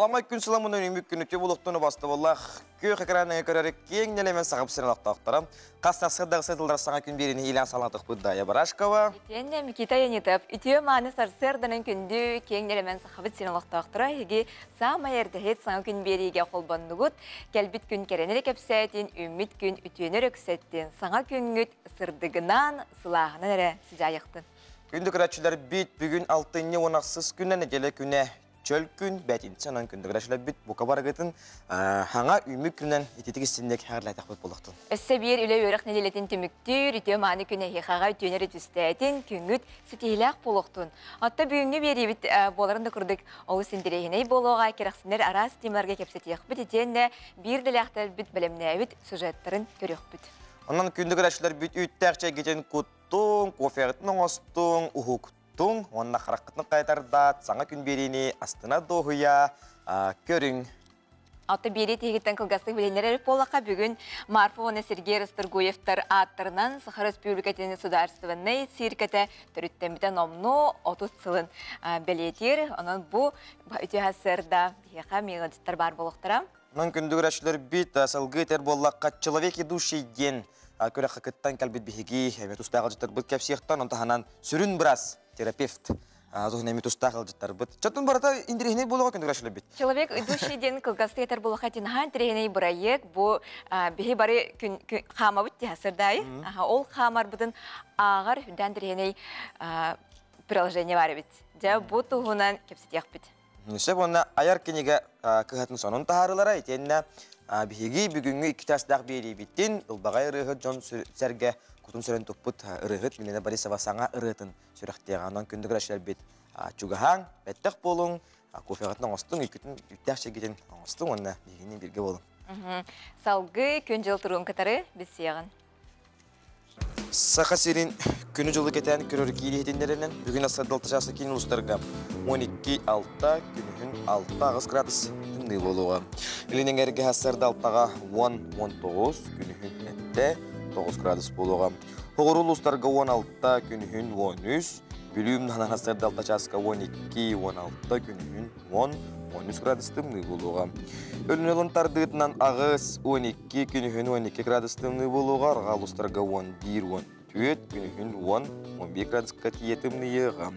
Аламай күн сыламын үнүмүк күнү төб олохтону бастыбаллах күөх экранына көрөр киэҥ нэлэмэн сахап сирин олохтоохторо. Хас сарсыарда тыллар саҥа күн биэрини иилээн салаатыкпыт Дая Барашкова. Итиэннэ Микита Янитов үтүө мааны сарсыарданан күндү киэҥ нэлэмэн сахабыт сирин олохтоохторо эһиги саамай эрдэһит саҥа күн биэриигэ холбоннугут. Кэлбит күн кэрэнэри кэпсээтин, үүммүт күн үтүөнү өрөксөттүн, саҥа күҥҥүт сырдыгынан, сылааһынан эрэ сыдьаайахтын. Күндү көрөөччүлэр бит бүгүн алтынньы 16 күнэ нэдиэлэ күнэ чөл күн бэтинчэ онон күндү көрөөччүлэр бука барыгытын хаҥа үүмүк күнэн ититик истинник хәрләтәхпит болуқтун. Өссө биир үлэ үөрэх нэдиэлэтин түмүктүүр, үтүө мааны күн эһиэхэҕэ үтүөнэр үтүстээтин, күҥҥүт ситиһиилээх буолуохтун. Отто бүгүҥҥү биэриибит буоларын да курдук олус интэриэһинэй буолуоҕа, кэрэхсинэр араас темаларга кэпсэтиэхпит итиэннэ биир дэлээхтэрбит бэлэмнээбит сюжеттарын көрүөхпүт. Онон күндү көрөөччүлэр бүт үүттээх чэйгитин куттуҥ, кофеҕытын оҥостуҥ, уһуктуҥ уонна хараххытын қайтардаат саҥа күн биэриини астына дуоһуйа көрүҥ. Аты биэри тиһигиттэн кылгастык билиннэрэр буоллахха, бүгүн Марфа уонна Сергей Расторгуевтар ааттарынан Саха Республикатын судаарыстыбаннай циркэтэ төрүттэммитэ номнуо 30 сылын бэлиэтиир. Онон бу үтүө сарсыарда биһиэхэ мелодистар баар буолуохтара. Онон күндү көрөөччүлэр бит салгыы этэр буоллахха «Человек идущий» диэн күрэххэ кыттан кэлбит биһиги эми тустаах ыалдьыттарбыт кэпсиэхтэн, онтон таһынан сүрүн быраас, терапевт туһун эми тустаах ыалдьыттарбыт. Чотун барыта интэриэһинэй буолуоҕа күндү көрөөччүлэр бит. Человек идущий диэн кылгастык этэр буоллахха тинаһаан интэриэһинэй бырайыак бу биһи бары күн хаамабыт дии сырдаайы. Ол хаамарбытын ааҕар үрдээн интэриэһинэй приложение бар эбит. Дьэ бу туһунан кэпсэтиэхпит. Сөп уонна айар кинигэ кыһатын сонун таһаарыылара итиэннэ биһиги бүгүҥҥү икки чаастаах биэриибитин ылбаҕай ырыаһыт дьон сэргэ кутун сүрэн туппут ырыаһыт Милена Борисова саҥа ырыатын сүрэхтиэҕэ. Онон күндү көрөөччүлэрбит чугаһааҥ, бэттэх буолуҥ, кофеҕытын оҥостуҥ, үккүтүн үттээх чэйгитин оҥостуҥ уонна биһигини бииргэ буолуҥ. Салгыы күн-дьыл туругун кытары билсиэҕин. Саха сирин күнү-дьылы кэтээн көрөр киин иһитиннэринэн, бүгүн Ассардалта чааса киин улуустарга 12-6, күнүһүн 6-8 градус тымныы буолуоҕа. Илин эҥэргэ Ассардалтаҕа 10-19, күнүһүн эттэ 9 градус буолуоҕа. Соҕуруу улуустарга 16, күнүһүн 13, Бүлүү умнаһынан Ассардалта чааска 12-16, күнүһүн 10, 13 градус тымныы буолуоҕа. Өлүнэлын тардыытынан аҕыс, 12, күнүһүн 12 градус тымныы буолуоҕа, арҕаа улуустарга 11, 14, күнүһүн 10, 11 градуска тиийэ тымныйыаҕа.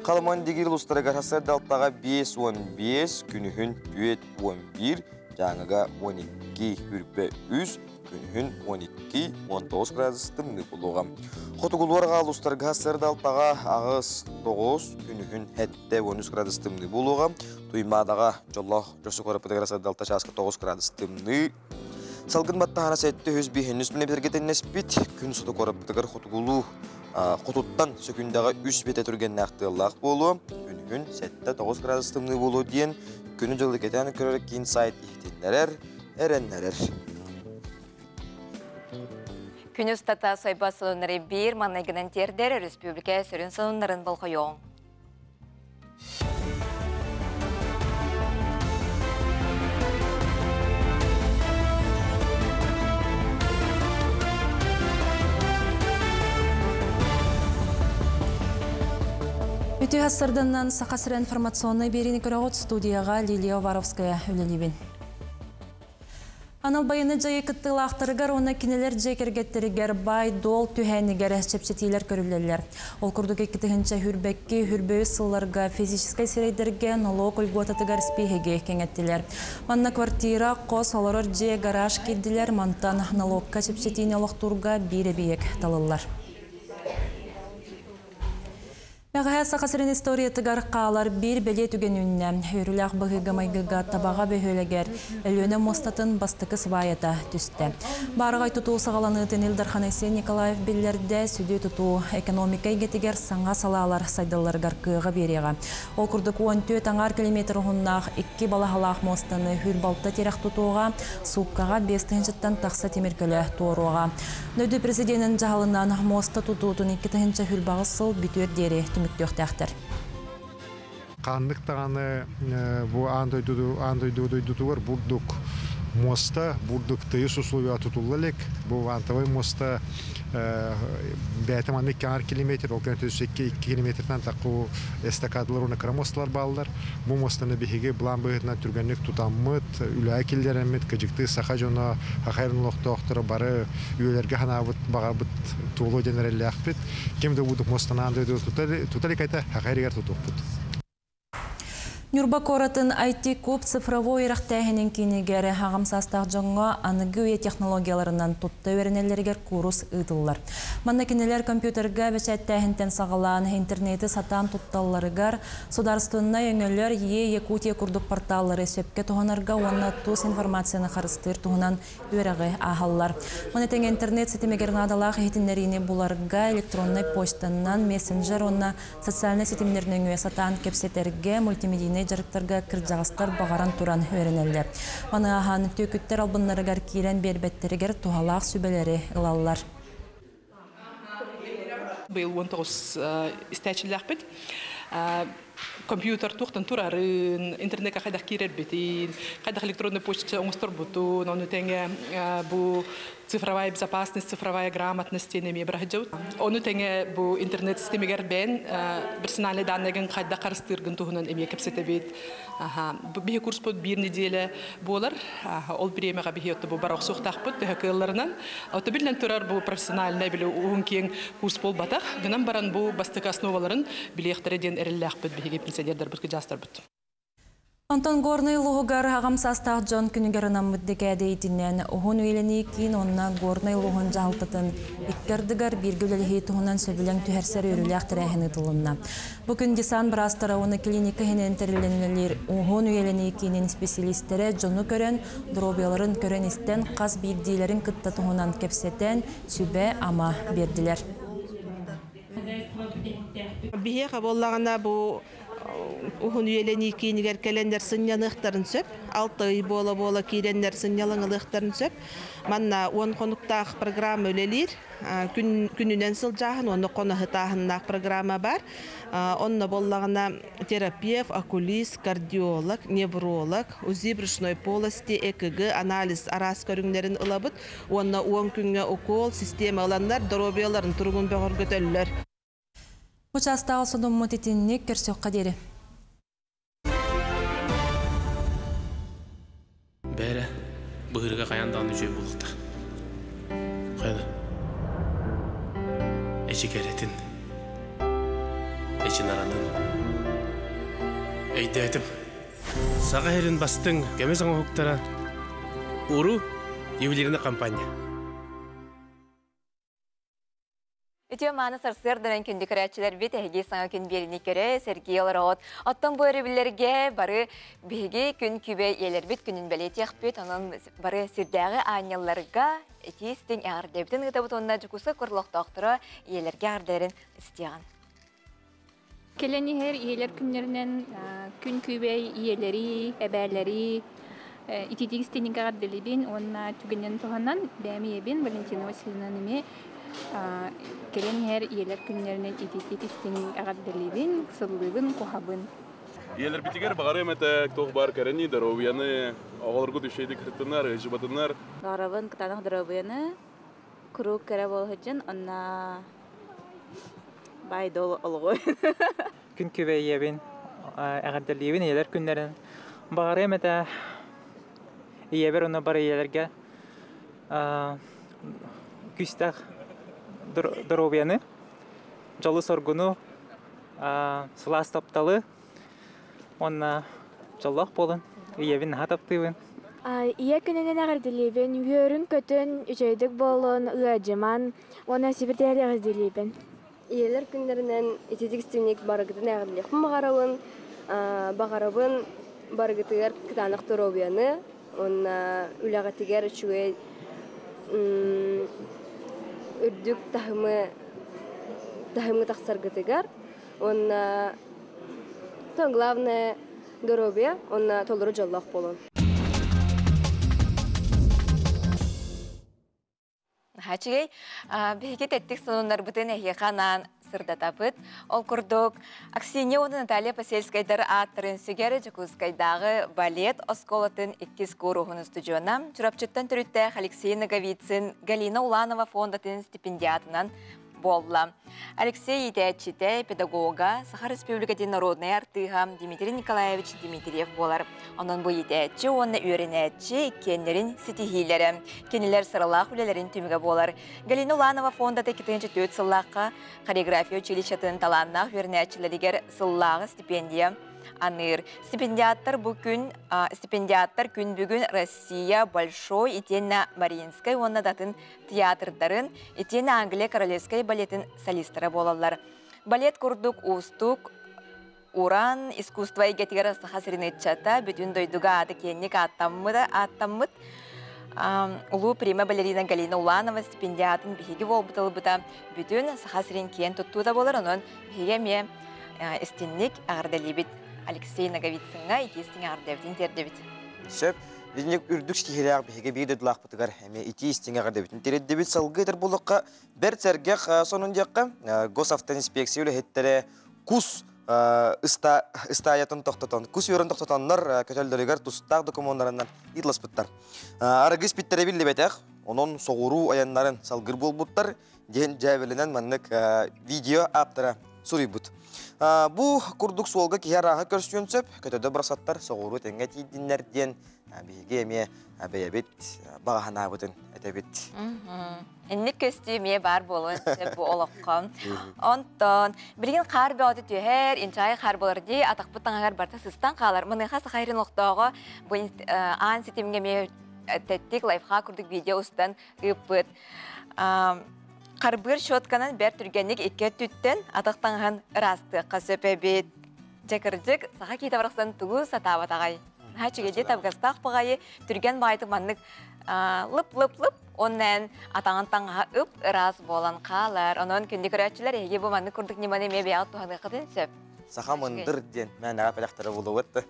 Халыман дигир улуустарыгар сарсыарда алтаҕа 5, 15, күнүһүн 4, 11, Дьааҥыга 12, Үрбэ 3, күнүһүн 12, 19 градус тымныы буолуоҕа. Хотугулуу-арҕаа улуустарга сарсыарда алтаҕа аҕыс, 9, күнүһүн 7, 13 градус тымныы буолуоҕа. Туймаадаҕа дьоллоох дьосу куораппытыгар сарсыарда алта чааска 9 градус тымныы. Салгын баттаһана 705 мм тэннэспит. Күн суту куораппытыгар хотугулуу хотуттан сөкүндэҕэ үс бэтэ түргэннээх тыаллаах буолуо. Күнүһүн 7-9 градус тымныы буолуо диэн күнү-дьылы кэтээн көрөр киин сайт иһитиннэрэр, эрэннэрэр. Күн устата сойбо сонуннары биир маҥнайгынан тиэрдэр республика сүрүн сонуннарын болҕойуоҕуҥ. Үтүө сарданнан Саха сирэ информационнай биэриини көрөҕүт студияҕа Лилия Уваровская үлэлиибин. Анал байыаннай дьайыы кыттыылаахтарыгар уонна кинилэр дьиэ кэргэттэригэр баай-дуол түһээнигэр чэпчэтиилэр көрүллэллэр. Ол курдук 2 тыһыынча хүрбэкки хүрбөйүс сылларга физическэй сирэйдэргэ нолуок льготатыгар испииһэги кэҥэттилэр. Манна квартира, хос, олорор дьиэ, гараж киирдилэр, мантан нолуокка чэпчэтиини олохтуурга биир эбийиэк талыллар. Бэҕэһээ Саха сирин историятыгар хаалар биир бэлиэ түгэн үүннэ. Үөрүүлээх быһыыга-майгыга Табаҕа бөһүөлэгэр Өлүөнэ муостатын бастакы сыбаайата түстэ. Баараҕай тутуу саҕаланыытын Ил Дархан Айсен Николаев биллэрдэ, сүдү тутуу экономика эйгэтигэр саҥа салаалар сайдалларыгар кыаҕы биэриэҕэ. Ол курдук 14 аҥаар километр уһуннаах икки балаһалаах муостаны хүрбалта тирэх тутууга, сууккаҕа 5 тыһыынчаттан тахса тимир көлө туоруоҕа. Дойду президенин дьаһалынан муоста тутуутун 2 тыһыынча хүрбаҕыс сыл бүтүөр диэри түмүктүөхтээхтэр. Ханнык даҕаны бу аан дойду аан дойду дойдутугар бурдук Муоста бурдук тыйыс условия тутулла илик. Бу вантовай муоста бэйэтэ маннык 2 километр, ол кэнниттэн өссө 2 километртан тахха эстакадалар уонна кыра муосталар бааллар. Бу муостаны биһиги былаан быһыытынан түргэнник тутаммыт, үлэҕэ киллэрэммит, кыдьыктыы саха дьоно, Хахайрын олохтоохторо бары үйэлэргэ санаабыт, баҕарбыт туолуо диэн эрэллээхпит. Ким да бурдук муостанаан дойду тута илик этэ, Хахайрыгар тутуохпут. Ньурба куоратын IT-куб цифровой үөрэхтээһинин киинигэр аҕам саастаах дьоҥҥо аныгы үйэ технологияларынан тутта үөрэнэллэригэр куурус ыытыллар. Манна кинилэр компьютерга бэчээттээһинтэн саҕалаан интернети сатаан тутталларыгар, судаарыстыбаннай өҥөлөр Е-Якутия курдук порталлары сөпкө туһанарга уонна тус информацияны харыстыыр туһунан үөрэҕи ааһаллар. Маны тэҥэ интернет ситимигэр наадалаах иһитиннэриини буларга электроннай почтанан, мессенджер уонна Социальнай ситимнэр нөҥүө сатаан кэпсэтэргэ, мультимедийнай дьарыктарга кырдьаҕастар баҕаран туран үөрэнэллэр. Маны ааһан, түөкүттэр албыннарыгар киирэн биэрбэттэригэр туһалаах сүбэлэри ылаллар. Быйыл 19 истээччилээхпит. Компьютер туохтан турарын, интернекка хайдах киирэрбитин, хайдах электронный почта оҥосторбутун, ону тэҥэ бу цифровая безопасность, цифровая грамотность диэн эмиэ быраһыдьабыт. Ону тэҥэ бу интернет системигэр бэйэн персональный данныйгын хайдах харыстыыргын туһунан эмиэ кэпсэтэбит. Биһи курспут биир неделя буолар. Ол бириэмэҕэ биһи бу бара охсуохтаахпыт төһө кыалларынан. Ото биллэн турар бу профессиональнай били уһун киэҥ курс буолбатах. Гынан баран бу бастакы основаларын билиэхтэрэ диэн эрэллээхпит биһиги пенсионердарбыт, кыдьаастарбыт. Онтон Горнай улууһугар аҕам саастаах дьон күнүгэр анаммыт дэкээдэ иитинэн уһун үйэлэнии киин уонна Горнай улууһун дьаһалтатын икки ардыгар бииргэ үлэлэһии туһунан сөбүлэҥ түһэрсэр үөрүүлээх тэрээһин ыытылынна. Бу күн десант быраастара уонна клиника иһинэн тэриллэн үлэлиир уһун үйэлэнии киинин исписэлиистэрэ дьону көрөн, доруобуйаларын көрөн-истэн, хас биирдиилэрин кытта туһунан кэпсэтэн, сүбэ-ама биэрдилэр. Биһиэхэ буоллаҕына бу уһун үйэлэнии киинигэр кэлэннэр сынньаныахтарын сөп. Алта ый буола-буола киирэннэр сынньалаҥ ылыахтарын сөп. Манна уон хонуктаах программа үлэлиир. Күн, күнүнэн сылдьааһын уонна хоноһутааһыннаах программа бар. Онно буоллаҕына терапевт, окулист, кардиолог, невролог, УЗИ брюшной полости, ЭКГ анализ араас көрүҥнэрин ылабыт. Уонна уон күҥҥэ укол, система ыланнар доруобуйаларын туругун бөҕөргөтөллөр. Учаастагы содуммут итинник көрсөххө диэри. Бээрэ, быһыырга хайаан даҕаны үчүгэй буолуохтаах. Хайана? Эчи кэрэтин, эчи наратын. Өйдөөтүм. Саха сирин бастыҥ көмүс оҥоһуктара Уру ювелирный компания. Үтүө мааны сарсыарданан күндү көрөөччүлэрбит эһиги саҥа күн биэриини көрө, сэргии олороҕут. Оттон бу өрөбүллэргэ бары биһиги күн күбэй ийэлэрбит күнүн бэлиэтиэхпит. Онон бары сирдээҕи аанньалларга итии истиҥ эҕэрдэбитин ыытабыт уонна Дьокуускай куорат олохтоохторо ийэлэргэ эҕэрдэлэрин истиэҕин. Кэлэн иһэр ийэлэр күннэринэн күн күбэй ийэлэри, эбээлэри ититик истиҥник эҕэрдэлиибин уонна түгэнинэн туһанан бэйэм ийэбин Валентина Васильевнаны эмиэ кэлэн иһэр ийэлэр күннэринэн ититик истиҥник эҕэрдэлиибин, сыллыыбын, куһабын. Ийэлэрбитигэр баҕарыам этэ туох баар кэрэни, доруобуйаны, оҕолоргут үчүгэйдик сырыттыннар, ыалдьыбатыннар. Баҕарабын кытаанах доруобуйаны, куруук кэрэ буола сылдьын, онно баай-дуол олоҕу. Күн күбэй ийэбин эҕэрдэлиибин ийэлэр күннэрин. Баҕарыам этэ ийэбэр уонна бары ийэлэргэ күүстээх доруобуйаны, дьолу-соргуну, сылаас тапталы уонна дьоллоох буолун. Ийэбин наһаа таптыыбын. Ийэ күнүнэн эҕэрдэлиибин, үөрүн-көтүн, үчүгэйдик буолун, ыадьыман уонна сибирдээри эҕэрдэлиибин. Ийэлэр күннэринэн ититик истиҥник барыгытын эҕэрдэлиэхпин баҕарабын. Баҕарабын барыгытыгар кытаанах доруобуйаны уонна үлэҕитигэр үчүгэй үрдүк таһымы таһымы тахсаргытыгар уонна главное доруобуйа уонна толору дьоллоох буолун. Хачыгай, биһиги тэттик сонуннарбытын эһиэхэ анаан сырдатабыт. Ол курдук, Аксинья уонна Наталья Посельскайдар ааттарын сүгэр Дьокуускайдааҕы балет оскуолатын иккис кууруһун устудьуона, Чурапчыттан төрүттээх Алексей Ноговицын Галина Уланова фондатын стипендиатынан буолла. Алексей иитээччитэ, педагога, Саха Республикатын народнай артыыһа Дмитрий Николаевич Дмитриев буолар. Онон бу иитээччи уонна үөрэнээччи иккиэннэрин ситиһиилэрэ, кинилэр сыралаах үлэлэрин түмүгэ буолар. Галина Уланова фондата 2004 сыллаахха хореография училищетын талааннаах үөрэнээччилэригэр сыллааҕы стипендия аныыр. Стипендиаттар бу күн стипендиаттар күн бүгүн Россия Большой итиэннэ Мариинскай уонна датын театрдарын, итиэннэ Англия Королевскай балетын солистара буолаллар. Балет курдук уустук уран искусство эйгэтигэр Саха сирин ыччата бүтүн дойдуга ааты киэҥник ааттаммыт, ааттаммыт улуу прима балерина Галина Уланова стипендиатын биһиги буолбут ылбыта бүтүн Саха сирин киэн туттуута буолар. Онон биһиги эмиэ истинник эҕэрдэлиибит Алексей Ноговицыҥҥа итии-истиҥ эҕэрдэбитин тиэрдэбит. Сөп. Итинник үрдүк ситиһиилээх биһиги биир дойдулаахпытыгар эмиэ итии истиҥ эҕэрдэбитин тириэрдибит. Салгыы этэр буоллахха, бэрт сэргэх сонун диэххэ, госавтоинспекция үлэһиттэрэ кус ыстаайатын тохтотон, кус үөрэн тохтотоннор көтөллөрүгэр тустаах докумуоннарынан ыытыласпыттар. Арыгы испиттэрэ биллибэтэх, онон соҕуруу айаннарын салгыр буолбуттар диэн дьээбэлэнэн маннык видео ааптара суруйбут. Бу курдук суолга киһи арааһы көрсүөн сөп, көтөдө барсаттар соҕуруу тэҥҥэ тиийдиннэр диэн биһиги эмиэ бэйэбит баҕаһанаабытын этэбит. Инник көстүү эмиэ баар буолуон сөп бу олоххо. Онтон билигин хаар бөҕөтө түһэр, инчаайы хаар буолар дии, атахпыт таҥаһыгар барыта сыстан хаалар. Маныаха Саха сирин олохтооҕо бу аан ситимҥэ эмиэ тэттик лайфхак курдук видео устан ыыппыт. Харбыыр щетканан бэрт түргэнник икки өттүттэн атах таҥаһын ыраастыахха сөп эбит. Дьэ кырдьык, саха киһитэ барахсан тугу сатаабатаҕай? Наһаа үчүгэйдик табыгастаах баҕайы, түргэн баҕайытык маннык лып-лып-лып оннан атаҕын таҥаһа ып ыраас буолан хаалар. Онон күндү көрөөччүлэр, эһиги бу маннык курдук ньыманы эмиэ бэйэҕит туһаныаххытын сөп. Саха мындыр диэн мээнэҕэ пэлэхтэрэ булугут.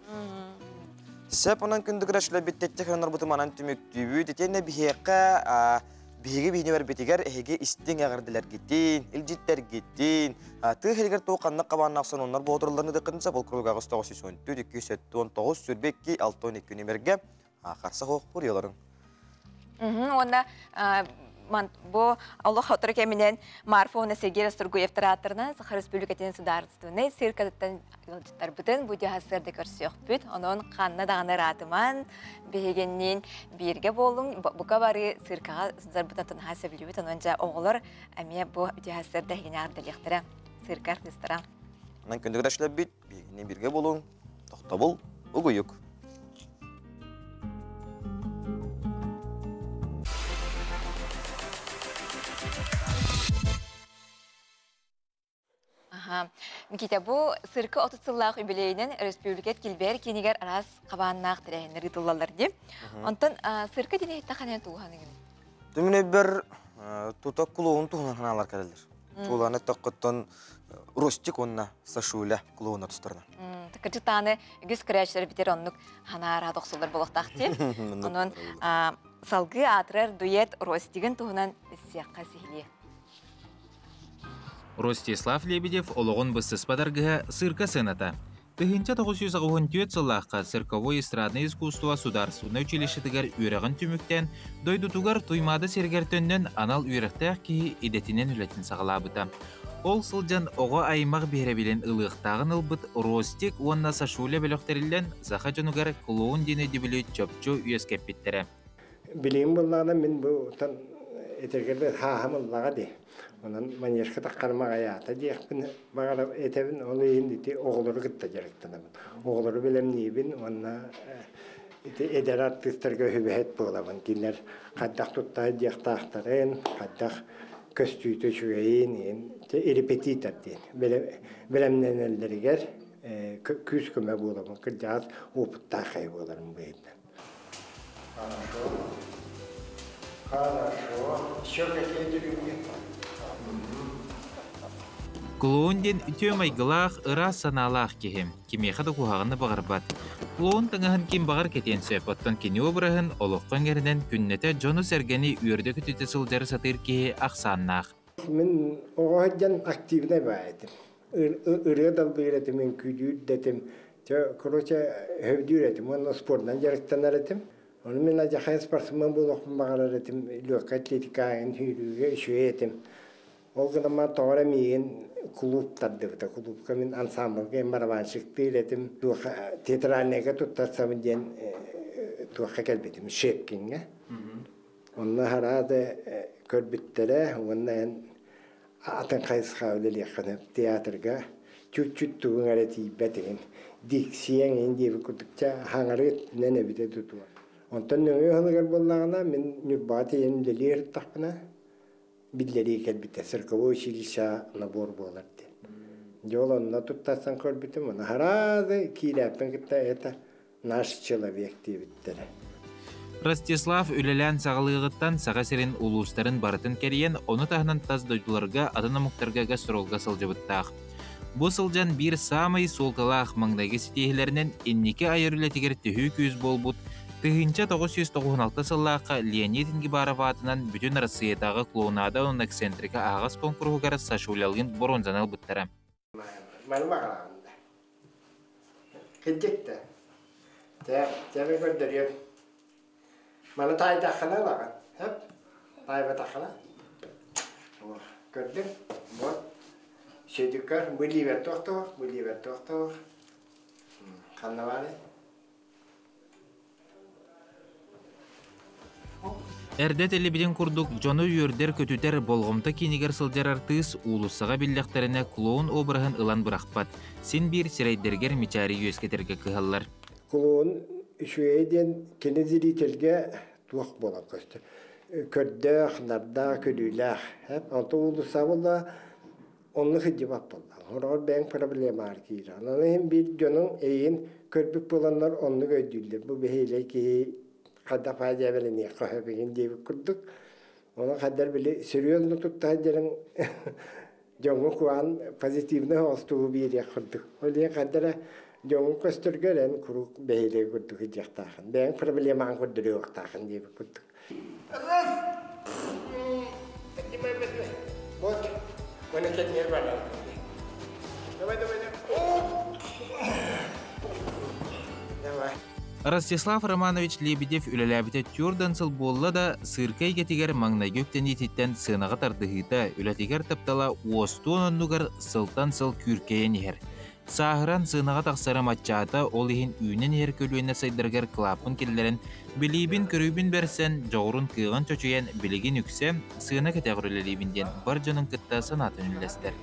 Сөп онон күндү көрөөччүлэр бүттэтти хонорбутум манан түмүктүүбүт. Итиэннэ биһиэхэ биһиги биһини барбитигэр эһиги истиҥ эҕэрдэлэргитин, илдьиттэргитин, тыа иһигэр туох ханнык хабааннаах сонуннар боотурларны дыккынса бұл круг 914 279 22 62 нөмерге харса хоох хурияларың. Уонна бу олох хотор кэминэн Марфа уонна Сергей Расторгуевтар ааттарынан Саха Республикатын судаарыстыбаннай циркатыттан ыалдьыттарбытын бу дьаһасыарда көрсүөхпүт. Онон ханна даҕаны ыраатыман биһигинниин бииргэ буолуҥ. Бука бары циркаҕа сылдьарбытын наһаа сөбүлүүбүт. Онон дьэ оҕолор эмиэ бу дьаһасыарда эһигини эҕэрдэлиэхтэрэ цирка артыыстара. Онон күндү көрөөччүлэрбит биһигинниин бииргэ буолуҥ. Тохтобул, угуйук. Аха. Никита, бу цирка 30 сыллаах юбилейинэн республикат килбээр киинигэр араас хабааннаах тэрээһиннэр ыытыллаллар дии. Онтон цирка диэн иһитте ханан туһаныгын? Түмүнэбэр тута клоун туһунан ханаалар кэлэллэр. Туланы тоххоттон Ростик уонна Сашуля клоуна тустарынан. Кырдьык үгүс көрөөччүлэр битер оннук ханаараат охсуллар буолуохтаах дии. Онон салгыы аатырар дуэт Ростигын туһунан иссиэххэ сиһилиэ. Ростислав Лебедев олоҕун быстыспат аргыһа цирка сыаната. 1994 сыллаахха цирковой эстрадное искусство судаарыстыбаннай училищетыгар үөрэҕин түмүктээн, дойдутугар Туймаада сиригэр төннөн анал үөрэхтээх киһи идэтинэн үлэтин саҕалаабыта. Ол сылдьан оҕо аймах биһирэбилин ылыахтааҕын ылбыт Ростик уонна Сашуля бөлөхтөрүллэн саха дьонугар клоун диэн өйдөбүлү чопчу үөскэппиттэрэ. Билигин буоллаҕына мин бу этэргэр хааһым ыллаҕа дии. Онон манежка таххарым аҕайаата диэхпин баҕара этэбин. Ол иһин ити оҕолору кытта дьарыктанабын. Оҕолору бэлэмниибин уонна ити эдэр артыыстарга үһүбэһит буолабын. Кинилэр хайдах туттаа диэхтаахтарын, хайдах көстүүтэ үчүгэйин, репетитор диэн бэлэмнэнэллэригэр күүс-көмө буолабын. Кырдьаҕас опыттаах киһи буоларым быһыытынан. Хорошо. Хорошо. Еще какие трюки? Клоун диэн үтүө майгылаах, ыраас санаалаах киһи. Кимиэхэ да куһаҕаны баҕарбат. Клоун таҥаһын ким баҕар кэтиэн сөп, оттон кини обраһын олоххо иҥэринэн күннэтэ дьону-сэргэни үөрдэ-көтүтэ сылдьары сатыыр киһи ахсааннаах. Мин оҕо сылдьан активнай баай этим. Ырыа далбыыр этим, үҥкүүлүүр да этим. Короче, өйдүүр этим уонна спордунан дьарыктанар этим. Ону мин адьахай спортсмен буолуохпун баҕарар этим. Легкая атлетикаҕа сүүрүүгэ үчүгэй этим. Ол гынан баран тоҕо эрэ миигин кулууп тардыбыта. Кулуупка мин ансамблга барабанщиктыыр этим. Театральныйга туттарсабын диэн туохха кэлбитим, Шепкиҥҥэ. Онно араады көрбүттэрэ уонна эн атын хайысхаҕа үлэлиэххин театрга чуть-чуть тугуҥ эрэ тиийбэт игин диксиэҥ иһин диэбит курдук чэ хаҥарыы өттүнэн эбитэ тутуо. Онтон нөҥүө сылыгар буоллаҕына мин Ньурбаҕа тиийэн үлэлии сырыттахпына биллэрии кэлбитэ цирковой училище набор буолар диэн. Дьэ ол онно туттарсан көрбүтүм уонна араады киирээппин кытта это наш человек диэбиттэрэ. Ростислав үлэлээн саҕалыаҕыттан Саха сирин улуустарын барытын кэрийэн, ону таһынан тас дойдуларга, атын омуктарга гастролга сылдьыбыттаах. Бу сылдьан биир саамай суолталаах маҥнайгы ситиһиилэринэн инники айар үлэтигэр төһүү күүс буолбут 1996 сыллаахха Леонид Ингибаров аатынан Бүтүн Арассыыйатааҕы клоунада уонна эксцентрика аһаҕас куонкуруһугар Сашулялыын боруонзаны ылбыттара. Маны баҕараҕын да. Кырдьык да. Чэ, чэ көрдөрүөм. Маны таайдаххына ылаҕын. Хөп. Таайбатаххына. Көрдүҥ? Вот. Сөдүккэр бу лиибэр туохтуох, бу лиибэр туохтуох. Ханна баарый? Эрдэ этиллибитин курдук, дьону үөрдэр-көтүтэр, болҕомто киинигэр сылдьар артыыс уулуссаҕа биллэхтэринэ клоун обраһын ылан бырахпат, син биир сирэйдэригэр мичээри үөскэтэргэ кыһаллар. Клоун үчүгэй диэн кини зрительгэ туох буолан көстөр. Көрдөөх, нардаах, күлүүлээх. Онтон уулусса буолла оннук сылдьыбат буолла. Хороҕор бэйэҥ проблемаҕар киирэр. Онон иһин биир дьонуҥ эйигин көрбүт буоланнар оннук өйдүүллэр. Бу бэһиэлэй киһи хайдах баай дьээбэлэниэххэ сөп игин диэбит курдук. Ону хайдар били серьезно тутта сылдьарыҥ дьоҥҥо куһаҕан позитивнай оҥостуугу биэриэх курдук. Ол иһин хайда эрэ дьоҥҥо көстөргө эрэн куруук бэһиэлэй курдук сылдьыахтааххын. Бэйэҥ проблемаҕын көрдөрүөхтааххын диэбит курдук. Вот, Давай, давай, давай. Давай. Ростислав Романович Лебедев үлэлээбитэ түөрт сыл буолла да, сыырка эйгэтигэр маҥнайгы үктэниититтэн сыанаҕа тардыһыыта, үлэтигэр таптала уостуон оннугар сылтан сыл күүркэйэн иһэр. Сааһыран сыанаҕа тахсара маччаата, ол иһин үүнэн иһэр көлүөнэ сайдарыгар кылааппын киллэрэн, билиибин-көрүүбүн бэрсэн, дьоҕурун кыаҕын чочуйан, билигин үксэ сыана кэтэҕэр үлэлиибин диэн бар дьонун кытта санаатын үллэстэр.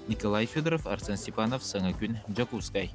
Николай Федоров, Арсен Степанов, Саҥа күн, Дьокуускай.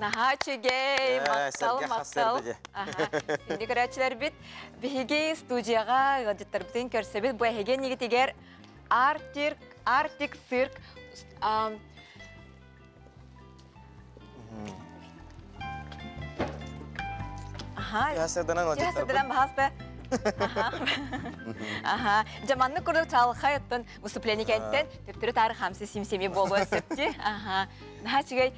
Наһаа үчүгэй, махтал, махтал. Күндү көрөөччүлэрбит, биһиги студияҕа ыалдьыттарбытын көрсөбүт. Бу эһиги иннигитигэр Арктик, Арктик цирк Аха. Ясырданан баһаста. Аха. Жаманны курдук чалхай оттон выступление кэнтен төптөрү таары хамсы симсеми болуон сөптү. Аха. Наһаа үчүгэй.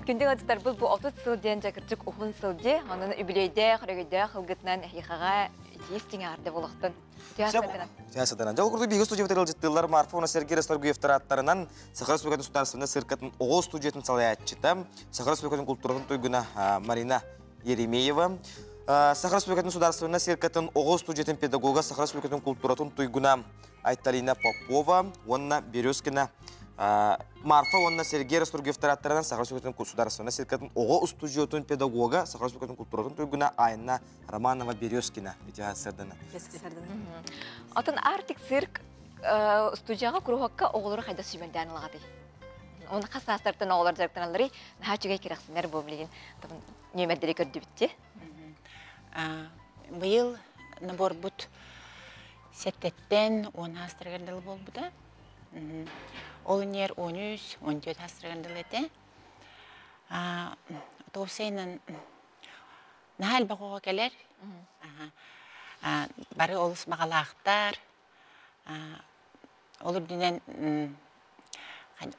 Күндү ыалдьыттарбыт бу 30 сыл диэн дьакырдьык уһун сыл дии. Онон үбүлүөйдээх, өрөгөйдөөх ылгытынан эһиэхэҕэ итии истиҥ болохтун. Саданан. Жол курдук биһиги студиябытыгар ыалдьыттыыллар Марфа уонна Сергей Расторгуевтар ааттарынан Саха Республикатын Судаарыстыбаннай циркатын оҕо студиятын салайааччыта, Саха Республикатын култууратын туйгуна Марина Еремеева, Саха Республикатын Судаарыстыбаннай циркатын оҕо студиятын педагога, Саха Республикатын култууратын туйгуна Айталина Попова уонна Березкина Марфа уонна Сергей Расторгуевтар ааттарынан Саха Республикатын Судаарыстыбаннай циркатын оҕо устудьуотун педагога, Саха Республикатын култууратын туйгуна Айна Романова Березкина Витя Сардана. Отон Арктик цирк студияға куруһакка оҕолору хайда сүүмэрдээн ылаҕатый? Оны хас саастартан оҕолор дьарыктаналларый? Наһаа үчүгэй кэрэхсинэр бу билигин нүөмэрдэри көрдүбүтчи. Быйыл наборбут сеттеттен он астыргар дылы болбута. Ол нер 13, 14 астыргар дылы эте. Тоосайнан наһаа элбэх оҕо кэлэр. Бары олус баҕалаахтар. Ол үрдүнэн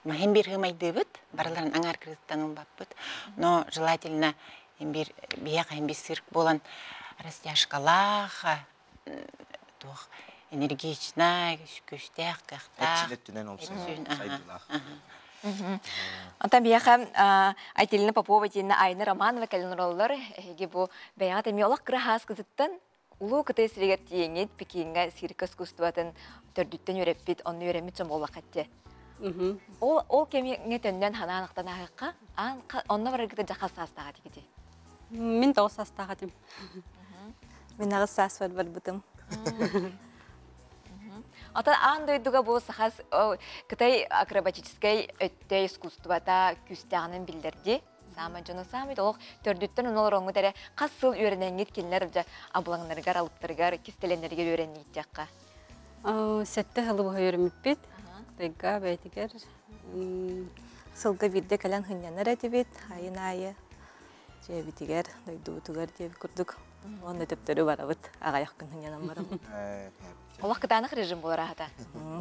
махин бир хымайдыыбыт, барыларын аҥаар кырыттан ылбаппыт. Но желательно бир биһиэхэ бир цирк буолан растяжкалаах, туох энергичнай, күүстээх, кыахтаах. Сайдылаах. Онтон биһиэхэ Айталина Попова диэннэ Айна Романова кэлэн олороллор. Эһиги бу бэйэҕит эмиэ олох кыра хааскытыттан Улуу Кытай сиригэр тиийэҥҥит Пекиҥҥэ цирк искусствотын төрдүттэн үөрэппит, онно үөрэммит дьон буоллаххыт. Ол ол кэмҥэ төннөн ханаан ахтан ааһыахха, аан онно бараргыта дьахал саастаах этигити. Мин 9 саастаах этим. Мин 8 сааспар барбытым. Отон аан дойдуга бу саха Кытай акробатическай өттө искусствота күүстээҕинэн биллэрди. Саамай дьоно саамай толох төрдүттэн онолор эрэ хас сыл үөрэнэҥҥит кинилэр дьэ абылаҥнарыгар, алыптарыгар, кистэлэннэригэр үөрэннииттэххэ. 7 сылы быһа үөрэммиппит. Кытайга бэйтигэр сылга биирдэ кэлэн хынньанар этибит, айын аайы дьиэбитигэр, дойдубутугар диэбит курдук. Уонна төптөрү барабыт, аҕайах күн хынньанан барабыт. Олох кытаанах режим буолар аһата.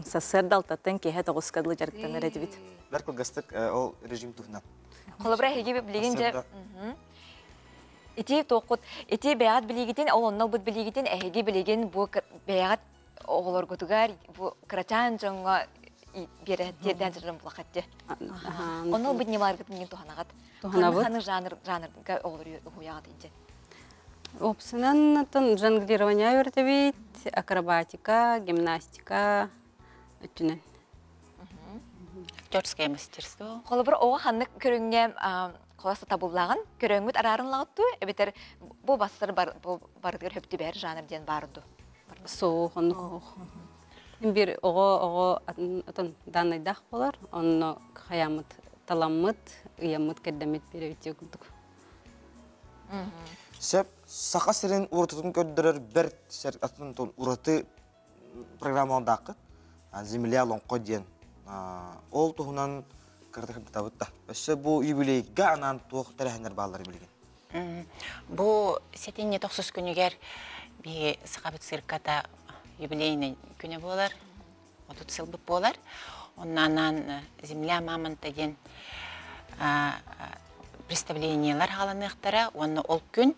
Сарсыарда алтаттан киэһэ 9-ка дылы дьарыктанар этибит. Бэр кылгастык ол режим туһунан. Холобура эһиги билигин дьэ ити туоххут ити бэйэҕит билигитин ол онно ылбыт билигитин эһиги билигин бу бэйэҕит оҕолоргутугар бу кырачаан дьоҥҥо биэрэ тиэрдээн сылдьан булахатты. Онно ылбыт ньымаларгытын мин туһанаҕыт. Туһанабыт. Ханы жанр жанрга оҕолору уһуйаҕыт инче. Опсынан жонглирование үөртэбит, акробатика, гимнастика өттүнэн. Актерское мастерство. Холобур оҕо ханнык көрүҥҥэ холоста табыллааҕын көрөҥҥүт араарын лаҕыттуу эбэтэр бу бассар бу барытыгар хөптүбэһэр жанр диэн баар дуу? Суох, оннук. Бир оҕо оҕо атын данныйдах болар, онно хаямыт таламмыт, ыйаммыт кэрдэммит бирэбит курдук. Сөп Саха сирин уратытын көрдөрөр бэрт сэр атын ураты программалардааххыт. Земля Лоҥхо диэн. Ол туһунан кыратык кытабыт да. Өссө бу юбилейга анаан туох тэрээһиннэр бааллары билигин. Бу сэтинньи 9 күнүгэр биһи Сахабыт цирката юбилейный күнэ буолар, 30 сылбыт буолар. Онно анаан Земля мамонта диэн представлениелар хааланыахтара. Уонна ол күн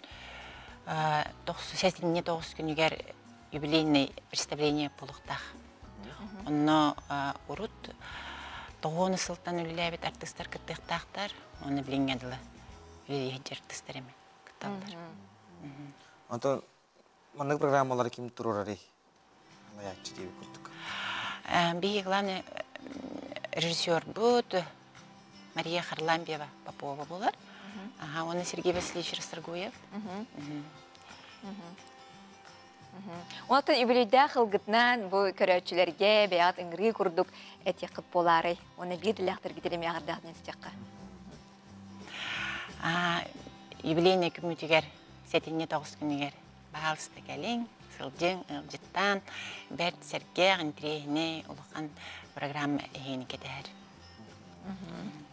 сэтинньи 9 күнүгэр юбилейный представление буолуохтаах. Онно урут тоҕуону сылтан үлэлээбит артыыстар кыттыахтаахтар. Онно билиҥҥэ дылы үлэлиэһдьэр артыыстар эми. Кытталлар. Онтон маннык программалары ким туруорарый? Лаяччы диэбит курдук. Биһи главный режиссербут Мария Харламбиева Попова болар. Ага, он Сергей Васильевич Расторгуев. Онтон юбилейдээх ылгытынан бу көрөөччүлэргэ бэйэҕит ыҥырыы курдук этиэххит буолаарай? Уонна биир дилээхтэргит эмиэ аҕардаахтын истиэххэ. Юбилейный күммүтүгэр сэтинньи тоҕус күнүгэр баһаалыста кэлиҥ, сылдьыҥ, ыалдьыттаан, бэрт сэргээх, интириэһинэй улахан программа эһиини кэтэһэр.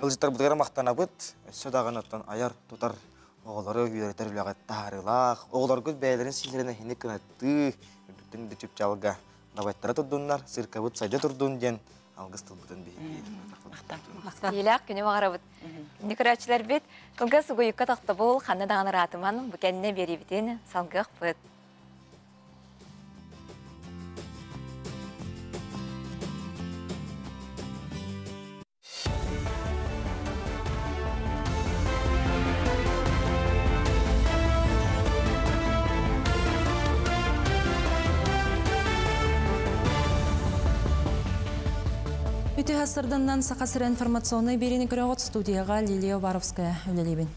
Ыалдьыттарбытыгар махтанабыт, өссө даҕаны оттон айар, тутар оҕолору үөрэтэр үлэҕэ таһаарыылаах, оҕолоргут бэйэлэрин сиилэрин эһини кынаттыы, үрдүктэн да чыпчаалга дабайттара турдуннар, циркабыт сайда турдун диэн алгыс тылбытын биһиги. Илээх күнү баҕарабыт. Инни көрөөччүлэрбит, кылгас угуйукка тохтобул, ханна даҕаны ыраатыман, бу кэннэ биэриибитин салгыахпыт. Үтүө сарданнан Саха сирэ информационнай биэриини көрөҕүт студияға Лилия Уваровская үлэлиибин.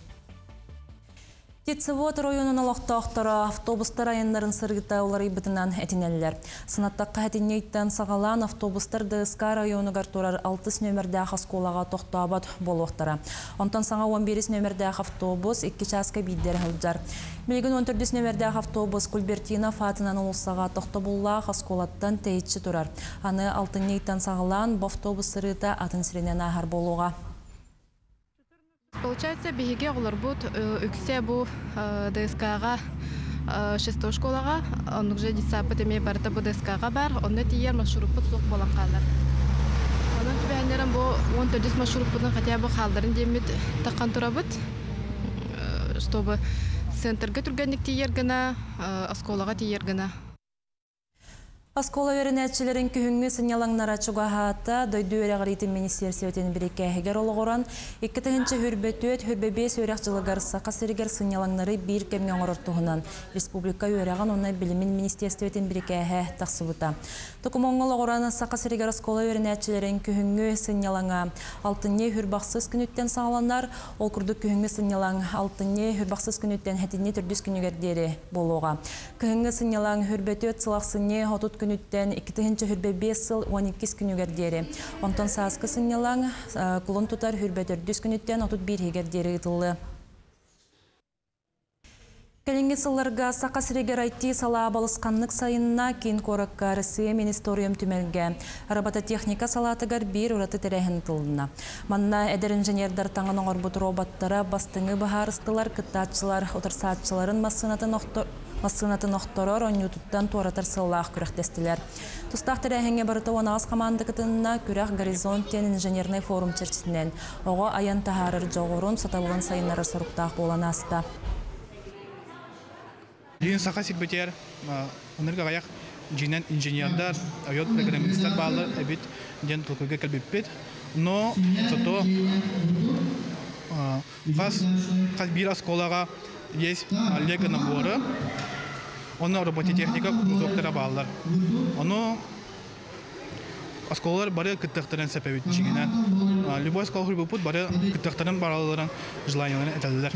Птицевод оройуонун олохтоохторо автобустар айаннарын сырыыта уларыйбытынан этинэллэр. Санаттахха этинньэйттэн саҕалаан автобустар ДСК районугар турар алтыс нүөмэрдээх оскуолаҕа тохтообот буолуохтара. Онтон саҥа 11 нүөмэрдээх автобус икки чааска биирдэр сылдьар. Билигин 14 нүөмэрдээх автобус Кульбертинов аатынан уулуссаҕа тохтобуллаах оскуолаттан тэйиччи турар. Аны алтынньы ыйтан саҕалаан бу автобус сырыыта атын сиринэн ааһар буолуоҕа. Получается, биһиги оҕолорбут үксэ бу ДСК-ҕа шестой школаҕа, оннук же детсадпыт эмиэ барыта бу ДСК-ҕа баар, онно тиийэр маршруппут суох буолан хаалар. Онон түбэһэннэрэн бу 14 маршруппутун хотя бы хаалларын диэммит таххан турабыт, чтобы центрга түргэнник тиийэр гына, оскуолаҕа тиийэр гына. Оскуола үөрэнээччилэрин күһүҥҥү сынньалаҥнара чугаһаата, дойду үөрэҕириитин министиэристибэтин бирикээһигэр олоҕуран, 2024-25 үөрэх дьылыгар Саха сиригэр сынньалаҥнары биир кэмҥэ оҥорор туһунан республика үөрэҕин уонна билимин министиэристибэтин бирикээһэ тахсыбыта. Докумуоҥҥа олоҕуран, Саха сиригэр оскуола үөрэнээччилэрин күһүҥҥү сынньалаҥа алтынньы хүрбахсыс күнүттэн саҕаланар, ол курдук күһүҥҥү сынньалаҥ алтынньы хүрбахсыс күнүттэн сэтинньи төрдүс күнүгэр диэри буолуоҕа. Кыһыҥҥы сынньалаҥ хүрбөтүөт сыл ахсынньы 30 күнүттэн 2025 сыл 12 күнүгэр диэри. Онтон сааскы сынньалаҥ кулун тутар хүрбөтөрдүс күнүттэн 31-гэр диэри ыытыллыа. Кэлиҥҥи сылларга Саха сиригэр IT салаа балысханнык сайынна, киин куоракка Россия Министориум түмэлгэ робототехника салаатыгар биир ураты тэрээһин ыытылынна. Манна эдэр инженердар таҥан оҥорбут роботтара бастыҥы быһаарыстылар, кыттааччылар утарсааччыларын массыынатын массыынатын охторор, оонньуутуттан туоратар сыаллаах күрэхтэстилэр. Тустаах тэрээһиҥҥэ барыта 18 хамаанда кытынна, күрэх «Горизонт» диэн инженернэй форум чэрчитинэн оҕо айан таһаарар дьоҕурун, сатабылын сайыннарар соруктаах буолан ааста. Билигин Саха сирбитигэр ынырык аҕыйах дьиҥинэн инженердар, ойот программистар бааллар эбит диэн толкуйга кэлбиппит. Но зато хас хас биир оскуолаҕа есть лего наборы, онно робототехника кусоктара бааллар. Ону оскуолалар бары кыттыахтарын сөп эбит дьиҥинэн. Любой оскуола хуйбуппут бары кыттыахтарын баралларын желаниеларын этэллэр.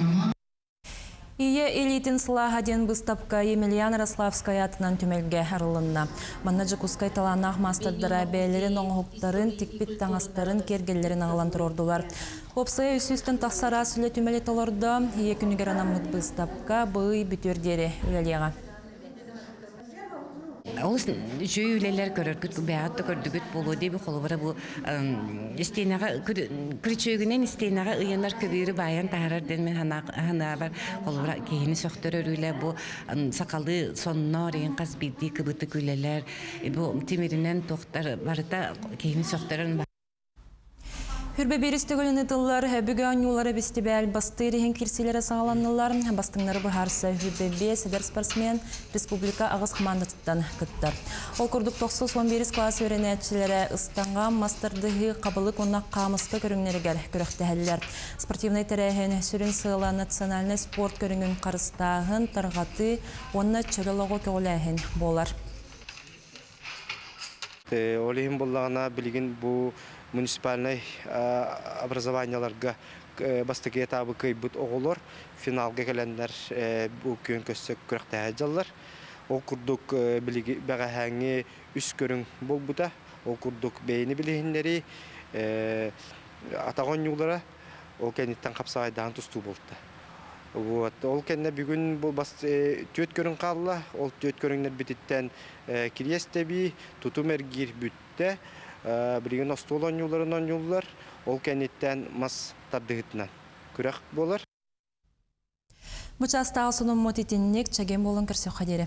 Ийэ илиитин сылааһа диэн быыстапка Емельян Ярославскай аатынан түмэлгэ арылынна. Манна Дьокуускай талааннаах маастардара бэйэлэрин оҥоһуктарын, тикпит таҥастарын, киэргэллэрин аҕалан туруордулар. Уопсайа үс сүүстэн тахса араас үлэ түмэли толордо. Ийэ күнүгэр анаммыт быыстапка быый бүтүөр диэри үлэлиэҕэ. Олус үчүгэй үлэлэр көрөргүт бэйэҕит да көрдүгүт буолуо диэби холобура бу истиэнэҕэ күрүчүөгүнэн истиэнэҕэ ыйанар көбүөрү баайан таһаарар диэн мин санаабар холобура киһини сөхтөрөр үлэ бу сахалыы сонноор иһин хас биирдии кыбытык үлэлэр бу тимиринэн туохтар барыта киһини сөхтөрөн. Хүрбе берис төгөлін ытыллар, бүгі анюлары фестиваль бастыр ехен кирселері сағаланылар. Бастыңнары бұхарсы хүрбе бес эдер спортсмен республика ағыз командатыттан кыттар. Ол күрдік 9-11 класс өренәтчілері ыстанға мастырдығы қабылық онна қамысты көріңнергер көріқтәхәлілер. Спортивный тәрәхін сүрін сығыла национальный спорт көріңін қарыстағын тарғаты онна чөліліғы көғіләхін болар. Олейін боллағына білген бұл муниципальный образованияларга бастыки этабы кыйбыт оҕолор финалга келеннер бу күн көссө күрэхтэһэ дьаллар. Ол курдук билиги бэҕэһээҥҥи үс көрүҥ буолбута. Ол курдук бэйини билиһиннэри атаҕа оонньуулара ол кэнниттэн хапсаҕайдаан тустуу буолта. Вот. Ол кэннэ бүгүн бу бас түөт көрүҥ хаалла. Ол түөт көрүҥнэр бититтэн кириэс тэбии, тутум эргиир бүттэ. Билигин остуол оонньууларын оонньууллар. Ол кэнниттэн мас тардыһытынан күрэх буолар. Бу частағы сонуммут итинник чаген болон көрсөккө диэри.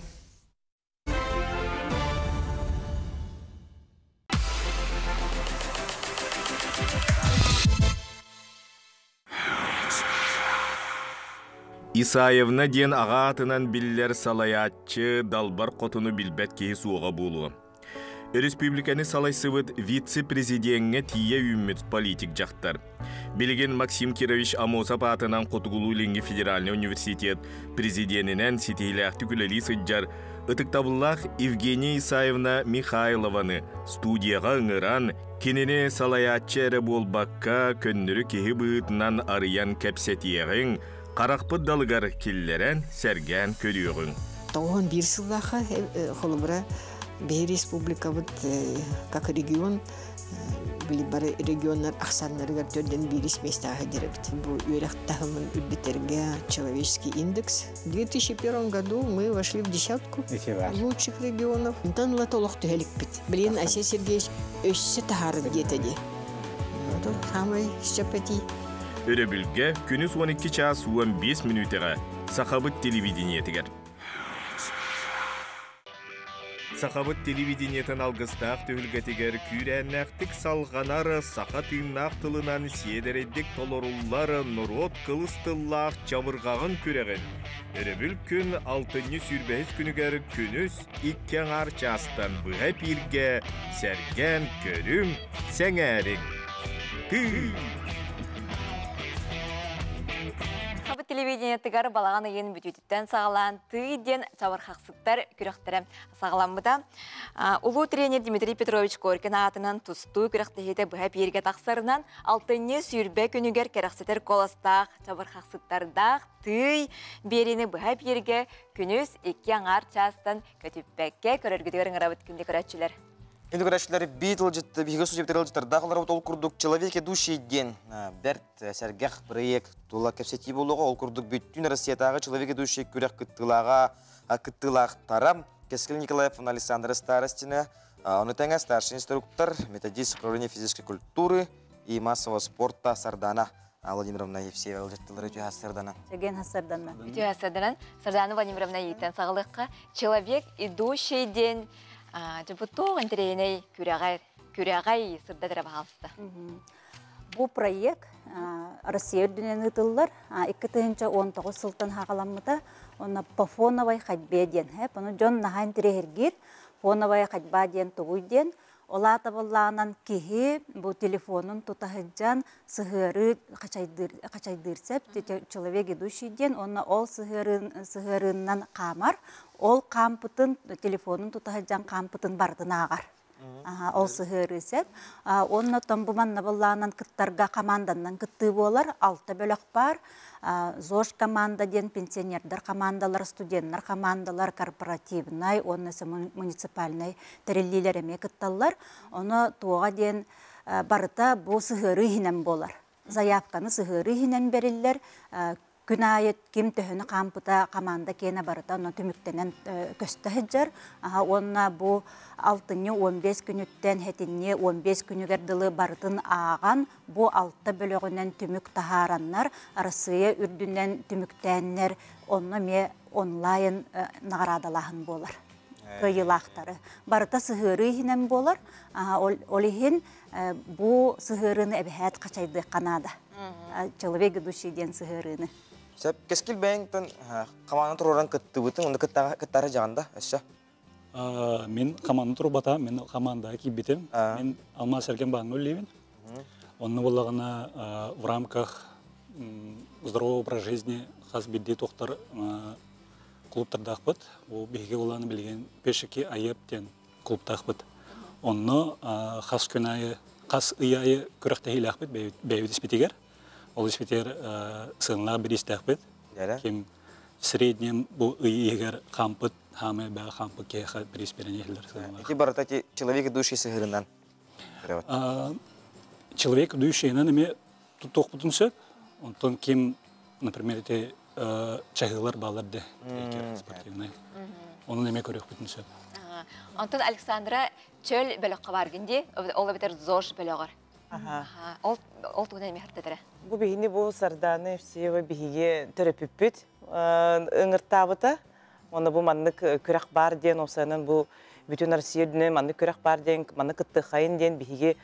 Исаевна диэн аҕа аатынан биллэр салайааччы далбар хотуну билбэт киһи суоҕа буолуо. Өрөспүүбүлүкэни салайсыбыт вице-президеҥҥэ тиийэ үүммүт политик дьахтар. Билигин Максим Кирович Амосов аатынан Хотугулуу-Илиҥҥи федеральнай университет президенинэн ситиһиилээхтик үлэлии сылдьар ытыктабыллаах Евгения Исаевна Михайлованы студияҕа ыҥыран, кинини салайааччы эрэ буолбакка, көннөрү киһи быһыытынан арыйан кэпсэтиэҕиҥ, харахпыт далыгар киллэрэн, сэргээн көрүөҕүҥ. 91 сыллаахха холобура биһи республикабыт как регион били бары регионнар ахсаннарыгар төрдөн бирис местаҕа деребит. Бу үөрэх таһымын үрдүтэргэ человеческий индекс. В 2001 году мы вошли в десятку лучших регионов. Онтон ыла толох түһэликпит. Блин, Айсен Сергеевич өссө таһаарар диэтэ дии. Вот самый счапати. Өрөбүлгэ күнүс 12 час 15 мүнүүтэҕэ Сахабыт телевидениетигэр. Сахабыт телевидениетын алгыстаах түһүлгэтигэр күүрээннээхтик салҕанар саха тыыннаах тылынан сиэдэрэйдик толоруллар норуот кылыс тыллаах чабырҕаҕын күрэҕин өрөбүл күн алтынньы сүүрбэһис күнүгэр күнүс икки аҥаар чаастан быһа эпииргэ сэргээн көрүҥ, сэҥээриҥ. Тыы! Сахабыт телевидениетыгар балаҕан ыйын бүтүүтүттэн саҕалаан тыы диэн чабырхахсыттар күрэхтэрэ саҕаламмыта. Улуу тренер Дмитрий Петрович Коркин аатынан тустуу күрэхтэһиитэ быһа эпииргэ тахсарынан алтынньы сүүрбэ күнүгэр кэрэхсэтэр куоластаах чабырхахсыттардаах тыый биэриини быһа эпииргэ күнүс икки аҥаар чаастан көтүппэккэ көрөргүтүгэр ыҥырабыт күндү көрөөччүлэр. Күндү көрөөччүлэр биир тылдьыт биһиги судья тылдьыттардаах олоробут ол курдук «Человек идущий» диэн бэрт сэргэх проект тула кэпсэтии буолуоҕа. Ол курдук бүттүүн Россиятааҕы «Человек идущий» күрэх кыттыылааҕа кыттыылаахтара Кэскил Николаев уонна Александра Старостина, ону тэҥэ старший инструктор, методист управления физической культуры и массового спорта Сардана Владимировна Евсеева ылдьыттылары үтүө сарданан. Чэгиэн хассарданна. Үтүө сарданан Сардана Владимировна иитэн саҕалыахха «Человек идущий» диэн дьыбытуох интэриэһинэй күрэҕэр күрэҕэй сырдатыра баһаалыста. Бу проект Россия үрдүнэн ыытыллар. 2019 сылтан хаҕаламмыта. Онно по фоновой ходьбе диэн. Ону дьон наһаа интэриэһиргиир. Фоновая ходьба диэн тугуй диэн. Ол аата буоллаҕынан киһи бу телефонун тута сылдьан сыһыары хачайдыыр сөп человек идущий диэн уонна ол сыһыарыынан хаамар. Ол хаампытын телефонун тута сылдьан хаампытын барытын ааҕар. Ол сыһыарыы сөп. Уонна оттон бу манна буоллаҕынан кыттарга команданнан кыттыы буолар. Алта бөлөх баар. ЗОЖ команда диэн пенсионердар командалар, студеннар командалар, корпоративнай уонна муниципальнай тэриллиилэр эмиэ кытталлар. Ону туоҕа диэн барыта бу сыһыарыы иһинэн буолар. Заявканы сыһыарыы иһинэн бэриллэр. Күн аайы ким төһөнү хаампыта команда киэнэ барыта онно түмүктэнэн көстө сылдьар. Уонна бу алтынньы 15 күнүттэн хэтинньи 15 күнүгэр дылы барытын ааҕан бу алта бөлөҕүнэн түмүк таһаараннар Арассыыйа үрдүнэн түмүктээннэр онно эмиэ онлайн наҕараадалааһын буолар кыайыылаахтары. Барыта сыһыарыы иһинэн буолар. Ол иһин Бу сыһыарыны эбэһээт хачайдыахха наада. Человек идущий диэн сыһыарыыны. Сөп, кэскил бэйэҥтэн хамаана туруоран кыттыбытын, онно кыттары жаҕанда өссө? Мин хамаана турбата, мин хамаандаҕа киирбитим. Мин Алмаас Эрген бааҥҥа үлэлиибин. Онно буоллаҕына в рамках здорового образа жизни хас биирдии туохтар клубтардаахпыт. Бу биһиги улааны билигин Пешики Айып диэн клубтаахпыт. Онно хас күн аайы, хас ый аайы күрэхтэһиилээхпит бэйэбит испитигэр. Ол испитигэр сыаналаах бириистээхпит. Ким в среднем бу ый иһигэр хаампыт, хаамай бэҕэ хаампыт киһиэхэ бириис биэрэн иһиллэр сыаналаах. Ити барыта человек идущий сыһырынан. Человек идущийынан эмиэ туттуохпутун сөп. Онтон ким, например, ити чаһыылар баалар де спортивный. Онун эмиэ көрүөхпүтүн сөп. Онтон Александра чөл бөлөххө баргын дии, ол эбэтэр ЗОЖ бөлөҕөр. Ол ол тугунан эмиэ хартатара. Бу биһини бу Сардана Евсеева биһиги төрөппүппүт ыҥыртаабыта. Онно бу маннык күрэх баар диэн, осанан бу бүтүн Россия үрдүнэн маннык күрэх баар диэн, маннык кыттыаххайын диэн биһиги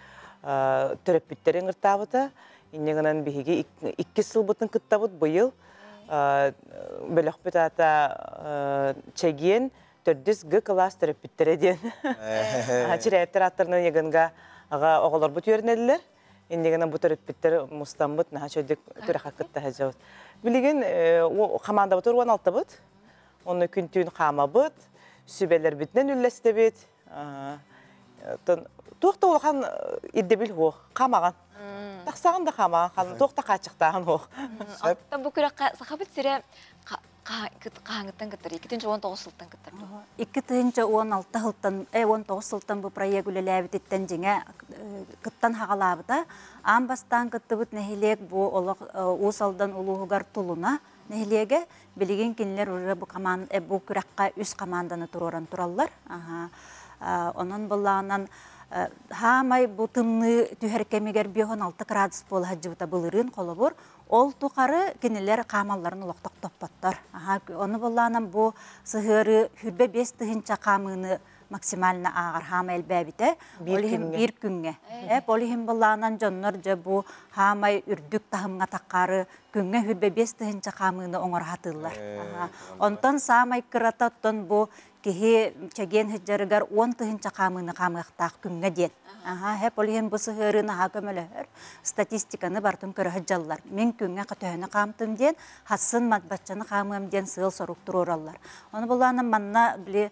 төрөппүттэри ыҥыртаабыта. Инньэ гынан биһиги иккис сылбытын кыттабыт быйыл. Бөлөхпүт аата Чэгиэн төрдүс Г кылаас төрөппүттэрэ диэн. Чирээптэр ааттарынан Ягынга аҕа оҕолорбут үөрэнэллэр. Инньэ гынан бу төрөппүттэр мустаммыт наһаа чөйдүк күрэххэ кытта сылдьабыт. Билигин хамаандабытыгар 16-быт. Онно күн-түүн хаамабыт, сүбэлэрбитинэн үллэстэбит. Туох да улахан ирдэбил суох, хаамаҕан. Тахсаҕын да хаамаҕан, туох да хааччахтааһын суох. Оттон бу күрэххэ Сахабыт сирэ хаһааҥҥыттан кыттар? 2019 сылтан кыттар дуо? 2016 сылтан, 19 сылтан бу проект үлэлээбититтэн дьиҥэ кыттан хаҕалаабыта. Аан бастаан кыттыбыт нэһилиэк бу олох Уус Алдан улууһугар Тулуна нэһилиэгэ. Билигин кинилэр уже бу, команд, бу күрэххэ үс команданы туруоран тураллар. Онон былаанан хаамай бу тымныы түһэр кэмигэр 56 градус буола сылдьыбыта былырыын холобур. Ол тухары кинилэр хаамалларын олох тохтоппоттор. Ону былаанан бу сыһыары 25 тыһыынча хаамыыны максимально ааҕар хаама элбээбитэ. Ол иһин биир күҥҥэ. Ол иһин былаанан дьоннор дьэ бу хаамай үрдүк таһымҥа таххаары күҥҥэ 25 тыһыынча хаамыыны оҥоро сатыыллар. Онтон саамай кырата оттон бу киһи чэгиэн сылдьарыгар 10 тыһыынча хаамыыны хаамыахтаах күҥҥэ диэн. Аха, ол иһин бу сыһыарыын аһа көмөлөһөр статистиканы барытын көрө сылдьаллар. Мин күҥҥэ төһөнү хаамтым диэн, хассын матбаччаны хаамыам диэн сыал-сорук туруораллар. Ону булаанан манна били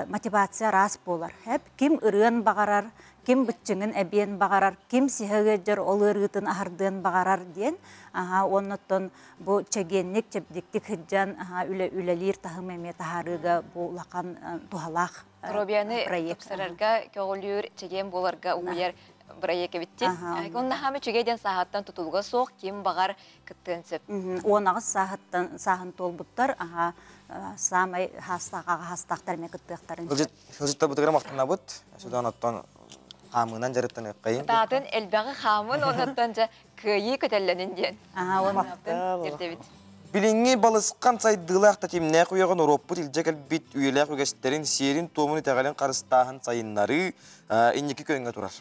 мотивация араас буолар. Хэп ким ырыан баҕарар, ким быччыҥын эбиэн баҕарар, ким сиһэ ыалдьар ол ыарыытын аһардыан баҕарар диэн, аха, оннуттан бу чэгиэнник, чэбдиктик сылдьан үлэ үлэлиир таһым эмиэ таһаарыыга бу улахан туһалаах Доруобуйаны тупсарарга көҕүлүүр, чэгиэн буоларга угуйар бырайыак эбиттин. Онно хаама үчүгэй диэн сааһыттан тутулуга суох, ким баҕар кыттыан сөп. 18 сааһыттан сааһын туолбуттар, аха, саамай хаастаах хаастаахтар эмиэ кыттыахтарын сөп. Сылдьыттарбытыгар махтанабыт. Судан оттон хаамыынан дьарыктаныаххайын. Таатын элбэҕи хаамын, оннуттан дьэ кыайыы көтөллөнүн диэн. Тиэрдэбит. Билиҥҥи балысхан сайдыылаах тэтимнээх үйэҕэ норуоппут илдьэ кэлбит үйэлээх үгэстэрин, сиэрин-туомун итэҕэлин харыстааһын сайыннарыы инники күөҥҥэ турар.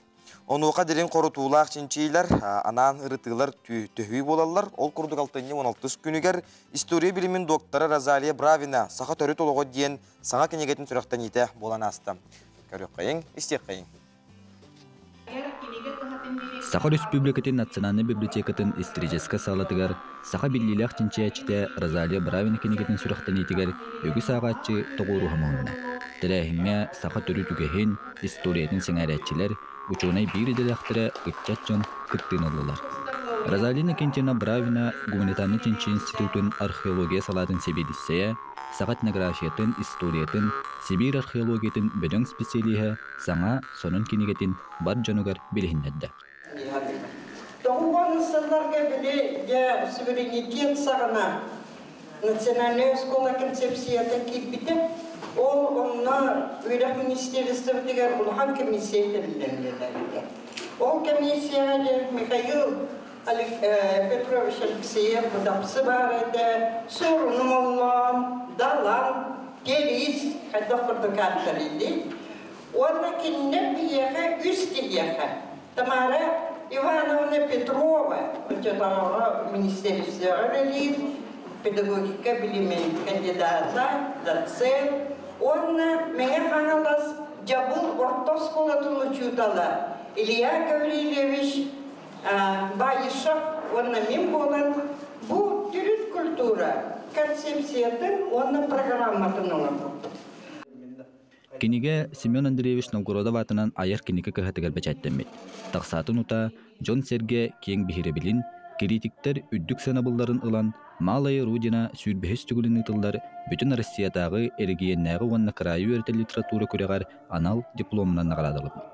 Онуоха дириҥ хорутуулаах чинчиилэр, анаан ырытыылар төһүү буолаллар. Ол курдук алтынньы 16 күнүгэр история билимин доктора Розалия Бравина «Саха төрүт олоҕо» диэн саҥа кинигэтин сүрэхтэниитэ буолан ааста. Көрүөххэйиҥ, истиэххэйиҥ. Саха Өрөспүүбүлүкэтин Национальнай библиотекатын историческай саалатыгар саха биллиилээх чинчийээччитэ Розалия Бравина кинигэтин сүрэхтэниитигэр үгүс ааҕааччы тоҕуоруһа муһунна. Тэрээһиҥҥэ саха төрүт үгэһин, историятын сэҥээрээччилэр, учуонай биир идэлээхтэрэ ыччат дьон кыттыыны ыллылар. Розалия Иннокентьевна Бравина Гуманитарнай чинчийии институтун археология салаатын сэбиэдиссэйэ, саха этнографиятын, историятын, Сибиир археологиятын бөдөҥ специалиһа саҥа, сонун кинигэтин бар дьонугар билиһиннэрдэ. Тоҕуон сылларга били дьэ суверенитет саҕана национальная школа концепцията киирбитэ. Ол онно үөрэх министерствотыгар улахан комиссия тэриллэн үлэлээбитэ. Ол комиссияҕа дьэ Михаил Петрович Алексеев Будапсы баар этэ, Суорун Омоллоон, Далан, Керис хайдах курдук ааттар ини. Уонна кинилэр биһиэхэ үс киһиэхэ. Тамара Ивановна Петрова, оччотооҕу министерствоҕа үлэлиир, педагогика билимин кандидата, доцент уонна Мэҥэ Хаҥалас Дьабыл орто оскуолатын учуутала Илья Гаврильевич Баишев уонна мин буолан бу төрүт культура концепциятын уонна программатын оҥорбуппут. Кинигэ Семен Андреевич Новгородов аатынан айар кинигэ кыһатыгар бэчээттэммит. Тахсаатын утаа дьон-сэргэ киэҥ биһирэбилин, кириитиктэр үрдүк сыанабылларын ылан, Малая Родина сүүрбэһис төгүлүн ыытыллар Бүтүн Россиятааҕы эрэгийиэннээҕи уонна кыраайы үөрэтэр литература күрэҕэр анал дипломунан наҕараадаламмыт.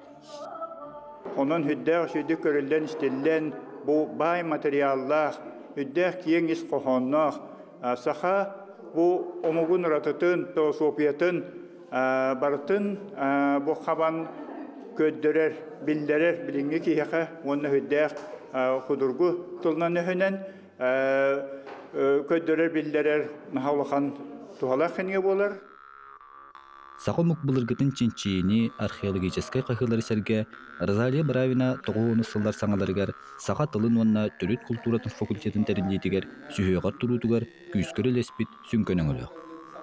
Онон үрдээх үчүгэйдик көрүллэн-истиллэн, бу баай материаллаах, үрдээх киэҥ ис хоһоонноох саха бу омугун уратытын, философиятын барытын бу хабан көрдөрөр, биллэрэр билиҥҥи киһиэхэ уонна үрдээх худургу тылынан өһүнэн көрдөрөр, биллэрэр наһаа улахан туһалаах кинигэ буолар. Саха омук былыргытын чинчийиини археологическай хаһыылары сэргэ Розалия Бравина 90 сыллар саҥаларыгар саха тылын уонна төрүт култууратын факультетын тэриллиитигэр сүһүөҕэр туруутугар күүскэ үлэлэспит сүҥкэн өҥөлөөх.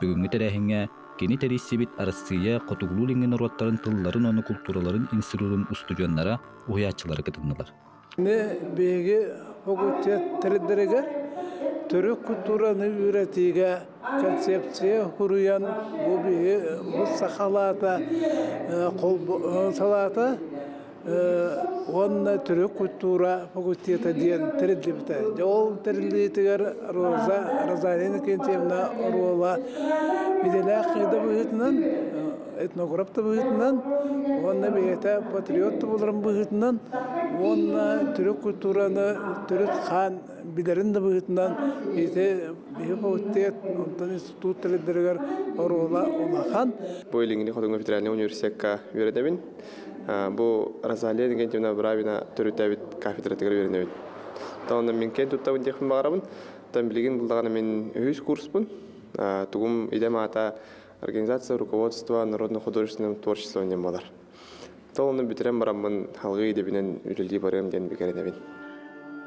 Бүгүҥҥү тэрээһиҥҥэ кини тэрийсибит Арассыыйа Хотугулуу-Илиҥҥи норуоттарын тылларын уонна култуураларын институтун устудьуоннара, уһуйааччылара кытыннылар. Кини биһиги факультет тэриллэригэр төрүт культураны үөрэтиигэ концепция суруйан бу биһи бу сахалаата салаата уонна төрүт культура факультета диэн тэриллибитэ. Дьэ ол тэриллиитигэр Роза Розалия Иннокентьевна оруола идэлээх киһи быһыытынан этнограф да быһыытынан уонна бэйэтэ патриот да буоларын быһыытынан уонна төрүт культураны төрүт хаан билэрин да быһыытынан ити биһи факультет онтон институт тэрилдэригэр оруола улахан. Бу Илиҥҥи Хотуҥҥа федеральнай университекка үөрэнэбин. Бу Розалия Иннокентьевна Бравина төрүттээбит кафедратыгар үөрэнэбин. Онон мин киэн туттабын диэхпин баҕарабын. Оттон билигин буллаҕына мин үһүс курспун. Тугум идэм аата Организация руководства народно-художественным творчеством диэн буолар. Толону бүтэрэн бараммын халгыы идэбинэн үлэлии барыам диэн бигэрэнэбин.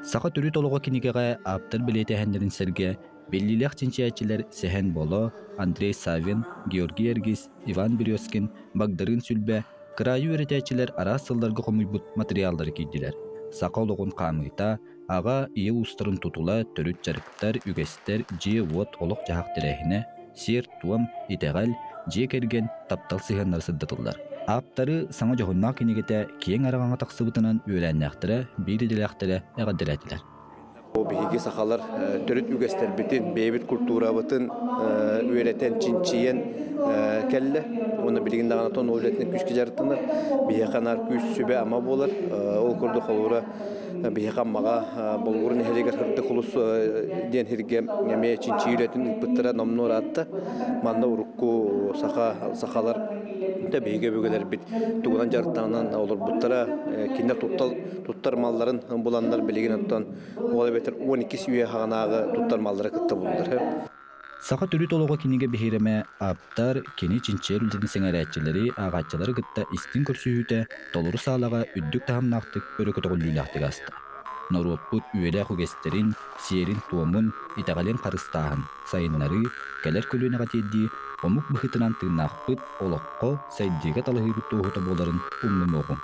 Саха төрүт олоҕо кинигэҕэ ааптар бэлиэтээһиннэрин сэргэ биллиилээх чинчийээччилэр Сэһэн Боло, Андрей Саввин, Георгий Эргис, Иван Березкин, Багдарыын Сүлбэ, кыраайы үөрэтээччилэр араас сылларга хомуйбут матырыйааллары киирдилэр. Саха олоҕун хаамыыта, аҕа, ийэ уустарын тутула, төрүт дьарыктар, үгэстэр, дьиэ-уот, олох-дьаһах тэрээһинэ, сиэр-туом, итэҕэл, дьиэ кэргэн, таптал сыһыаннара сырдатыллар. Ааптары саҥа дьоһуннаах кинигэтэ киэҥ араҥаҕа тахсыбытынан үөлээннээхтэрэ, биир идэлээхтэрэ эҕэрдэлээтилэр. Биһиги сахалар төрүт үгэстэрбитин, бэйэбит культурабытын үөрэтэн, чинчийэн кэллэ. Уонна билигин даҕаны тон ол үлэтинэн күүскэ дьарыктанар. Биһиэхэ наар күүс сүбэ-ама буолар. Ол курдук холобура биһиэхэ Аммаҕа Болугур нэһилиэгэр Сырдык улус диэн сиргэ эмиэ чинчийии үлэтин ыыппыттара номнуо ыраатта. Манна урукку саха сахалар биһиги өбүгэлэрбит тугунан дьарыктанан олорбуттара, кинилэр туттал туттар малларын буланнар билигин оттон ол эбэтэр 12 үйэ хаҕанааҕы туттар маллары кытта буллар. Саха төрүт олоҕо кинигэ биһирэмэ ааптар кини чинчийэр үлэтин сэҥээрээччилэри, ааҕааччылары кытта истиҥ көрсүһүүтэ толору саалаҕа үрдүк таһымнаахтык өрө көтөҕүллүүлээхтик ааста. Норуоппут үйэлээх үгэстэрин, сиэрин-туомун, итэҕэлин харыстааһын, сайыннарыы, кэлэр көлүөнэҕэ тиэрдии омук быһыытынан тыыннаахпыт, олоххо, сайдыыга талаһыыбыт туоһута буоларын умнумуоҕуҥ.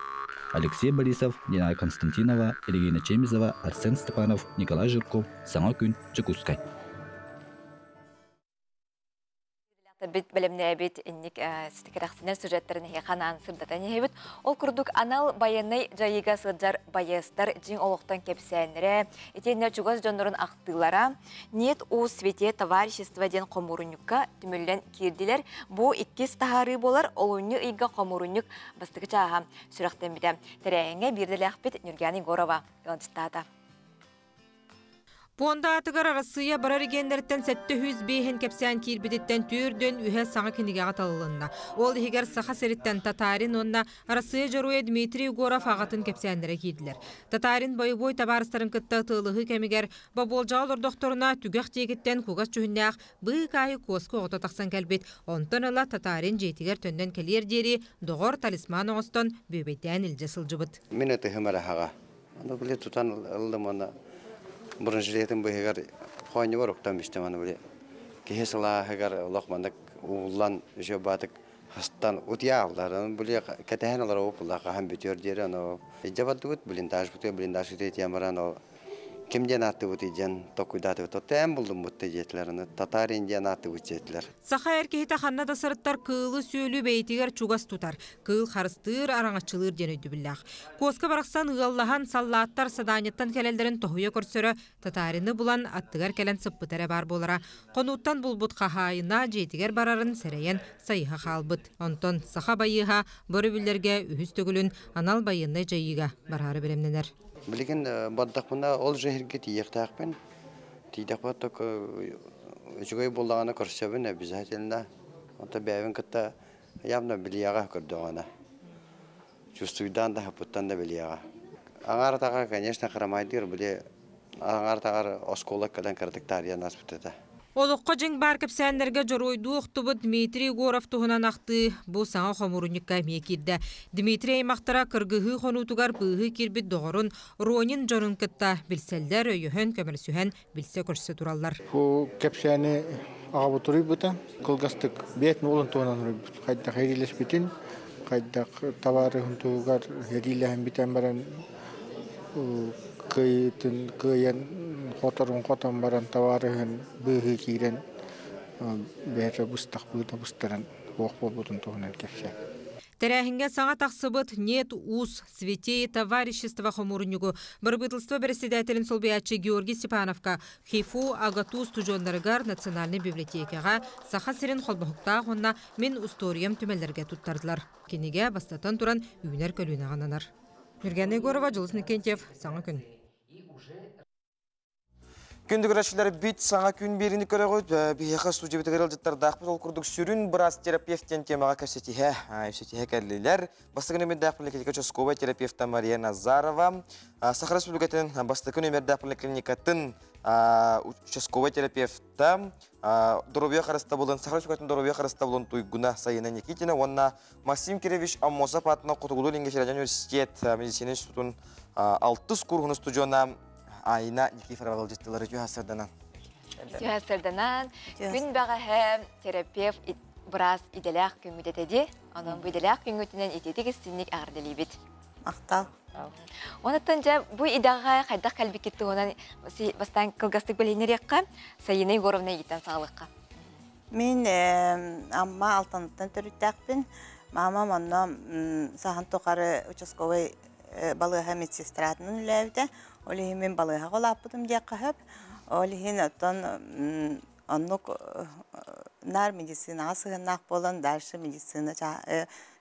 Алексей Борисов, Динара Константинова, Регина Чемезова, Арсен Степанов, Николай Жирков, Саҥа күн, Дьокуускай. Бит бэлэмнээбит инник кэрэхсэнэр сюжеттарын эһиэхэ анаан сырдатан иһэбит. Ол курдук анал байыаннай дьайыыга сылдьар байыастар дьиҥ олохтон кэпсээннэрэ, итиэннэ чугас дьоннорун ахтыылара «Нет у свете товарищества» диэн хомуурунньукка түмүллэн киирдилэр. Бу иккис таһаарыы буолар олунньу ыйга хомуурунньук бастакы чааһа сүрэхтэммитэ. Тэрээһиҥҥэ биирдэлээхпит Нюргяна Егорова ыалдьыттаата. Пуонда аатыгар Арассыыйа бары регионнарыттан 705 кэпсээн киирбититтэн түүрдүн үһэ саҥа кинигэҕэ талылынна. Ол иһигэр Саха сириттэн Татарин уонна Арассыыйа Дьоруойа Дмитрий Егоров аҕатын кэпсээннэрэ киирдилэр. Татарин бойобуой табаарыстарын кытта ытыалаһыы кэмигэр бобуолдьаҕа олордохторуна түгэх диэкиттэн кугас дьүһүннээх быыкаайы куоска оҕото тахсан кэлбит. Онтон ыла Татарин дьиэтигэр төннөн кэлиэр диэри доҕор талисман оҥостон бүөбэйдээн илдьэ сылдьыбыт. Мин ытыһым ыраһаҕа. Аны били тутан ыллым уонна бронежилетин быыһыгар хоонньубар уктан бистим аны били киһи сылааһыгар олох маннык ууллан үчүгэй баатык хастан утуйааллар аны били кэтэһэн олоробут булла хаһан бүтүөр диэри аны илдьэ бардыбыт блиндажбытыгар блиндажбытыгар тиийэн баран ол ким диэн ааттыбытый диэн толкуйдаатыбыт оттон эн буллуммут да диэтилэр аны татарин диэн ааттыбыт диэтилэр. Саха эр киһитэ ханна да сырыттар кыылы-сүөлү бэйэтигэр чугас тутар, кыыл харыстыыр, араҥаччылыыр диэн өйдөбүллээх. Куоска барахсан ыаллаһан, саллааттар садаанньыттан кэлэллэрин тоһуйа көрсөрө, татаарины булан аттыгар кэлэн сыппыта эрэ баар буолара. Хонууттан булбут хаһаайына дьиэтигэр барарын сэрэйэн сайыһа хаалбыт. Онтон саха байыаһа бу өрөбүллэргэ үһүс төгүлүн анал байыаннай дьайыыга бараары бэлэмнэнэр. Билигин бардахпына ол же иһиргэ тиийиэхтээхпин. Тиийдэхпинэ только үчүгэй буоллаҕына көрсөбүн обязательно. Онто бэйэбин кытта явно билиэҕэ көрдөҕүнэ. Чувствуйдаан да хаппыттан да билиэҕэ. Аҥаар атаҕар, конечно, храмайдыыр, били аҥаар атаҕар оскуола кэлэн кыратык таарыйан ааспыт этэ. Олоххо дьиҥ баар кэпсээннэргэ дьоруойдуу охтубут Дмитрий Егоров туһунан ахтыы бу саҥа хомуурунньукка эмиэ киирдэ. Дмитрий аймахтара кыргыһыы хонуутугар быыһыы киирбит доҕорун Ронин дьонун кытта билсэллэр, өйөһөн, көмөлөсүһэн билсэ-көрсө тураллар. Бу кэпсээни аҕабыт уруйбута. Кылгастык бэйэтин уолун туһунан уруйбут. Хайдах эриилэспитин, хайдах табаарыһын туһугар эриилэһэн бүтэн баран кыайыытын кыайан хоторун хотон баран табаарыһын быыһыы киирэн бэйэтэ быстах быыта быстаран суох буолбутун туһунан кэпсээн. Тэрээһиҥҥэ саҥа тахсыбыт «Нет уз святей товарищества» хомуурунньугу бырабыыталыстыба бэрэссэдээтэлин солбуйааччы Георгий Степановка ХИФУ АГАТУ устудьуоннарыгар Национальнай библиотекаҕа Саха сирин холбоһуктаах уонна Мин устуоруйам түмэллэргэ туттардылар. Кинигэ, бастатан туран, үүнэр көлүөнэҕэ ананар. Нюргена Егорова, Дьулус Никентьев, Саҥа күн. Күндү көрөөччүлэр бит саҥа күн биэриини көрөҕүт. Биһиэхэ студиябытыгар ыалдьыттардаахпыт. Ол курдук сүрүн быраас терапевт диэн темаҕа кэпсэтиһэ, кэпсэтиһэ кэллилэр. Бастакы нүмердээх поликлиника участковай терапевта Мария Назарова, Саха Республикатын бастакы нүмердээх поликлиникатын участковай терапевта, доруобуйа харыстабылын, Саха Республикатын доруобуйа харыстабылын туйгуна Сайына Никитина уонна Максим Кирович Аммосов аатынан Хотугулуу-Илиҥҥи федеральнай университет медицина институтун алтыс курһун устудьуона Айна Никифорова ыалдьыттылары үтүө сарданан. Үтүө сарданан. Күн бэҕэһээ терапевт быраас идэлээх күҥҥүт этэ дии. Онон бу идэлээх күҥҥүтүнэн итиитик истинник эҕэрдэлиибит. Махтал. Онуттан дьэ бу идэҕэ хайдах кэлбиккит туһунан бастаан кылгастык билиһиннэриэххэ, Сайына Егоровна иитэн саҕалыахха. Мин Амма Алтаныттан төрүттээхпин. Мамам онно саһан тухары участковай балыыһа медсестратынан үлээбитэ. Ол иһин мин балыыһаҕа улааппытым диэххэ сөп. Ол иһин оттон оннук наар медицинаҕа сыһыаннаах буолан дальше медицина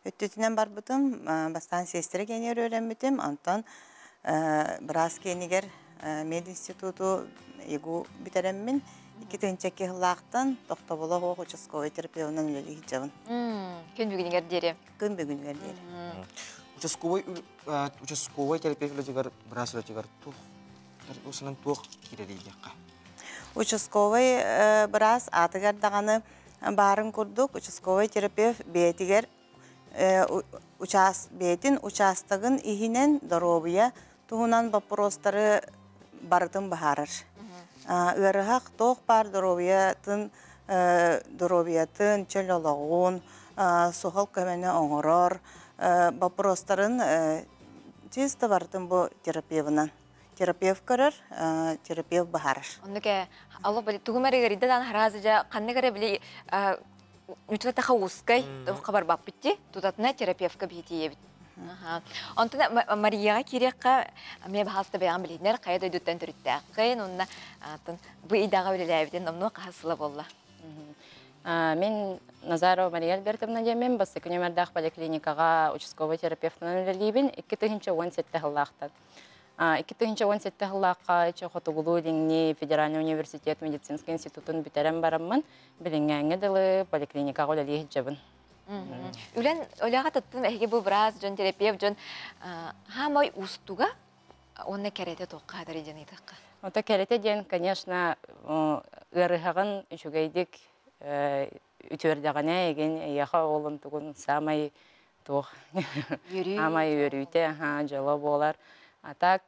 өттүтүнэн барбытым. Бастаан сиэстэрэ киэнигэр үөрэммитим. Онтон быраас киэнигэр мединституту ЕГУ бүтэрэммин 2002 сыллаахтан тохтобула суох участковай терапевтынан үлэлии сылдьабын. Күн бүгүнүгэр диэри. Күн бүгүнүгэр диэри. Участковай участковай терапевт үлэтигэр быраас үлэтигэр туох усунан туох киирэрий диэххэ? Участковай быраас аатыгар даҕаны баарын курдук участковай терапевт бэйэтигэр бэйэтин учаастагын иһинэн доруобуйа туһунан боппуруостары барытын быһаарар. Ыарыһах туох баар доруобуйатын доруобуйатын, чөл олоҕун, суһал көмөнү оҥорор боппуруостарын чисто барытын бу терапевынан. Терапевт көрөр, терапевт быһаарар. Оннук ээ, алло били тугум эрэ ыарыйда даҕаны хараазы дьэ ханнык эрэ били ньучча узкай хабарбаппыт дии тутатына терапевтка биһи тиийэбит. Онтон Марияҕа киириэххэ, эмиэ баһаалыста бэйэҕин билиһиннэр, хайа дойдуттан төрүттээххин, уонна бу идэҕэ үлэлээбитин номнуо хаһыс сыла буолла? Мин Назарова Мария Альбертовна диэммин, бастакы нүөмэрдээх поликлиникаҕа участковай терапевтынан үлэлиибин, 2017 сыллаахтан. 2017 сыллаахха Хотугулуу Илиҥҥи федеральный университет медицинскэй институтун бүтэрэн бараммын, билиҥҥээҥҥэ дылы поликлиникаҕа үлэлии сылдьабын. Үлэн үлэҕэ тыттым эһиги бу быраас дьон, терапевт дьон хаамай устуга уонна кэрэтэ туохха хатары диэн ыйытыахха. Ото кэрэтэ диэн, конечно, ыарыһаҕын үчүгэйдик үтүөрдэҕинэ эгин эйиэхэ ол онтугун саамай туох аамай үөрүүтэ дьоло буолар. А так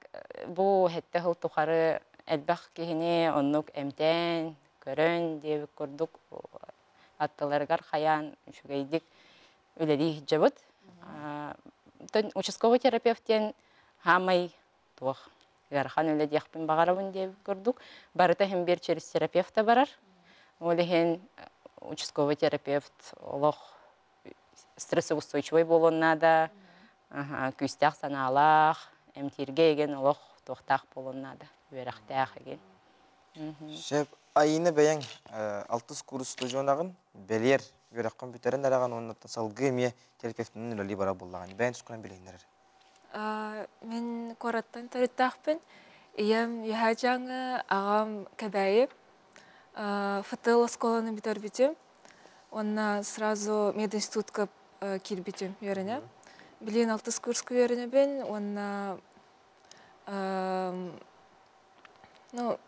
бу сэттэ сыл тухары элбэх киһини оннук эмтээн, көрөн диэбит курдук аттыларыгар хайаан үчүгэйдик үлэлии сылдьабыт. Участковый терапевт диэн хаамай туох ыарахан үлэ диэхпин баҕарабын диэбит курдук барыта иһин биир через терапевта барар. Ол иһин участковый терапевт олох стрессоустойчивый буолуон наада, күүстээх санаалаах, эмтииргэ эгин олох туохтаах буолуон наада, үөрэхтээх эгин. Сөп. Айыына бэйэҥ алтыс курс устудьуонаҕын, бэлиэр үөрэххин бүтэрэн эрэҕин уонна салгыы эмиэ терапевтынан үлэлии барар буоллаҕын. Бэйэҥ тускунан билиһиннэр эрэ. Мин куораттан төрүттээхпин. Ийэм Үөһээ Дьааҥы, аҕам Кэбээйи. ФТЛ оскуоланы бүтэрбитим. Уонна сразу мединститутка киирбитим үөрэнэ. Билигин алтыс курска үөрэнэбин уонна ну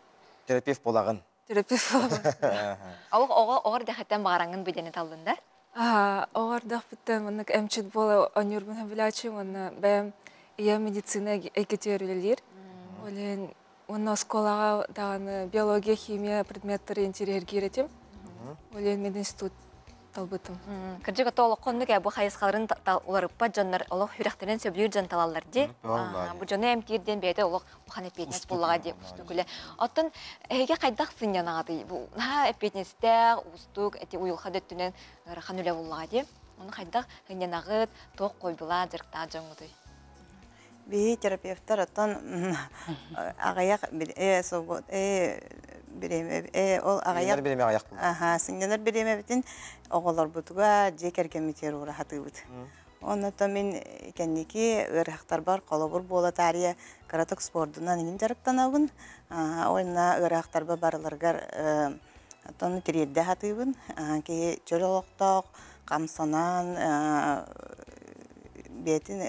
Терапевт буолаҕын. Терапевт буолабын. Олох оҕо оҕор дэхэттэн баҕараҥҥын бу диэни таллын да? Оҕор дэхпиттэн маннык эмчит буола оонньуурбун сөбүлээччим уонна бэйэм ийэм медицина эйгэтигэр үлэлиир. Ол иһин уонна оскуолаҕа даҕаны биология, химия предметтары интириэһиргиир этим. Ол иһин мединститут талбытым. Кырдьык ото олоххо оннук бу хайысхаларын уларыппат дьоннор олох сүрэхтэрин сөбүлүүр дьон талаллар дии. Бу дьону эмтиир диэн бэйэтэ олох улахан эппиэтинэс буоллаҕа дии устук үлэ. Оттон эһиги хайдах сынньанаҕытый? Бу наһаа эппиэтинэстээх, уустук, эти уйулҕа да өттүнэн ыарахан үлэ буоллаҕа дии. Ону хайдах сынньанаҕыт, туох хойбулаах, дьарыктаах дьоҥҥутуй? Биһи терапевтар оттон аҕыйах бириэмэ ол аҕыйах бириэмэ аҕыйах аха сынньанар бириэмэбитин оҕолорбутугар дьиэ кэргэммитигэр уураһатыыбыт. Онно мин кэнники ыарыһахтарбар холобур буола таарыйа кыратык спордунан иҥин дьарыктанабын. Уонна ыарыһахтарба барыларыгар оттон тириэрдэ сатыыбын. Киһи чөл олохтоох, хамсанан, бэйэтин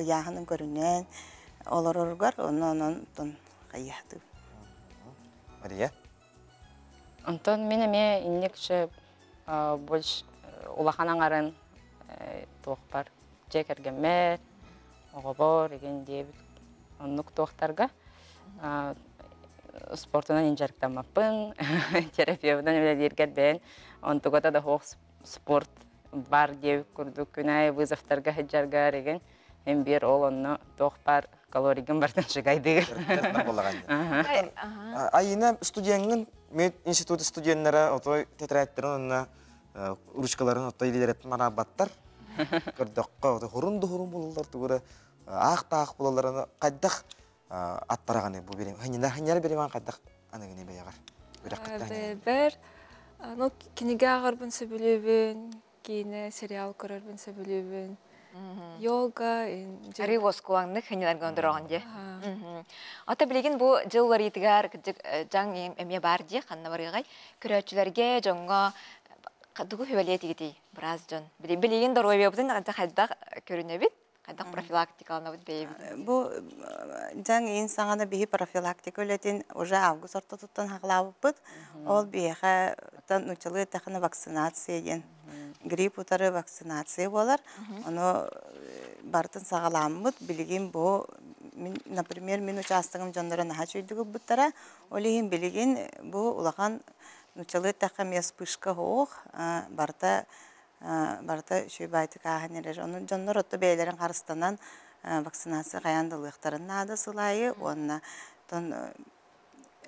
ыйааһынын көрүнэн олороругар онно онон хайыһатыы. Мария? Онтон мин эмиэ инникче больш улахан аҥарын туохпар дьиэ кэргэммэр, оҕобор игин диэбит оннук туохтарга спортунан дьарыктаммаппын, терапевтынан үлэлииргэр бэйэн онтугата да суох спорт бар диэбит курдук күн аайы вызовтарга сылдьаргар игин эн биир ол онно туох баар калорийгын бартан шыгайдыыр. Айына студеҥҥын мед институт студеннара отой тетрадьтарын онно ручкаларын отой илиилэриттэн араабаттар. Көрдөххө отой хурун да хурун булаллар тугура аах-таах булалларына хайдах аттараҕаны бу бирим ханньара ханньара бириман хайдах аныгыны бэйэҕэр үрэххиттэн Бэйэбэр ну кинигэ ааҕарбын сөбүлүүбүн, киинэ, сериал көрөрбүн сөбүлүүбүн. Йога, Арыы уоскулаҥнык хынньаларга ондороҕун дии. Ата билигин бу дьыл уларыйытыгар кырдьык дьаҥ эмиэ баар дии ханна барыаҕай. Көрөөччүлэргэ, дьоҥҥо тугу сүбэлиэ этигитий быраас дьон? Билигин доруобуйабытын хайдах көрүнэбит? Хайдах профилактикаланабыт бэйэбит? Бу дьаҥ иин саҥана биһи профилактика үлэтин уже август ортотуттан хаҕалаабыппыт. Ол биһиэхэ нууччалыы эттэххинэ вакцинация диэн грипп утары вакцинация буолар. Ону барытын саҕаламмыт. Билигин бу мин, например, мин учаастагым дьонноро наһаа үчүгэйдик ылбыттара. Ол иһин билигин бу улахан нууччалыы эттэххэ эмиэ вспышка суох барыта барыта үчүгэй баайтык ааһан эрэр. Ону дьоннор отто бэйэлэрин харыстанан вакцинация хайаан да ылыахтарын наада сыл аайы уонна тон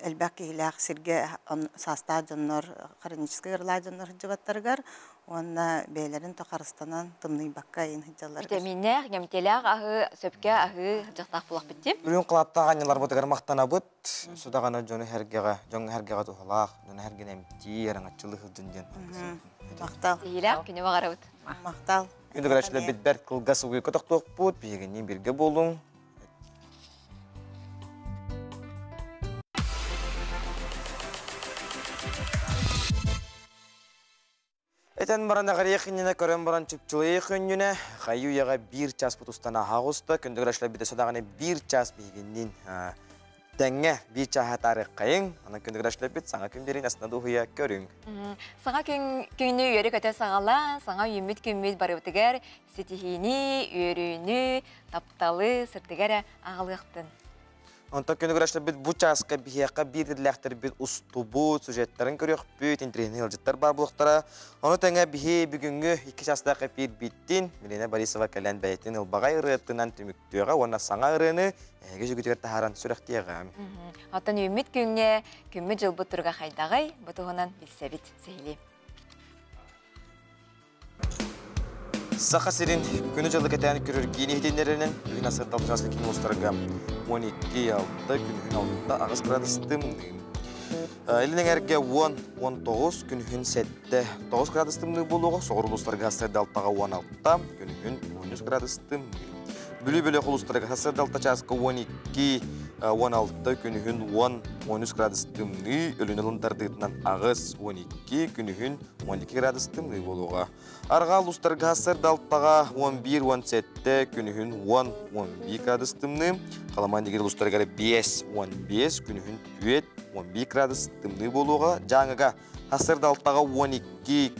элбэх киһилээх сиргэ саастаах дьоннор, хроническай ыарыылаах дьоннор сылдьыбаттарыгар уонна бэйэлэрин то харыстанан тымныйбакка иин сылдьалларыгар. Витаминнээх, нэмтиэлээх аһы, сөпкө аһыы сылдьахтаах буолахпыт дии. Үрүҥ кылааттаах анньаларбытыгар махтанабыт. Судаҕана дьону сэргэҕэ, дьоҥҥо сэргэҕэ туһалаах, дьону сэргэни эмтии, араҥаччылыы сылдьын диэн. Махтал. Сиһилээх күнү баҕарабыт. Махтал. Күндү көрөөччүлэрбит бэрт кылгас угуйга тохтуохпут, биһигинниин бииргэ буолуҥ. Этэн баран аҕырыйах иннинэ көрөн баран чыпчылыйах өнньүнэ хайыы-үйэҕэ биир час бутустан аһаҕуста күндүгүр ашлар бүтэ садаҕаны биир час биһигинниин тэҥҥэ биир чааһа таарыаххайыҥ. Онон күндүгүр ашлар саҥа күн биэрин астына дуһуйа көрүҥ. Саҥа күн күнү үөрэ көтө саҕалаан, саҥа үүммүт күммүт барыбытыгар ситиһиини, үөрүүнү, тапталы, сырдыгы эрэ аҕалыахтын. Онтон күнүгүр ашларбыт бу чааска биһиэхэ биир идэлээхтэрбит устубут, сюжеттарын көрүөхпүт, интэриэһинэй ыалдьыттар баар буолуохтара. Ону тэҥэ биһи бүгүҥҥү икки чаастаах эпиир биттин Милена Борисова кэлэн бэйэтин ылбаҕай ырыатынан түмүктүөҕэ уонна саҥа ырыаны эһиги сүгүтүгэр таһааран сүрэхтиэҕэ. Оттон үүммүт күҥҥэ күммүт дьылбыт туруга хайдаҕый? Бу туһунан билсэбит сиһилии. Саха сирин күнү-дьылы кэтээн көрөр киин иһитиннэрэринэн бүгүн асырдал чааска киин улуустарга 12-6, күнүһүн 6, 8 градус тымныы. Илин эҥэргэ 10-19, күнүһүн 7, 9 градус тымныы буолуоҕа, соҕуруу улуустарга сарсыарда 6-га 16, күнүһүн 13 градус тымныы. Бүлүү бөлөх улуустарыгар сарсыарда 6 чааска 12, 16, күнүһүн 10, 13 градус тымныы, Өлүнэ ылын тардыытынан 8, 12, күнүһүн 12 градус тымныы буолуоҕа. Арҕаа улуустарга сарсыарда 6-га 11-17, күнүһүн 10-11 градус тымныы. Халымаан Дигир улуустарыгар 5-15, күнүһүн 4-11 градус тымныы буолуоҕа. Дьааҥыга сарсыарда 6-га 12,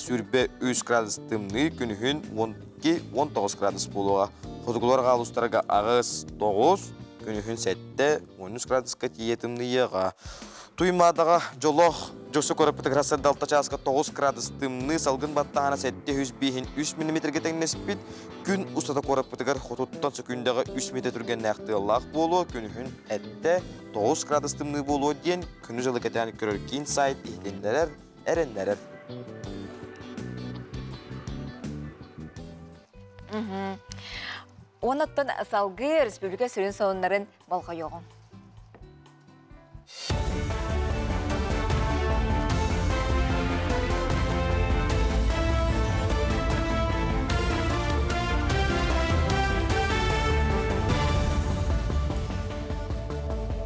сүрбэ 3 градус тымныы, күнүһүн 12-19 градус буолуоҕа. Хотугулар арҕаа улуустарга 8-9, күнүһүн 7-13 градуска тиийэ тымныйыаҕа. Туймаадаҕа дьолоох дьосу көрөппүтүгэр сарсыарда 6 чааска 9 градус тымныы салгын баттаһана 705 3 миллиметргэ тэҥнэспит. Күн устата куораппытыгар хотуттан сөкүүндэҕэ 3 метр түргэннээх тыаллаах буолуо, күнүһүн этте 9 градус тымныы буолуо диэн күнү-дьылы кэтээн көрөр киин сайт иһитиннэрэр, эрэннэрэр. Оннуттан салгыы республика сүрүн сонуннарын болҕойоҕун.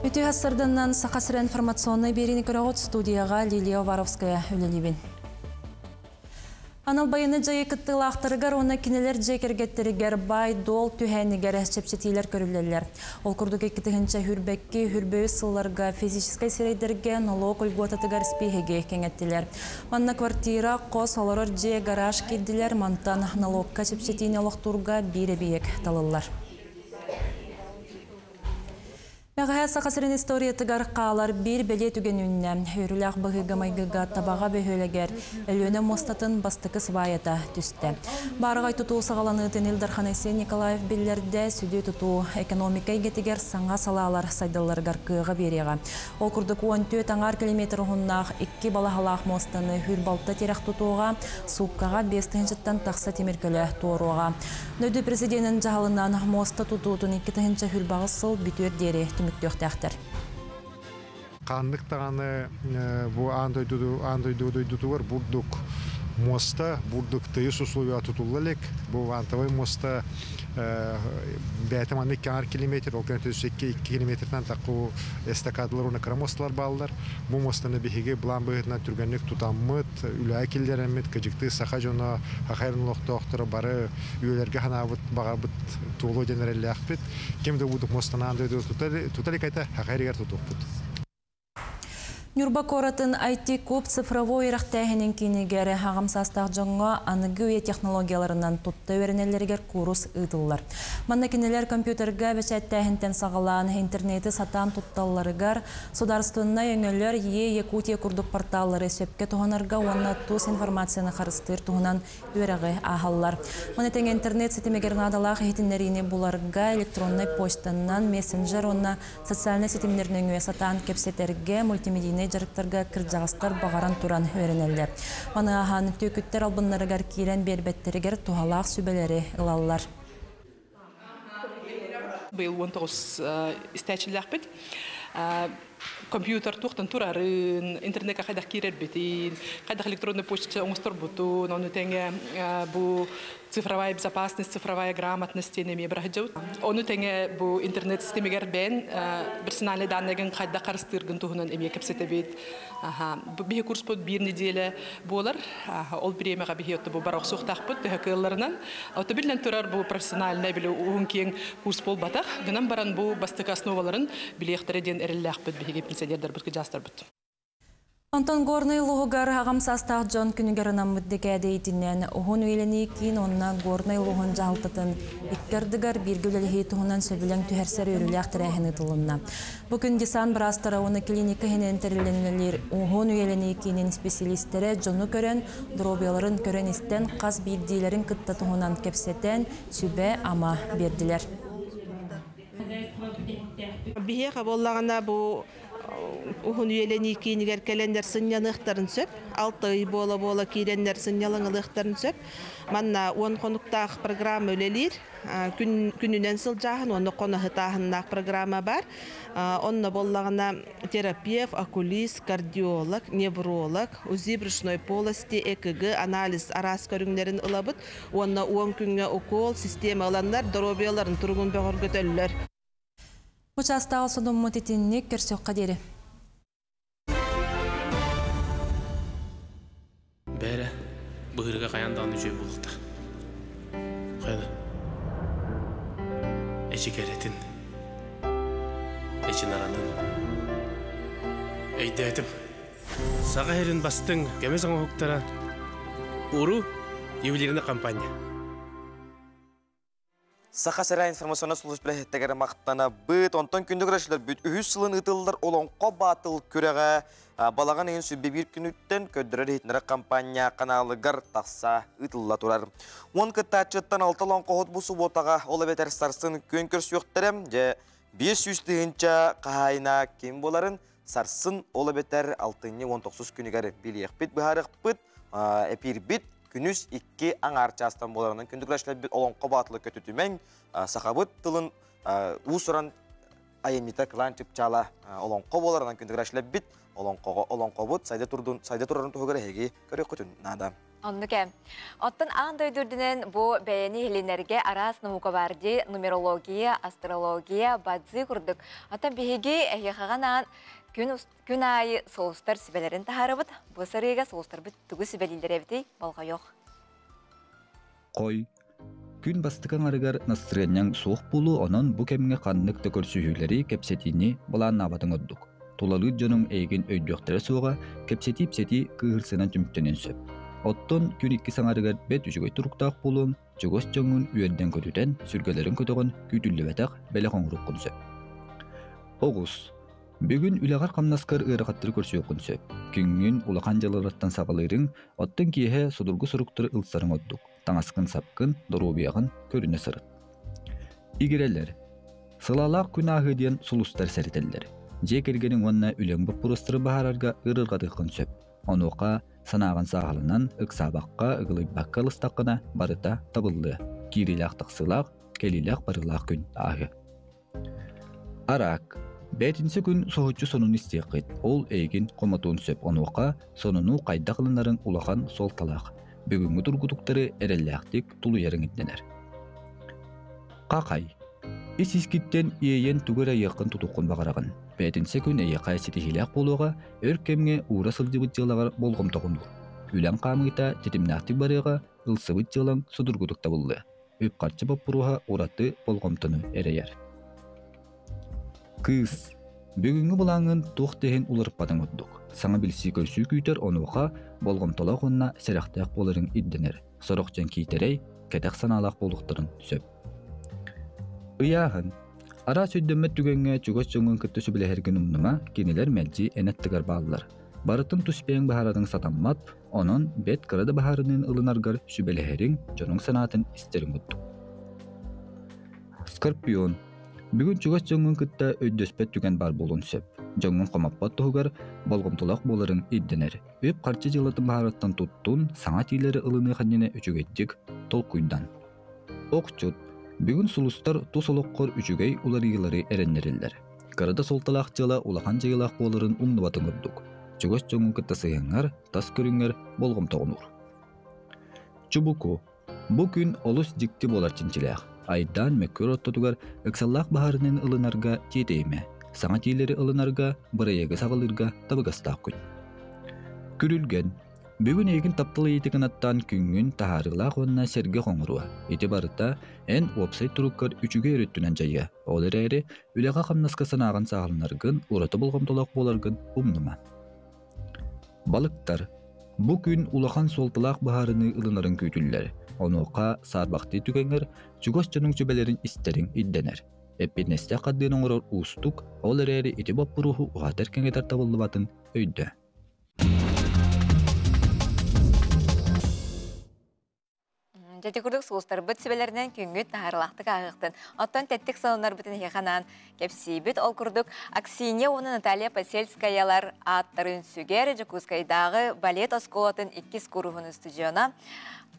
Үтүө сарсыарданан Саха сирэ информационнай биэриини көрөҕүт студияҕа Лилия Уваровская үлэлиибин. Анал байыаннай дьайыы кыттыылаахтарыгар уонна кинилэр дьиэ кэргэттэригэр баай-дуол түһээнигэр чэпчэтиилэр көрүллэллэр. Ол курдук 2 хүрбэкки хүрбөйүс сылларга физическэй сирэйдэргэ нолуок льготатыгар спииһэги кэҥэттилэр. Манна квартира, хос, олорор дьиэ, гараж киирдилэр, мантан налогка чэпчэтиини олохтуурга биир эбийиэк талыллар. Бэҕэһээ Саха сирин историятыгар хаалар биир бэлиэ түгэн үүннэ. Үөрүүлээх быһыыга-майгыга Табаҕа бөһүөлэгэр Өлүөнэ муостатын бастакы сыбаайата түстэ. Баараҕай тутуу саҕаланыытын Ил Дархан Айсен Николаев биллэрдэ, сүдү тутуу экономика эйгэтигэр саҥа салаалар сайдалларыгар кыаҕы биэриэҕэ. Ол курдук 14 аҥаар километр уһуннаах икки балаһалаах муостаны Хүрбалта тирэх тутууга сууккаҕа 5 тыһыынчаттан тахса тимир көлө туоруоҕа. Дойду президенин дьаһалынан муоста тутуутун 2008 сыл бүтүөр диэри түмүктүөхтээхтэр. Ханнык даҕаны бу аан дойду аан дойду дойдутугар бурдук муоста, бурдук тыйыс условия тутулла илик. Бу вантовай муоста бэйэтэ манна икки аҥар километр, ол кэнниттэн өссө икки километртан тахха эстакадалар уонна кыра муосталар бааллар. Бу муостаны биһиги былаан быһыытынан түргэнник тутаммыт, үлэҕэ киллэрэммит, кыдьыктыы саха дьоно, хахайрын олохтоохторо бары үйэлэргэ санаабыт, баҕарбыт туолуо диэн эрэллээхпит. Ким да бурдук муостаны аан дойду тута илик этэ, хахайрыгар тутуохпут. Ньурба куоратын IT-куб цифровой үөрэхтээһинин киинигэр аҕам саастаах дьоҥҥо аныгы үйэ технологияларынан тутта үөрэнэллэригэр куурус ыытыллар. Манна кинилэр компьютерга бэчээттээһинтэн саҕалаан интернети сатаан тутталларыгар, судаарыстыбаннай өҥөлөр Е Якутия курдук порталлары сөпкө туһанарга уонна тус информацияны харыстыыр туһунан үөрэҕи ааһаллар. Маны тэҥэ интернет ситимигэр наадалаах иһитиннэриини буларга электроннай почтанан, мессенджер уонна социальнай ситимнэр нөҥүө сатаан кэпсэтэргэ, мультимедийнай дьарыктарга кырдьаҕастар баҕаран туран үөрэнэллэр. Маны ааһан түөкүттэр албыннарыгар киирэн биэрбэттэригэр туһалаах сүбэлэри ылаллар. Быйыл 19 истээччилээхпит. Компьютер туохтан турарын, интернетка хайдах киирэрбитин, хайдах электронный почта оҥосторбутун, ону тэҥэ бу цифровая безопасность, цифровая грамотность диэн эмиэ быраһыдьабыт. Ону тэҥэ бу интернет системигэр бэйэн персональный данныйгын хайдах харыстыыргын туһунан эмиэ кэпсэтэбит. Биһи курспут биир неделя буолар. Ол бириэмэҕэ биһи бу бара охсуохтаахпыт төһө кыалларынан. Ото биллэн турар бу профессиональнай били уһун киэҥ курс буолбатах. Гынан баран бу бастакы основаларын билиэхтэрэ диэн эрэллээхпит биһиги пенсионердарбыт кыдьаастарбыт. Онтон Горнай улууһугар аҕам саастаах дьон күнүгэр анаммыт дэкээдэ иитинэн уһун үйэлэнии киин уонна Горнай улууһун дьаһалтатын икки ардыгар бииргэ үлэлэһии туһунан сөбүлэҥ түһэрсэр үөрүүлээх тэрээһин ыытылынна. Бу күн десант быраастара уонна клиника иһинэн тэриллэн үлэлиир уһун үйэлэнии киинин исписэлиистэрэ дьону көрөн, доруобуйаларын көрөн-истэн, хас биирдиилэрин кытта туһунан кэпсэтэн, сүбэ-ама биэрдилэр. Биһиэхэ буоллаҕына бу уһун үйэлэнии киинигэр кэлэннэр сынньаныахтарын сөп. 6 ый буола-буола киирэннэр сынньалаҥ ылыахтарын сөп. Манна 10 хонуктаах программа үлэлиир. Күн күнүнэн сылдьааһын уонна хоноһутааһыннаах программа бар. Онно буоллаҕына терапевт, окулист, кардиолог, невролог, УЗИ брюшной полости, ЭКГ анализ араас көрүҥнэрин ылабыт. Уонна 10 күҥҥэ укол, система ыланнар доруобуйаларын туругун бөҕөргөтөллөр. Участағы сонуммут итинник көрсөккө диэри. Бәрі бұғырға қаян дағаны жөй болықтар. Қайны. Эчи кәретін. Эчи наранын. Әйдәтім. Саға херін бастың кәмес оңғықтара. Уру ювелирный компания. Саха сирэ информационнай сулууспа үлэһиттэригэр махтанабыт. Онтон күндү көрөөччүлэр бүт үһүс сылын ыытыллар Олоҥхо Баатыл күрэҕэ балаҕан ыйын 21 күнүттэн көрдөрөр иһитиннэрэр компания каналыгар тахса ыытылла турар. 10 кыттааччыттан 6 олоҥхоһут бу субуотаҕа, ол эбэтэр сарсын күөн көрсүөхтэрэ. Дьэ, 500 тыһыынча хаһаайына ким буоларын сарсын, ол эбэтэр алтынньы 19 күнүгэр билиэхпит, быһаарыахпыт, эпиирбит күнүс 2 аҥаар чаастан буоларынан күндү көрөөччүлэрбит Олоҥхо Баатылы көтүтүмэҥ, сахабыт тылын уус-уран айымньыта кылаан чыпчаала олоҥхо буоларынан күндү көрөөччүлэрбит олоҥхоҕо олоҥхобут сайда турдун сайда турарын туһугар эһиги көрүөххүтүн наада. Оннук ээ. Оттон аан дойду үрдүнэн бу бэйэни иһилинэргэ араас наука баар дии, нумерология, астрология, бадзи курдук. Оттон биһиги эһиэхэҕэ анаан күн, күн аайы сулустар сүбэлэрин таһаарабыт. Бу сырыыга сулустарбыт тугу сүбэлииллэр эбитий? Болҕойуох. Хой. Күн бастакы аҥарыгар настырыанньаҥ суох буолуо, онон бу кэмҥэ ханнык да көрсүһүүлэри, кэпсэтиини былааннаабатыҥ ордук. Тулалыыр дьонуҥ эйигин өйдүөхтэрэ суоҕа, кэпсэтии-ипсэтии кыыһырсынан түмүктэнэн сөп. Оттон күн иккис аҥарыгар бэрт үчүгэй туруктаах буолуоҥ, чугас дьоҥҥун үөрдэн-көтүтэн, сүргэлэрин көтөҕөн, күүтүллүбэтэх бэлэх оҥоруоххун сөп. Оҕус. Бүгүн үлэҕэр-хамнаскар ыарахаттары көрсүөххүн сөп. Күҥҥүн улахан дьыалалартан саҕалыырыҥ, оттон киэһэ судургу суруктары ылсарыҥ ордук. Таҥаскын-сапкын, доруобуйаҕын көрүнэ сырыт. Игирэлэр. Сылаалаах күн ааһыы диэн сулустар сэрэтэллэр. Дьиэ кэргэниҥ уонна үлэҥ боппуруостары быһаарарга ыарырҕатыаххын сөп. Онуоха санааҕын сааһыланан, ыксаабакка, ыгылыйбакка ылыстаххына барыта табыллыа. Киириилээх-тахсыылаах, кэлиилээх-барыылаах күн ааһыа. Араак. Бээтинсэ күн соһуччу сонун истиэххит. Ол эйигин хомотуон сөп. Онуоха сонуну хайдах ылынарыҥ улахан суолталаах. Бүгүҥҥү тургутуктары эрэллээхтик тулуйарыҥ ирдэнэр. Хахай. Ис-искиттэн иэйэн тугу эрэ айыаххын тутуоххун баҕараҕын. Бээтинсэ күн эйиэхэ ситиһиилээх буолуоҕа, өр кэмҥэ уура сылдьыбыт дьыалаҕар болҕомтоҕун уур. Үлэҥ хаамыыта тэтимнээхтик барыаҕа, ылсыбыт дьыалаҥ судургутук табыллыа. Үп-харчы боппуруоһа ураты болҕомтону эрэйэр. Кыыс. Бүгүҥҥү былааҥҥын туох да иһин уларыппатыҥ ордук. Саҥа билсии-көрсүү күүтэр, онуоха болҕомтолоох уонна сэрэхтээх буоларыҥ ирдэнэр. Сорох дьон киитэрэй, кэтэх санаалаах буолуохтарын сөп. Ыйааһын. Араас өйдөммөт түгэҥҥэ чугас дьоҥҥун кытта сөбүлэһэргин умнума, кинилэр мэлдьи эн аттыгар бааллар. Барытын тус бэйэҥ быһаарарыҥ сатаммат, онон бэрт кыра да быһаарыныын ылынаргар сүбэлэһэриҥ, дьонуҥ санаатын истэриҥ ордук. Скорпион. Бүгүн чугас дьоҥҥун кытта өйдөспөт түгэн баар буолуон сөп. Дьоҥҥун хомоппот туһугар болҕомтолоох буоларыҥ ирдэнэр. Үп-харчы дьыалатын баһаарыттан туттун, саҥа этиилэри ылыныах иннинэ үчүгэйдик толкуйдан. Охчут. Бүгүн сулустар тус олоххор үчүгэй уларыйыылары эрэннэрэллэр. Кыра да суолталаах дьыала улахан дьайыылаах буоларын умнубатыҥ ордук. Чугас дьоҥҥун кытта сыһыаҥҥар, тас көрүҥҥэр болҕомтоҕун уур. Чубуку. Бу күн олус дьикти буолар чинчилээх. Айдаан мөккүөр ортотугар ыксаллаах баһаарынын ылынарга тиэтэйимэ. Саҥа тиилэри ылынарга, бырайыагы саҕалыырга табыгастаах күн. Күрүлгэн. Бүгүн эйигин таптал ыйытыгын аттаан күҥҥүн таһаарыылаах уонна сэргэх оҥоруо. Ити барыта эн уопсай туруккар үчүгэй өрүттүнэн дьайыа. Ол эрээри үлэҕэ-хамнаска санааҕын сааһыланаргын, ураты болҕомтолоох буоларгын умнума. Балыктар. Бу күн улахан суолталаах быһаарыныы ылынарын күүтүллэр. Онуоха саарбахтыы түгэҥҥэр чугас дьонуҥ сүбэлэрин истэриҥ ирдэнэр. Эппиэтинэстээх хардыыны оҥорор уустук, ол эрээри ити боппуруоһу уһатар-кэҥэтэр табыллыбатын өйдөө. Дьэ курдук суустарбыт сүбэлэринэн күҥҥүт таһаарылаахтык ааһыахтын. Оттон тэттик салоннарбытын эһиэхэ анаан кэпсиибит. Ол курдук Аксинья уонна Наталья Посельскаялар ааттарын сүгэр Дьокуускайдааҕы балет оскуолатын иккис кууруһун устудьуона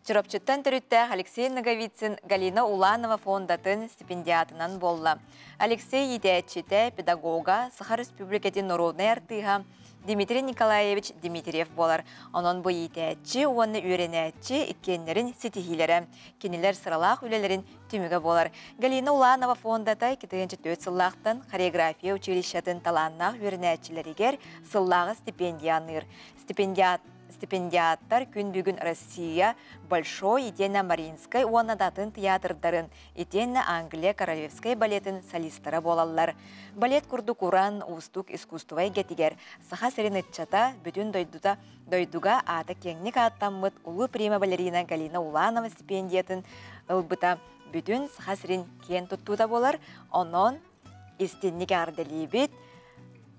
Чурапчыттан төрүттээх Алексей Ноговицын Галина Уланова фондатын стипендиатынан буолла. Алексей иитээччитэ, педагога, Саха Республикатын народнай артыыһа Дмитрий Николаевич Дмитриев буолар. Онон бу иитээччи уонна үөрэнээччи иккиэннэрин ситиһиилэрэ, кинилэр сыралаах үлэлэрин түмүгэ буолар. Галина Уланова фондата 2004 сыллаахтан хореография училищетын талааннаах үөрэнээччилэригэр сыллааҕы стипендия аныыр. Стипендиат Стипендиаттар күн бүгүн Россия Большой итиэннэ Мариинскай уонна да атын театрдарын итиэннэ Англия Королевскай балетын солистара буолаллар. Балет курдук уран, уустук искусство эйгэтигэр Саха сирин ыччата бүтүн дойдута дойдуга аата киэҥник ааттаммыт улуу прима балерина Галина Уланова стипендиятын ылбыта бүтүн Саха сирин киэн туттуута буолар. Онон истинник эҕэрдэлиибит.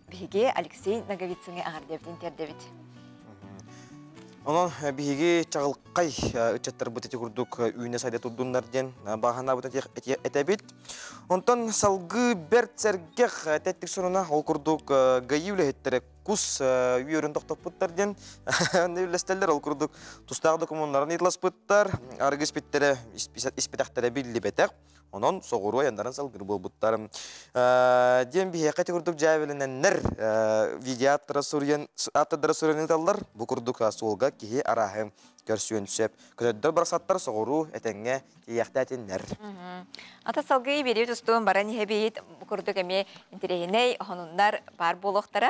Биһиги Алексей Ноговицыны эҕэрдэбитин тиэрдэбит. Онон биһиги чаҕылхай ыччаттарбыт ити курдук үүнэ сайда турдуннар диэн бааһанаабытын этэбит. Онтон салгыы бэрт сэргэх тэттик сонуна ол курдук ГАИ үлэһиттэрэ кус үөрүн тохтоппуттар диэн үллэстэллэр. Ол курдук тустаах докумуоннарын ыйыталаспыттар, арыгы испиттэрэ испэтэхтэрэ биллибэтэх. Онон соҕуруу айаннарын салгыр буолбуттар. Диэн биһиэхэ ити курдук дьээбэлэнэннэр видео ааптара суруйан ааптардара суруйан ыыталлар. Бу курдук суолга киһи арааһы көрсүөн сөп. Көтөрдөр барахсаттар соҕуруу этэҥҥэ тиийэхтээтиннэр. Ата салгыы биэрии тустуун баран иһэбит. Бу курдук эмиэ интэриэһинэй хонуннар баар буолуохтара.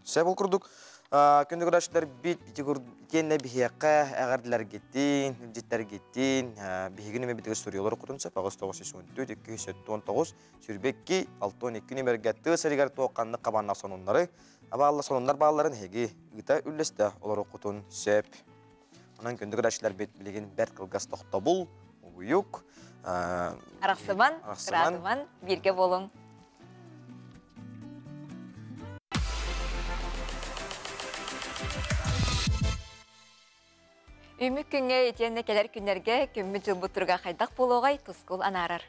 Сөп ол курдук күндү көрөөччүлэр бит итиэннэ биһиэхэ эҕэрдэлэргитин, илдьиттэргитин биһиги нөмербитигэр суруйалар кутун сөп 8 914 279 22 62 нөмергэ тыа сиригэр туох ханнык хабааннаах сонуннары абаалла сонуннар баалларын эһиги ыыта үллэстэ олоруоххутун сөп. Онон күндү көрөөччүлэрбит билигин бэрт кылгас тохтобул, угуйук, Арахсыман, кыраатыман, бииргэ буолуҥ. Үмүк күҥҥэ итиэннэ кэлэр күннэргэ күммүт дьылбыт туруга хайдах буолуоҕай тускул анаарар.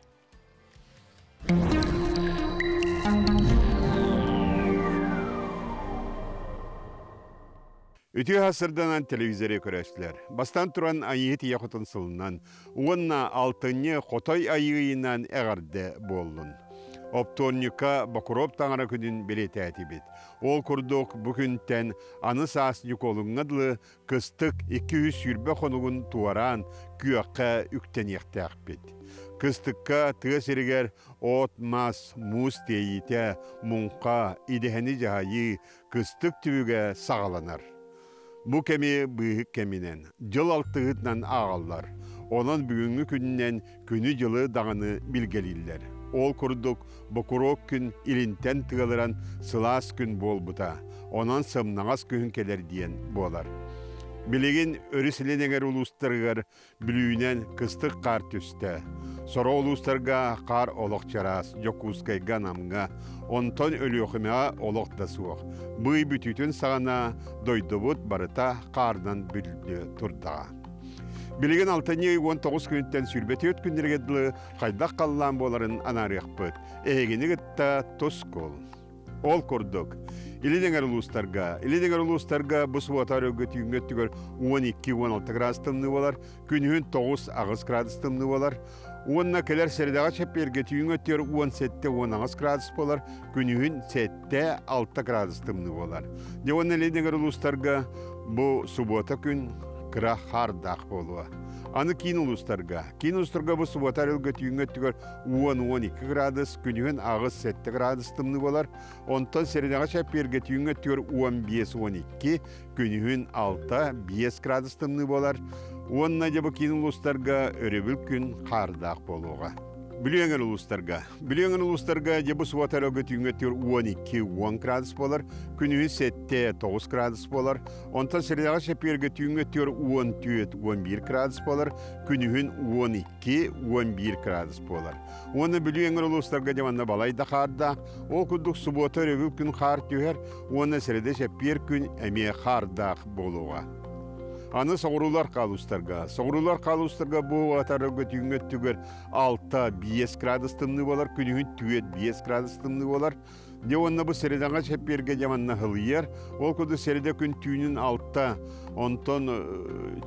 Үтүө сырданан телевизоры көрөстүлэр. Бастан туран айыы тиийэ хотун сылынан уонна алтынньы хотой айыыйынан эҕэрдэ буоллун. Оптуорньукка Бокуруоп таҥара күнүн бэлиэтээтибит. Ол курдук бу күнтэн аны саас Ньукуолуҥҥа дылы кыстык 220 хонугун туораан күөххэ үктэниэхтээхпит. Кыстыкка тыа сиригэр от-мас, муус тиэйиитэ, муҥха, идэһэни дьаһайыы, кыстык түбүгэ саҕаланар. Бу кэми быыһык кэминэн, дьыл алтыһытынан ааҕаллар. Онон бүгүҥҥү күнүнэн күнү-дьылы даҕаны билгэлииллэр. Ол курдук, Бокуруок күн илинтэн тыалыран сылаас күн буолбута. Онон сымнаҕас күһүн кэлэр диэн буолар. Билигин өрүс илин эҥэр улуустарыгар Бүлүүнэн кыстык хаар түстэ. Сорох улуустарга хаар олох чараас, Дьокуускайга, Намҥа, онтон Өлүөхүмэҕэ олох да суох. Быый бүтүүтүн саҕана дойдубут барыта хаарынан бүллү турдаҕа. Билигин алтынньы ый 19 күнүттэн 24 күннэргэ дылы хайдах халлаан буоларын анаарыахпыт. Эһигини кытта тускул. Ол курдук, Илин эҥэр улуустарга, Илин эҥэр улуустарга бу субуота өрөгө түүҥҥү өттүгэр 12-16 градус тымныы буолар, күнүһүн 9-8 градус тымныы буолар. Уонна кэлэр сэрэдэҕэ чэппиэргэ түүҥҥэ өттүгэр 17-18 градус буолар, күнүһүн 7-6 градус тымныы буолар. Дьэ уонна Ленигэр улуустарга бу субуота күн кыра хаардаах буолуо. Аны киин улуустарга. Киин улуустарга бу субуота арылга түүҥҥэ өттүгэр 10-12 градус, күнүһүн 8-7 градус тымныы буолар. Онтон сэрэдэҕэ чэппиэргэ түүҥҥэ өттүгэр 15-12, күнүһүн 6-5 градус тымныы буолар. Уонна дьэ бу киин улуустарга өрөбүл күн хаардаах буолуоҕа. Бүлүү эҥэр улуустарга. Бүлүү эҥэр улуустарга дьэ бу суота өрөгө түүҥҥэ өттүгэр 12-10 градус буолар, күнүһүн 7-9 градус буолар. Онтон сирэдэҕэ чэппиэргэ түүҥҥэ өттүгэр 14-11 градус буолар, күнүһүн 12-11 градус буолар. Уонна Бүлүү эҥэр улуустарга дьэ манна балай да хаардаах. Ол курдук субуота өрөбүл күн хаар түһэр уонна сэрэдэ чэппиэр күн эмиэ хаардаах буолуоҕа. Аны соҕуруулар хаалустарга. Соҕуруулар хаалустарга бу атарыга түүҥҥэ өттүгэр 6-5 градус тымныы буолар, күнүһүн 4-5 градус тымныы буолар. Дьэ уонна бу сэрэдэҕэ чэппиэргэ дьэ манна һылыйар. Ол курдук сэрэдэ күн түүнүн 6, онтон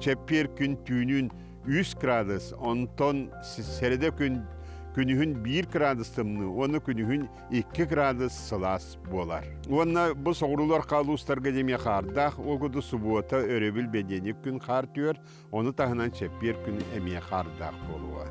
чэппиэр күн түүнүн 3 градус, онтон сэрэдэ күн күнүһүн 1 градус тымныы уонна күнүһүн 2 градус сылаас буолар. Уонна бу соҕуруулар хаалуустарга дьэмиэ хаардаах, ол курдук субуота, өрөбүл, бэдиэнньик күн хаар түһэр, ону таһынан чэппиэр күн эмиэ хаардаах буолуо.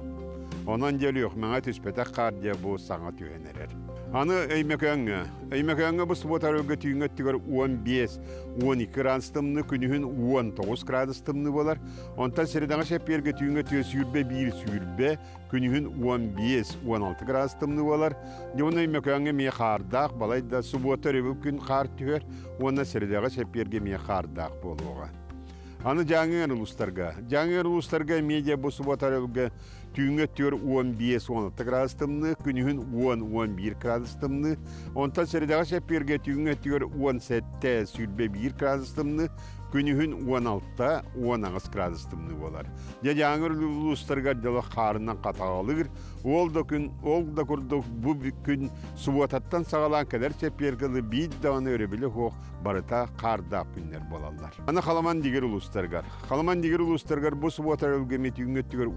Онон дьэ Өлүөхүмэҕэ түспэтэх хаар дьэ бу саҥа түһэн эрэр. Аны Өймөкөөҥҥө. Өймөкөөҥҥө бу субуота өрөбүлгэ түүҥҥү өттүгэр 15-12 градус тымныы, күнүһүн 19 градус тымныы буолар. Онтон средаҕа чэппиэргэ түүҥҥү өттүгэр 21-20, Күнүһүн 15-16 градус тымныы буолар. Дьон Өймөкөөҥҥө эмиэ хаардаах, балайда субуота өрөбүл күн хаар түһэр уонна сэрэдэҕэ чэппиэргэ эмиэ хаардаах буолуоҕа. Аны Дьааҥы улуустарга. Дьааҥы улуустарга медиа бу субуота өрөбүлгэ түүҥҥэ өттүгэр 15-16 градус тымныы, күнүһүн 10-11 градус тымныы. Онтон сэрэдэҕэ чэппиэргэ түүҥҥэ өттүгэр 17-21 градус тымныы, күнүһүн 16-18 градус тымныы буолар. Дьэ Дьааҥы улуустарыгар дьоло хаарынан хатаҕалыыр. Ол да күн, ол да курдук бу күн субуотаттан саҕалаан кэлэр чэппиэргэ дылы биир даҕаны өрөбүлэ суох барыта хаардаах күннэр буолаллар. Аны Халаман дигир улуустарыгар. Халаман дигир улуустарыгар бу субуота өлгөмү түүҥҥү өттүгэр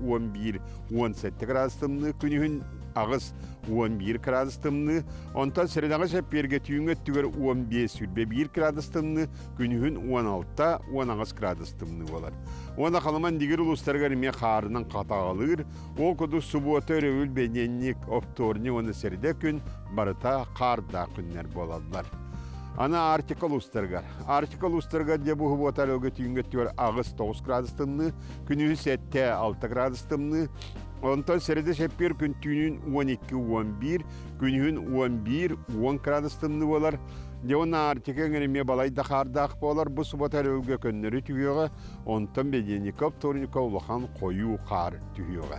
11-17 градус тымныы, күнүһүн 8-11 градус тымныы, онтон сэрэдэҕэ чэппиэргэ түүҥҥү өттүгэр 15-21 градус тымныы, күнүһүн 16-18 градус тымныы буолар. Уонна Халыман Дигир улуустарыгар эмиэ хаарынан хатаҕалыыр. Ол курдук субуота, өрөбүл, бэньиэнньик, оптуорньук уонна сэрдэ күн барыта хаардаах күннэр буолаллар. Аны Арктика улуустарыгар. Арктика улуустарыгар дьэ бу субуота өрөбүлгэ түүҥҥү өттүгэр 8-9 градус тымныы, күнүһүн 7-6 градус тымныы, Онтон сэрэдэ сэппиэр күн түүнүн 12-11, күнүһүн 11-10 градус тымныы буолар. Дьэ уонна Арктика эҥэр эмиэ балай да хаардаах буолар. Бу субата өрөбүлгэ көннөрү түһүөҕэ, онтон Беденников вторникка улахан хойуу хаар түһүөҕэ.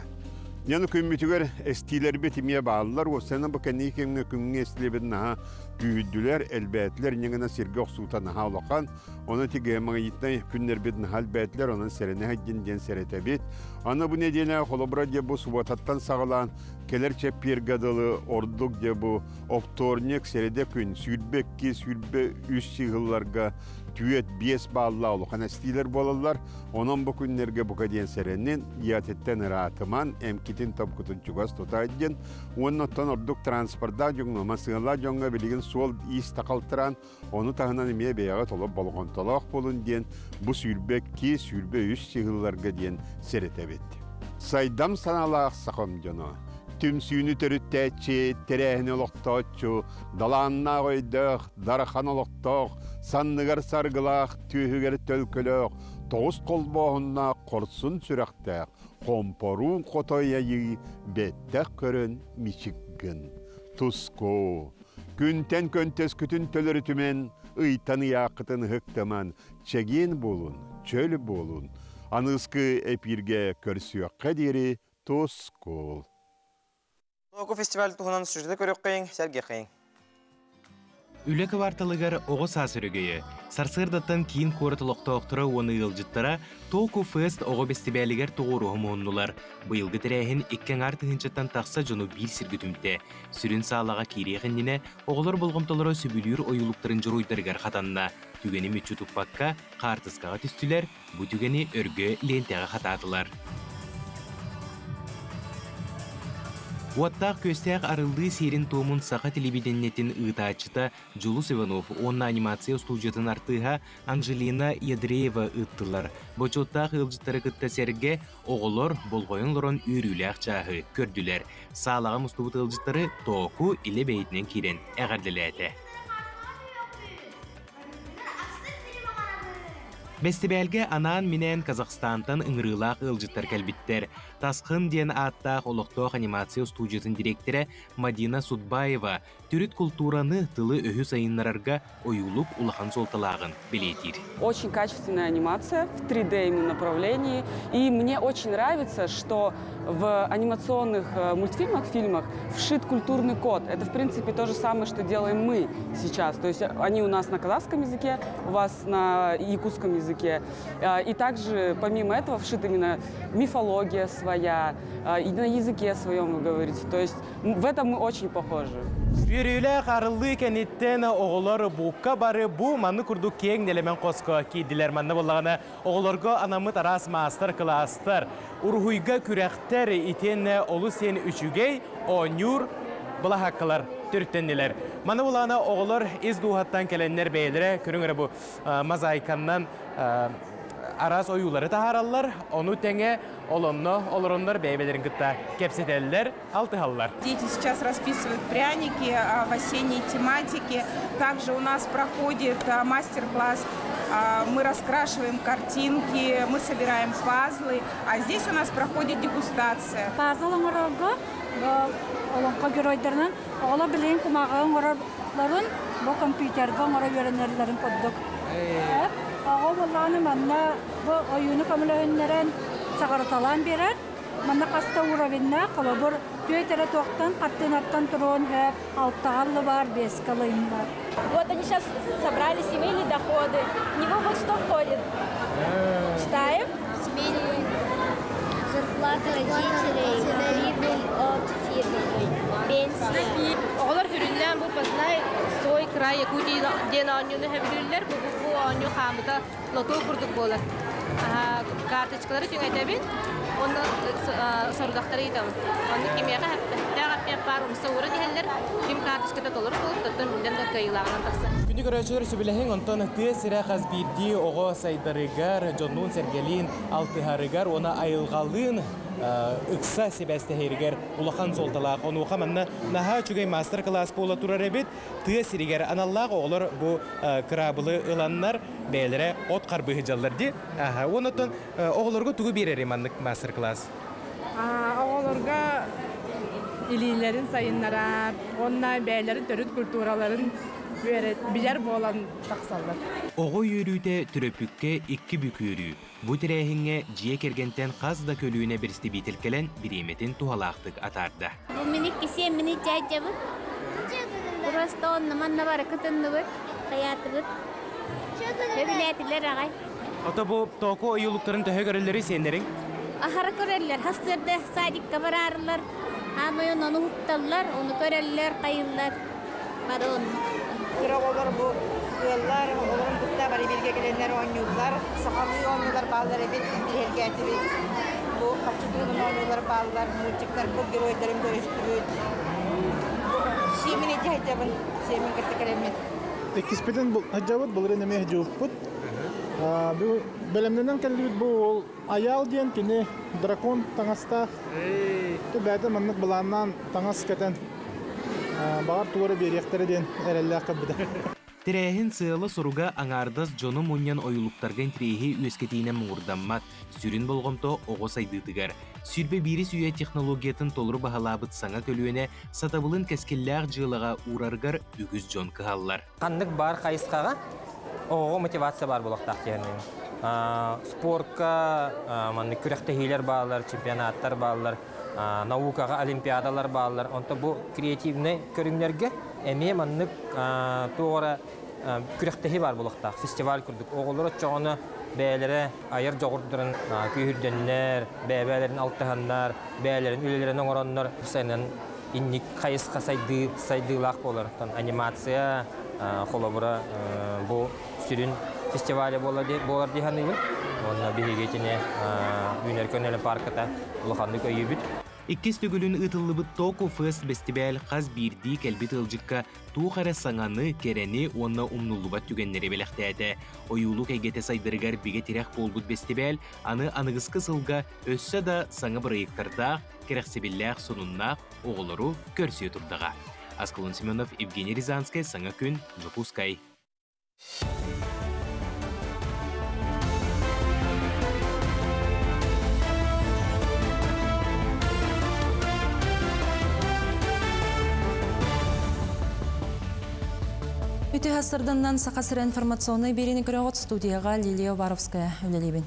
Дьэ күммүтүгэр эстиилэрбит эмиэ бааллар. Уопсайынан бу кэнники кэмҥэ күҥҥэ эстиилэрбит наһаа күүһүрдүлэр, элбээтилэр. Инньэ гынан сиргэ охсуута наһаа улахан. Онон ити геомагнитнай күннэрбит наһаа элбээтилэр, онон сэрэнэ сылдьын диэн сэрэтэбит. Аны бу нэдиэлэ холобура дьэ бу субуотаттан саҕалаан кэлэр чэппиэргэ дылы ордук дьэ бу Вторник, сэрэдэ күн 22, 23 сыһылларга түөт 5 бааллаах улахан эстиилэр буолаллар. Онон бу күннэргэ бука диэн сэрэнин, ийэтиттэн ыраатыман, эмкитин топкутун чугас тута диэн уонна оттон ордук транспордаах дьоҥҥо, массыыналаах дьоҥҥо билигин суол-иис тахалтыраан, ону таһынан эмиэ бэйэҕэ толор болҕомтолоох буолун диэн бу 22, 23 сыһылларга диэн сэрэтэбит. Сайдам санаалаах сахам дьоно, түмсүүнү төрүттээччи, тэрээһини олохтооччу, далааннаах өйдөөх, дархан олохтоох, санныгар саргылаах, түөһүгэр төлкөлөөх, тоҕус холбооһуннаах хорсун сүрэхтээх, хомпоруун хотой айыы бэттэх көрөн мичик гын. Туску, күнтэн көнтөскүтүн төлөрүтүмэн, ыйтан ыйааххытын ыһыктаман, чэгиэн буолун, чөл буолун. Аныгыскы эпииргэ көрсүөххэ диэри Тускул. Оку фестиваль туһунан сюжеты көрүөххэйиҥ, сэргиэххэйиҥ. Үлэ кыбаарталыгар оҕо саас өрөгөйө. Сарсыардаттан киин куорат олохтоохторо уонна ыалдьыттара Току Фест оҕо бэстибээлигэр тоҕуоруһа муһуннулар. Быйылгы тэрээһин икки аҥаар тыһыынчаттан тахса дьону биир сиргэ түмтэ. Сүрүн саалаҕа киириэх иннинэ оҕолор болҕомтолоро сөбүлүүр ойуулуктарын дьоруойдарыгар хатанна. Түгэни мүччү туппакка хаартыскаҕа түстүлэр, Бу түгэни өргө лиэнтэҕэ хатаатылар. Уоттаах күөстээх арыллыы сиэрин-туомун саха телевидениетин ыытааччыта Дьулус Иванов уонна анимация устуудьуйатын артыыһа Анжелина Ядреева ыыттылар. Бочуоттаах ыалдьыттары кытта сэргэ оҕолор болҕойон олорон үөрүүлээх чааһы көрдүлэр. Саалаҕа мустубут ыалдьыттары Тооку илэ бэйэтинэн киирэн эҕэрдэлээтэ. Бэстибээлгэ анаан-минээн Казахстантан ыҥырыылаах ыалдьыттар кэлбиттэр. Тасхын диэн ааттаах олохтоох анимация устуудьуйатын дириэктэрэ Мадина Судбаева төрүт култуураны, тылы-өһү сайыннарарга ойуулук улахан суолталааҕын бэлиэтиир. Очень качественная анимация в 3D именно направлении. И мне очень нравится, что в анимационных мультфильмах, фильмах вшит культурный код. Это, в принципе, то же самое, что делаем мы сейчас. То есть они у нас на казахском языке, у вас на якутском языке. И также, помимо этого, вшит именно мифология своя, и на языке своем вы говорите. То есть в этом мы очень похожи. Үөрүүлээх арыллыы кэнниттэн оҕолор бука бары бу манны курдук киэҥ нэлэмэн хоско киирдилэр. Манна буоллаҕына оҕолорго анаммыт араас маастар-кылаастар, уруһуйга күрэхтэр итиэннэ олус сиэн үчүгэй оонньуур былаһааккалар төрүттэннилэр. Маны булаана оҕолор ис дууһаттан кэлэннэр бэйэлэрэ көрүҥ эрэ бу мозаиканнан араас ойуулары таһаараллар, ону тэҥэ олонно олороннор бэйэ-бэйэлэрин кытта кэпсэтэллэр, алтыһаллар. Дети сейчас расписывают пряники в осенней тематике. Также у нас проходит мастер-класс. Мы раскрашиваем картинки, мы собираем пазлы. А здесь у нас проходит дегустация. Пазл оҥорорго олоҥхо геройдарынан оҕолор билигин кумааҕы оҥороллорун бу компьютерга оҥоро үөрэнэллэрин курдук. Оҕо буоллаҕына манна бу ойууну көмөлөһүннэрэн саҕарыталаан биэрэр. Манна хаста уровеннаах, холобур, түөрт эрэ туохтан хартыынаттан туруон сөп, алтаҕа бар, биэскэ ылыйын бар. Вот они сейчас собрали семейные доходы. В него вот что входит? Читаем. Семейные зарплата родителей, прибыль от фирмы, пенсия. Оҕолор сүрүннээн бу «Познай свой край Якутии» диэн оонньууну сөбүлүүллэр. Бу оонньуу хаамыта лото курдук буолар. Карточкалары түҥэтэбит, онно сорудахтары ыытабыт. Онно кимиэхэ хэптээх эппиэт баар умса ууран иһэллэр, ким карточката толору буолуп, оттон билэн да кыайыылааҕынан тахсар. Күндү көрөөччүлэр, сөбүлэһиҥ, онтон тыа сирэ хас биирдии оҕо сайдарыгар, дьоннуун сэргэлиин алтыһарыгар уонна айылҕалыын ыкса сибээстэһэригэр улахан суолталаах. Онуоха манна наһаа үчүгэй мастер-класс буола турар эбит. Тыа сиригэр аналлаах оҕолор бу кыраабылы ыланнар бэйэлэрэ от харбыы сылдьаллар дии. Онон оҕолорго тугу биэрэр маннык мастер-класс? Оҕолорго илиилэрин сайыннарар, уонна бэйэлэрин төрүт культураларын билэр буолан тахсаллар. Оҕо үөрүүтэ төрөппүккэ икки бүк үөрүү. Бу тэрээһиҥҥэ дьиэ кэргэнтэн хас да көлүөнэ бэрэстэбиитэл кэлэн бириэмэтин туһалаахтык атаарда. Бу мин икки мини дьаджабыт. Просто онно манна бары кытынныбыт, хаятыбыт. Сөбүлээтилэр аҕай. Ото бу Тооку ойуулуктарын төһө көрөллөрүй сиэннэриҥ? Аһара көрөллөр, хастырда садикка барарылар, Аанойон ону хутталлар, ону көрөллөр, хайыллар. Бары онну. Кыра оҕолор бу ыаллар, оҕолорун кытта бары бииргэ кэлэннэр оонньууллар, сахалыы оонньуулар бааллар эбит, интириэһиргээтибит. Бу харчы оонньуулар бааллар, мультиктарбыт геройдарын көрүстүбүт. Сиэмин ити сылдьабын, сиэмин кытта кэлэммит. Иккиспитин сылдьабыт, былырыын эмиэ сылдьыбыппыт. Бу бэлэмнэнэн кэллибит бу ол Аял диэн кини дракон таҥастаах. Бэйэтэ маннык былааннаан таҥас кэтэн баҕар туора биэриэхтэрэ диэн эрэллээх кэлбитэ. Тэрээһин сыала-соруга аҥаардас дьону мунньан ойуулуктарга интэриэһи үөскэтиинэн муҥурдаммат, сүрүн болҕомто оҕо сайдыытыгар. 21-с үйэ технологиятын толору баһылаабыт саҥа көлүөнэ сатабылын кэскиллээх дьыалаҕа уурарыгар үгүс дьон кыһаллар. Ханнык баар хайысхаҕа оҕоҕо мотивация баар буолуохтаах диэн. Спортка маннык күрэхтэһиилэр бааллар, чемпионаттар бааллар, наукаҕа олимпиадалар бааллар. Онто бу креативнай көрүҥнэргэ эмиэ маннык туох эрэ күрэхтэһии баар буолуохтаах, фестиваль курдук. Оҕолор оччоҕуна бэйэлэрэ айар дьоҕурдарын күүһүрдэннэр, бэйэ-бэйэлэрин алтыһаннар, бэйэлэрин үлэлэрин оҥороннор сайынын инник хайысха сайдыы сайдыылаах буолар. Анимация холобура бу сүрүн фестивале буолар дии саныыбын. Онно биһиги итини үүнэр көнөлө парката улаханнык өйүүбүт. Иккис төгүлүн ыытыллыбыт Току Фест бэстибээл хас биирдии кэлбит ыалдьыкка туох эрэ саҥаны, кэрэни уонна умнуллубат түгэннэри бэлэхтээтэ. Ойуулук эйгэтэ сайдарыгар бигэ тирэх буолбут бэстибээл аны аныгыскы сылга өссө да саҥа бырайыактардаах, кэрэхсэбиллээх сонуннаах оҕолору көрсүө турдаҕа. Аскалон Семенов, Евгений Рязанскай, Саҥа күн, Дьокуускай. Үтүө сарсыарданнан Саха сирэ информационнай биэриини көрөҕүт студияҕа Лилия Уваровская үлэлиибин.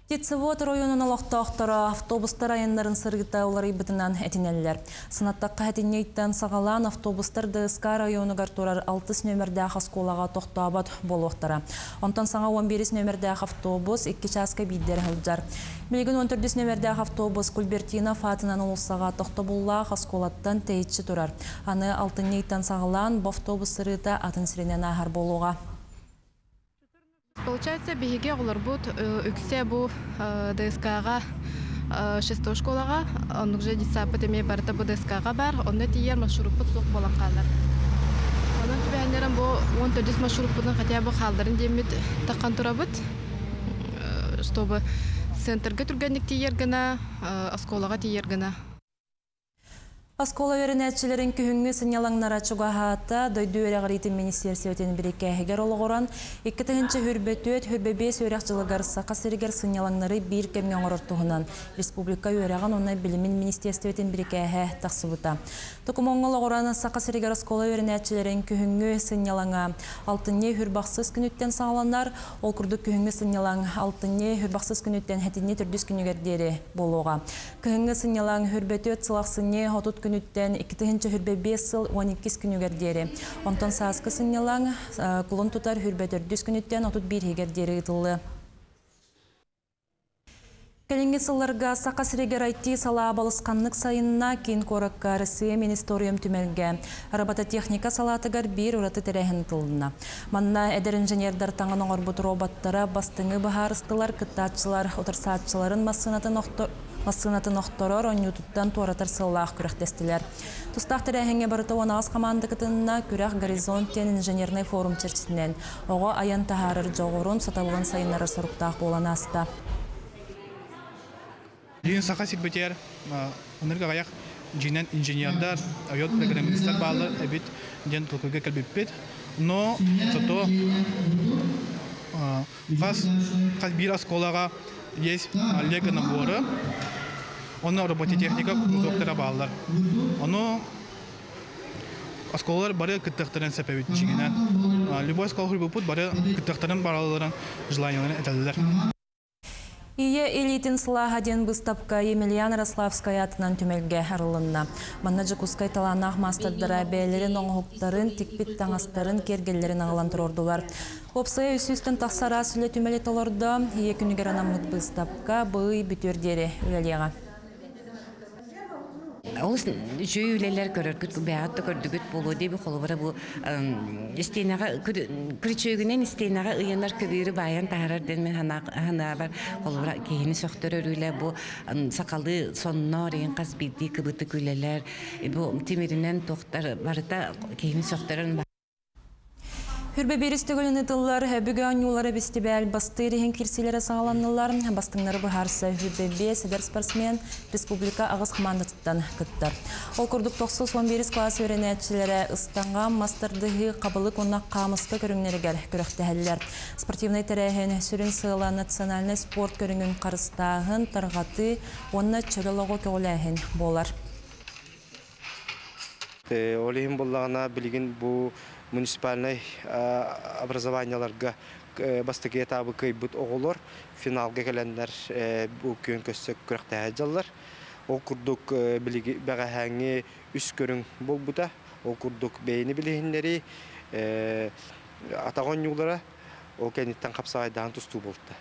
Птицевод оройуонун олохтоохторо автобустар айаннарын сырыыта уларыйбытынан этинэллэр. Санаттахха этинньиттэн саҕалаан автобустар ДСК районугар турар алтыс нүөмэрдээх оскуолаҕа тохтообот буолуохтара. Онтон саҥа 11 нүөмэрдээх автобус икки чааска биирдэ эрэ сылдьар. Билигин 14 нүөмэрдээх автобус Кульбертинов аатынан уулуссаҕа тохтобуллаах оскуолаттан тэйиччи турар. Аны алтынньы ыйтан саҕалаан бу автобус сырыыта атын сиринэн ааһар буолуоҕа. Получается, биһиги оҕолорбут үксэ бу ДСК-ҕа шестой школаҕа, оннук же детсадпыт эмиэ барыта бу ДСК-ҕа баар, онно тиийэр маршруппут суох буолан хаалар. Онон түбэһэннэрэн бу 14 маршруппутун хотя бы хаалларын диэммит таххан турабыт, чтобы центрга түргэнник тиийэр гына, оскуолаҕа тиийэр гына. Оскуола үөрэнээччилэрин күһүҥҥү сынньалаҥнара чугаһаата, дойду үөрэҕириитин министиэрсибэтин бирикээһигэр олоҕуран, 2024-25 үөрэх дьылыгар Саха сиригэр сынньалаҥнары биир кэмҥэ оҥорор туһунан республика үөрэҕин уонна билимин министиэрстибэтин бирикээһэ тахсыбыта. Докумуоҥҥа олоҕуран, Саха сиригэр оскуола үөрэнээччилэрин күһүҥҥү сынньалаҥа алтынньы хүрбахсыс күнүттэн саҕаланар, ол курдук күһүҥҥү сынньалаҥ алтынньы хүрбахсыс күнүттэн сэтинньи төрдүс күнүгэр диэри буолуоҕа. Кыһыҥҥы сынньалаҥ хүрбэтүөт сыл ахсынньы 30 күнүттэн 2025 сыл 12 күнүгэр диэри. Онтон сааскы сынньалаҥ кулун тутар хүрбэ төрдүс күнүттэн 31-гэр диэри ыытыллыа. Кэлиҥҥи сылларга Саха сиригэр IT салаа балысханнык сайынна, киин куоракка Россия Министориум түмэлгэ робототехника салаатыгар биир ураты тэрээһин ыытылынна. Манна эдэр инженердэр таҥан оҥорбут роботтара бастыҥы быһаарыстылар, кыттааччылар утарсааччыларын массыынатын массыынатын охторор, оонньуутуттан туоратар сыаллаах күрэхтэстилэр. Тустаах тэрээһиҥҥэ барыта 18 хамаанда кытынна, күрэх «Горизонт» диэн инженернэй форум чэрчитинэн оҕо айан таһаарар дьоҕурун, сатабылын сайыннарар соруктаах буолан ааста. Билигин Саха сирбитигэр ынырык аҕыйах дьиҥинэн инженердар, ойот программистар бааллар эбит диэн толкуйга кэлбиппит. Но зато хас хас биир оскуолаҕа есть лего наборы, онно робототехника кусоктара бааллар. Ону оскуолалар бары кыттыахтарын сөп эбит дьиҥинэн. Любой оскуола хуйбуппут бары кыттыахтарын баралларын желаниеларын этэллэр. Ийэ илиитин сылааһа диэн быыстапка Емельян Ярославскай аатынан түмэлгэ арылынна. Манна Дьокуускай талааннаах маастардара бэйэлэрин оҥоһуктарын, тикпит таҥастарын, киэргэллэрин аҕалан туруордулар. Уопсайа үс сүүстэн тахса араас үлэ түмэли толордо. Ийэ күнүгэр анаммыт быыстапка бый бүтүөр диэри үлэлиэҕэ. Олус үчүгэй үлэлэр көрөргүт бэйэҕит да көрдүгүт буолуо дии холобура бу истиэнэҕэ күрүчүөгүнэн истиэнэҕэ ыйанар көбүөрү баайан таһаарар диэн мин санаабар холобура киһини сөхтөрөр үлэ бу сахалыы сонноор иһин хас биирдии кыбытык үлэлэр бу тимиринэн туохтар барыта киһини сөхтөрөр. Хүрбэ биирис төгүлүн ыытыллар Өбүгэ оонньуулара бэстибээл бастыыр иһин киирсиилэрэ саҕаланнылар. Бастыҥнары быһаарса Хүрбэ биэс эдэр спортсмен республика аҕыс хамаандатыттан кыттар. Ол курдук 91 кылаас үөрэнээччилэрэ ыстаҥа, мас тардыһыы, хабылык уонна хаамыска көрүҥнэригэр күрэхтэһэллэр. Спортивнай тэрээһин сүрүн сыала национальнай спорт көрүҥүн харыстааһын, тарҕатыы уонна чөл олоҕу көҕүлээһин буолар. Ол иһин буоллаҕына билигин бу муниципальнай образованиеларга бастакы этабы кыайбыт оҕолор финалга кэлэннэр бу күөн көрсө күрэхтэһэ сылдьаллар. Ол курдук билиги бэҕэһээҥҥи үс көрүҥ буолбута. Ол курдук бэйэни билиһиннэрии, атах оонньуулара, ол кэнниттэн хапсаҕайдаһан тустуу буолта.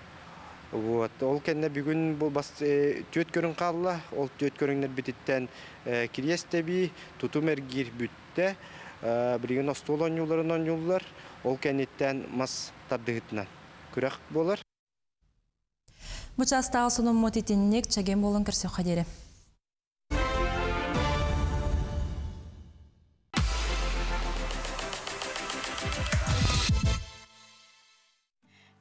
Вот. Ол кэннэ бүгүн бу бас түөрт көрүҥ хаалла. Ол түөрт көрүҥнэрбититтэн кириэс тэбии, тутум эргиир бүттэ. Билигин остуол оонньууларын оонньууллар. Ол кэнниттэн мас тардыһыытынан күрэх буолар. Бу чаастааҕы сонуммут итинник чэгиэн буолан көрсүөххэ диэри.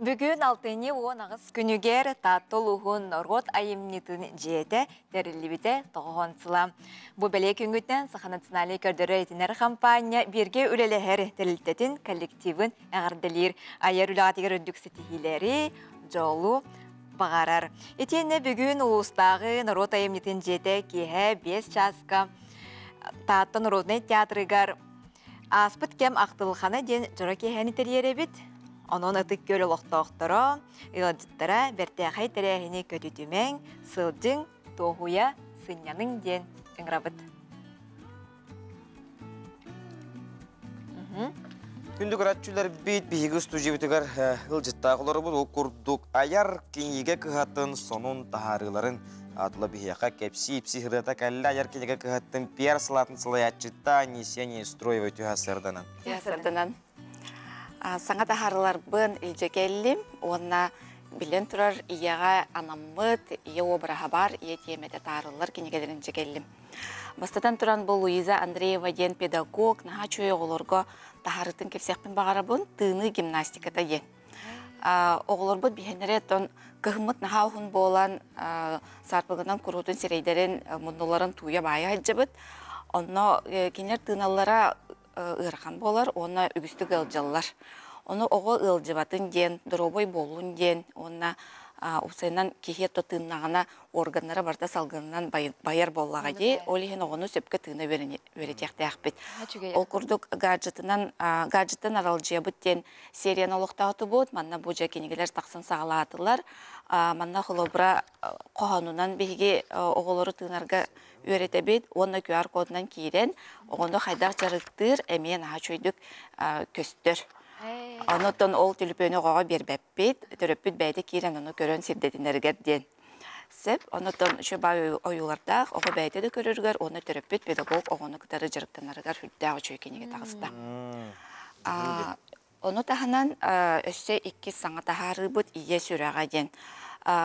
Бүгүн алтынньы 18 күнүгэр Таатта улууһун норуот айымньытын дьиэтэ тэриллибитэ тоҕоһон сыла. Бу бэлиэ күҥҥүттэн Саха национальнай көрдөрөр-иһитиннэрэр хампаанньа бииргэ үлэлэһэр тэрилтэтин коллективын эҕэрдэлиир. Айар үлэҕитигэр үрдүк ситиһиилэри, дьолу баҕарар. Итиэннэ бүгүн улуустааҕы норуот айымньытын дьиэтэ киэһэ 5 чааска Таатта народнай театрыгар Ааспыт кэм ахтылхана диэн дьоро киэһэни тэрийэр эбит. Онон Ытык Күөл олохтоохторо, ыалдьыттара бэртээхэй тэрээһини көтүтүмэҥ, сылдьыҥ, туоһуйа, сынньаныҥ диэн ыҥырабыт. Күндү көрөөччүлэрбит биһиги устуудьуйабытыгар ыалдьыттаах олоробут. Ол курдук айар кинигэ кыһатын сонун таһаарыыларын Атыла биһиэхэ кэпсии-ипсии ырыата кэллэ айар кинигэ кыһаттын пиар салаатын салайааччыта Анисия Неустроева түһэ сырданан. Түһэ сырданан. Саҥа таһаарыларбын илдьэ кэллим уонна билэн турар ийэҕэ анаммыт ийэ уобараһа бар, ийэ тиэмэтэ таарыллар кинигэлэрин илдьэ кэллим. Бастатан туран бу Луиза Андреева диэн педагог наһаа үчүгэй оҕолорго таһаарытын кэпсиэхпин баҕарабын тыыныы гимнастиката диэн. Оҕолорбут биһэнэрэ оттон кыһыммыт наһаа уһун буолан саарпыгынан куруутун сирэйдэрин муннуларын тууйа баайа сылдьабыт. Онно кинилэр тыыналлара ыарахан буолар уонна үгүстүк ыалдьаллар. Ону оҕо ыалдьыбатын диэн, доруобай буоллун диэн уонна уопсайынан киһи то тыыннаҕына органнара барыта салгынынан байар буоллаҕа дии. Ол иһин оҕону сөпкө тыына үөрэтиэхтээхпит. Ол курдук гаджетынан гаджеттан аралдьыйабыт диэн серияны олохтоотубут. Манна бу дьэ кинигэлэр тахсан саҕалаатылар. Манна холобура хоһоонунан биһиги оҕолору тыынарга үөрэтэбит уонна QR-кодунан киирэн оҕону хайдах дьарыктыыр эмиэ наһаа үчүгэйдик көстөр. Онон ол түлүпүөнү оҕоҕо биэрбэппит, төрөппүт бэйэтэ киирэн ону көрөн сирдэтинэригэр диэн. Сөп. Онон үчүгэй ойуулардаах оҕо бэйэтэ да көрөрүгэр уонна төрөппүт педагог оҕону кытары дьарыктанарыгар сүрдээх үчүгэй кинигэ таҕыста. Ону таһынан өссө иккис саҥа таһаарыыбыт Ийэ сүрэҕэ диэн.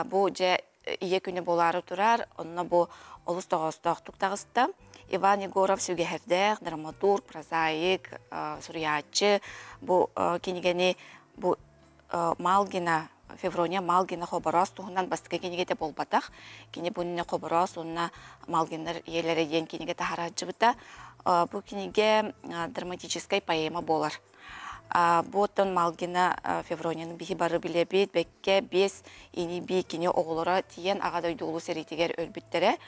Бу дьэ Ийэ күнэ буолаары турар, онно бу олус тоҕоостоохтук таҕыста. Иван Егоров сүгэһэрдээх драматург, прозаик, суруйааччы бу кинигэни бу Малгина, Феврония Малгина Хобороос туһунан бастакы кинигэтэ буолбатах. Кини бу иннинэ Хобороос уонна Малгиннар ийэлэрэ диэн кинигэ таһарааччыбыта. Бу кинигэ драматическай поэма буолар. Бу оттон Малгина Февронияны биһи бары билэбит, бэккэ биэс ини-бии кини оҕолоро тиийэн Аҕа дойду Улуу сэриитигэр өлбүттэрэ.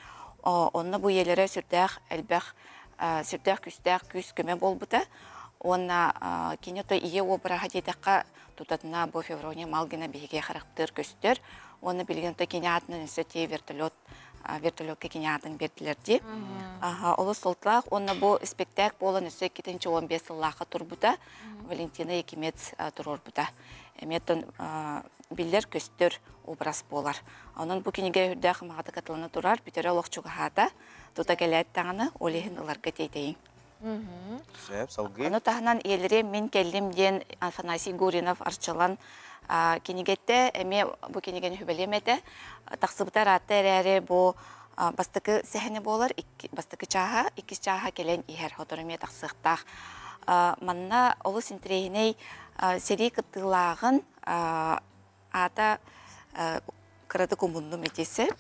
Онно бу ийэлэрэ сүрдээх элбэх, сүрдээх күүстээх күүс-көмө буолбута. Уонна кини то ийэ уобараһа диэтэххэ, тутатына бу Феврония Малгина биһиги харахтыыр көстөр. Уонна билигин то кини аатынан өссө тиэ вертолет вертолетка кини аатын биэрдилэр дии. Олус суолталаах уонна бу спектакль буолан өссө 2015 сыллаахха турбута. Валентина Якимец туруорбута. Эмиэ биллэр-көстөр образ буолар. Онон бу кинигэ үрдээх маҕата катылана турар, бүтэрэ олох чугаһаата. Тута кэлээт даҕаны, ол иһин ыларга тиэтэйиҥ. Сөп, салгыы. Ону таһынан ийэлэри мин кэллим диэн Афанасий Гуринов Арчылан кинигэтэ эмиэ бу кинигэни хүбэлиэм этэ. Тахсыбыта ыраатта эрээри бу бастакы сэһэнэ буолар, бастакы чааһа, иккис чааһа кэлэн иһэр, сотору эмиэ тахсыахтаах. Манна олус интэриэһинэй сэрии кыттыылааҕын аата кыратык умуннум ити сөп.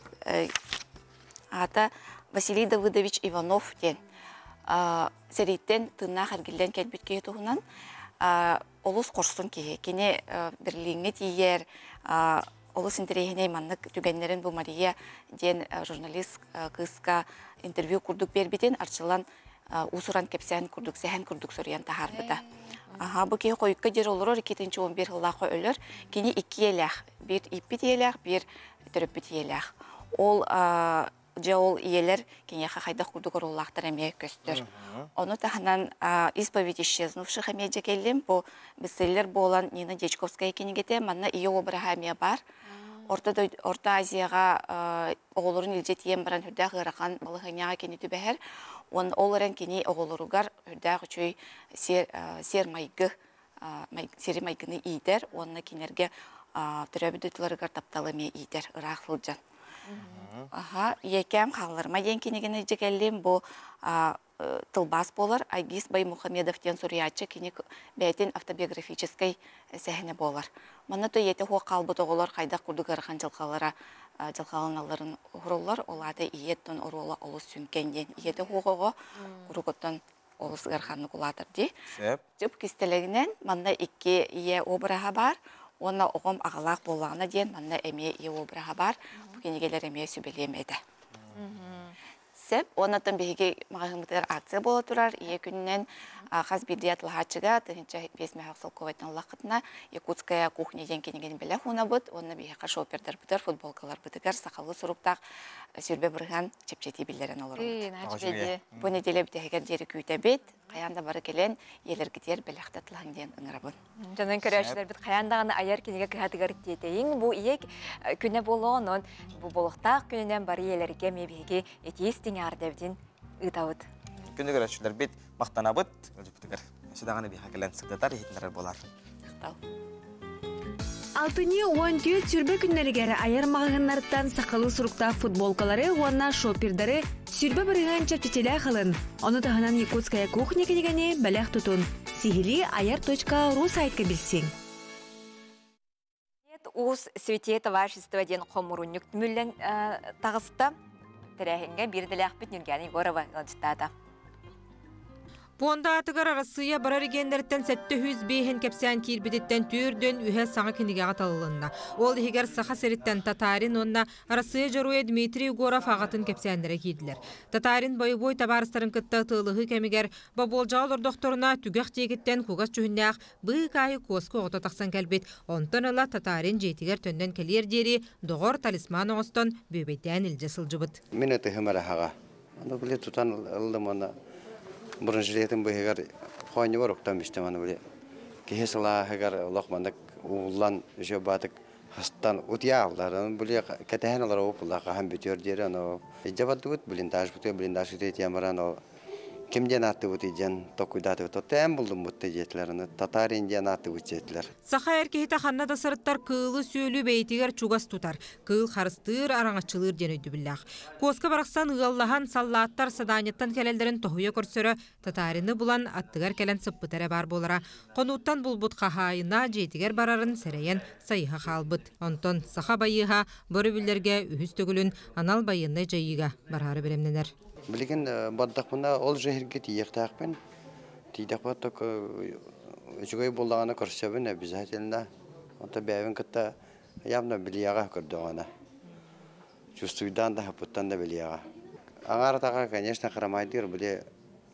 Аата Василий Давыдович Иванов диэн сэрииттэн тыыннаах эргиллэн кэлбит киһи туһунан олус хорсун киһи. Кини Берлиҥҥэ тиийэр олус интэриэһинэй маннык түгэннэрин бу Мария диэн журналист кыыска интервью курдук биэрбитин Арчылан уус-уран кэпсээн курдук, сэһэн курдук суруйан таһаарбыта. Аха, бу киһи хойукка диэри олорор, 2011 сыллаахха өлөр. Кини икки ийэлээх, биир ииппит ийэлээх, биир төрөппүт ийэлээх. Ол дьэ ол ийэлэр киниэхэ хайдах курдук оруоллаахтар эмиэ көстөр. Ону таһынан «Исповедь исчезнувших» эмиэ дьэ кэллим. Бу бестселлер буолан Нина Дьячковская кинигэтэ. Манна ийэ обраһа эмиэ баар. Орто, Орто Азияҕа оҕолорун илдьэ тиийэн баран үрдээх ыарахан балаһыанньаҕа кини түбэһэр. Уонна ол эрэн кини оҕолоругар үрдээх үчүгэй сиэр майгы сири майгыны иитэр уонна кинилэргэ төрөөбүт дойдуларыгар тапталы эмиэ иитэр ыраах сылдьан. Аха, Ийэкээм хаалларыма диэн кинигэни илдьэ кэллим. Бу тылбаас буолар. Айгиз Баймухамедов диэн суруйааччы кини бэйэтин автобиографическай сэһэнэ буолар. Манна то ийэтэ суох хаалбыт оҕолор хайдах курдук ыарахан дьылҕалара дьылҕаланалларын уһуруллар. Ол аата ийэттэн оруола олус сүҥкэн диэн. Ийэтэ суох оҕо куруук олус ыараханнык улаатар дии. Сөп. Чып кистэлэҥинэн манна икки ийэ обраһа баар уонна оҕом аҕалаах буоллаҕына диэн манна эмиэ ийэ обраһа баар. Бу кинигэлэр эмиэ сүбэлиэм этэ. Сөп. Уоннаттан биһиги маҕаһыыммытыгар акция буола турар. Ийэ күнүнэн хас биирдии атылаһааччыга 1500 солкуобайтан ыллаххытына Якутская кухня диэн кинигэни бэлэх уунабыт уонна биһиэхэ шопердарбытыгар, футболкаларбытыгар сахалыы суруктаах 20% чэпчэтии биллэрэн олоробут. Бу неделя бүтэһигэр диэри күүтэбит. Хайаан да бары кэлэн ийэлэргитигэр бэлэхтэ атылаһыҥ диэн ыҥырабын. Дьонун көрөөччүлэрбит хайаан даҕаны айар кинигэ кыһатыгар тиэтэйиҥ. Бу ийэ күнэ буолуон, бу болохтаах күнүнэн бары ийэлэргэ эмиэ биһиги итии истиҥ эҕэрдэбитин ыытабыт. Күндү көрөөччүлэрбит махтанабыт. Ыалдьыппытыгар өссө даҕаны биһиэхэ кэлэн сырдатар, иһитиннэрэр буолар. Махтал. Алтынньы 14 сүрбэ күннэригэр айар маҕаһыыннарыттан сахалыы суруктаах футболкалары уонна шопердары 20% чэпчэтиилээх ылын. Ону таһынан Якутская кухня кинигэни бэлэх тутун. Сиһилии айар.ру сайтка билсиҥ. Уус Святие товарищество диэн хомурунньук түмүллэн таҕыста. Тэрээһиҥҥэ биир идэлээхпит Нюргяна Егорова ыалдьыттаата. Пуонда аатыгар Арассыыйа бары регионнарыттан 705 кэпсээн киирбититтэн түүрдүн үһэ саҥа кинигэҕэ талылынна. Ол иһигэр Саха сириттэн Татарин уонна Арассыыйа Дьоруойа Дмитрий Егоров аҕатын кэпсээннэрэ киирдилэр. Татарин бойобуой табаарыстарын кытта ытыалаһыы кэмигэр бобуолдьаҕа олордохторуна түгэх диэкиттэн кугас дьүһүннээх быыкаайы куоска оҕото тахсан кэлбит. Онтон ыла Татарин дьиэтигэр төннөн кэлиэр диэри доҕор талисман оҥостон бүөбэйдээн илдьэ сылдьыбыт. Мин ытыһым эрэ аһаҕа. Аны били тутан ыллым уонна бронежилетин быыһыгар хоонньубар уктан бистим аны били киһи сылааһыгар олох маннык ууллан үчүгэй баатык хастан утуйааллар аны били кэтэһэн олоробут булла хаһан бүтүөр диэри аны илдьэ бардыбыт блиндажбытыгар блиндажбытыгар тиийэн баран ол ким диэн ааттыыбытый диэн толкуйдаатыбыт оттон буллуммут диэтилэр аны татарин диэн ааттыыбыт диэтилэр Саха эр киһитэ ханна да сырыттар кыылы-сүөлү бэйэтигэр чугас тутар, кыыл харыстыыр, араҥаччылыыр диэн өйдөбүллээх. Куоска барахсан ыаллаһан, саллааттар садаанньаттан кэлэллэрин тоһуйа көрсөрө, татаарины булан аттыгар кэлэн сыппыта эрэ баар буолара. Хонууттан булбут хаһаайына дьиэтигэр барарын сэрэйэн сайыһа хаалбыт. Онтон саха байыаһа бу өрөбүллэргэ үһүс төгүлүн анал байыаннай дьайыыга бараары бэлэмнэнэр. Билигин бардахпына ол же иһиргэ тиийиэхтээхпин. Тиийдэхпинэ только үчүгэй буоллаҕына көрсөбүн обязательно. Онто бэйэбин кытта явно билиэҕэ көрдөҕүнэ. Чувствуйдаан да хаппыттан да билиэҕэ. Аҥаар атаҕар, конечно, храмайдыыр, били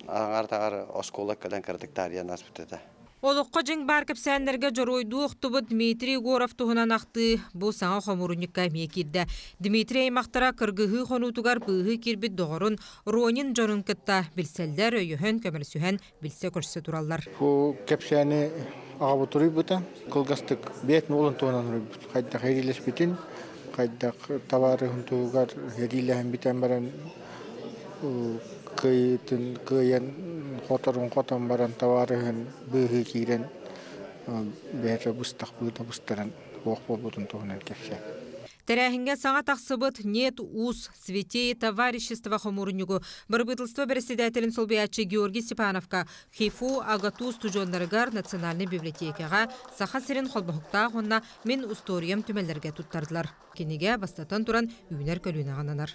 аҥаар атаҕар оскуола кэлэн кыратык таарыйан ааспыт этэ. Олоххо дьиҥ баар кэпсээннэргэ дьоруойдуу охтубут Дмитрий Егоров туһунан ахтыы бу саҥа хомуурунньукка эмиэ киирдэ. Дмитрий аймахтара кыргыһыы хонуутугар быыһыы киирбит доҕорун Ронин дьонун кытта билсэллэр, өйөһөн, көмөлөсүһэн билсэ-көрсө тураллар. Бу кэпсээни аҕабыт уруйбута. Кылгастык бэйэтин уолун туһунан уруйбут. Хайдах эриилэспитин, хайдах табаарыһын туһугар эриилэһэн бүтэн баран кыайыытын кыайан хоторун хотон баран табаарыһын быыһыы киирэн бэйэтэ быстах быыта быстаран суох буолбутун туһунан кэпсээн. Тэрээһиҥҥэ саҥа тахсыбыт Нет уз святей товарищество хомуурунньугу бырабыыталыстыба бэрэссэдээтэлин солбуйааччы Георгий Степановка ХИФУ АГАТУ устудьуоннарыгар Национальнай библиотекаҕа Саха сирин холбоһуктаах уонна Мин устуоруйам түмэллэргэ туттардылар. Кинигэ, бастатан туран, үүнэр көлүөнэҕэ ананар.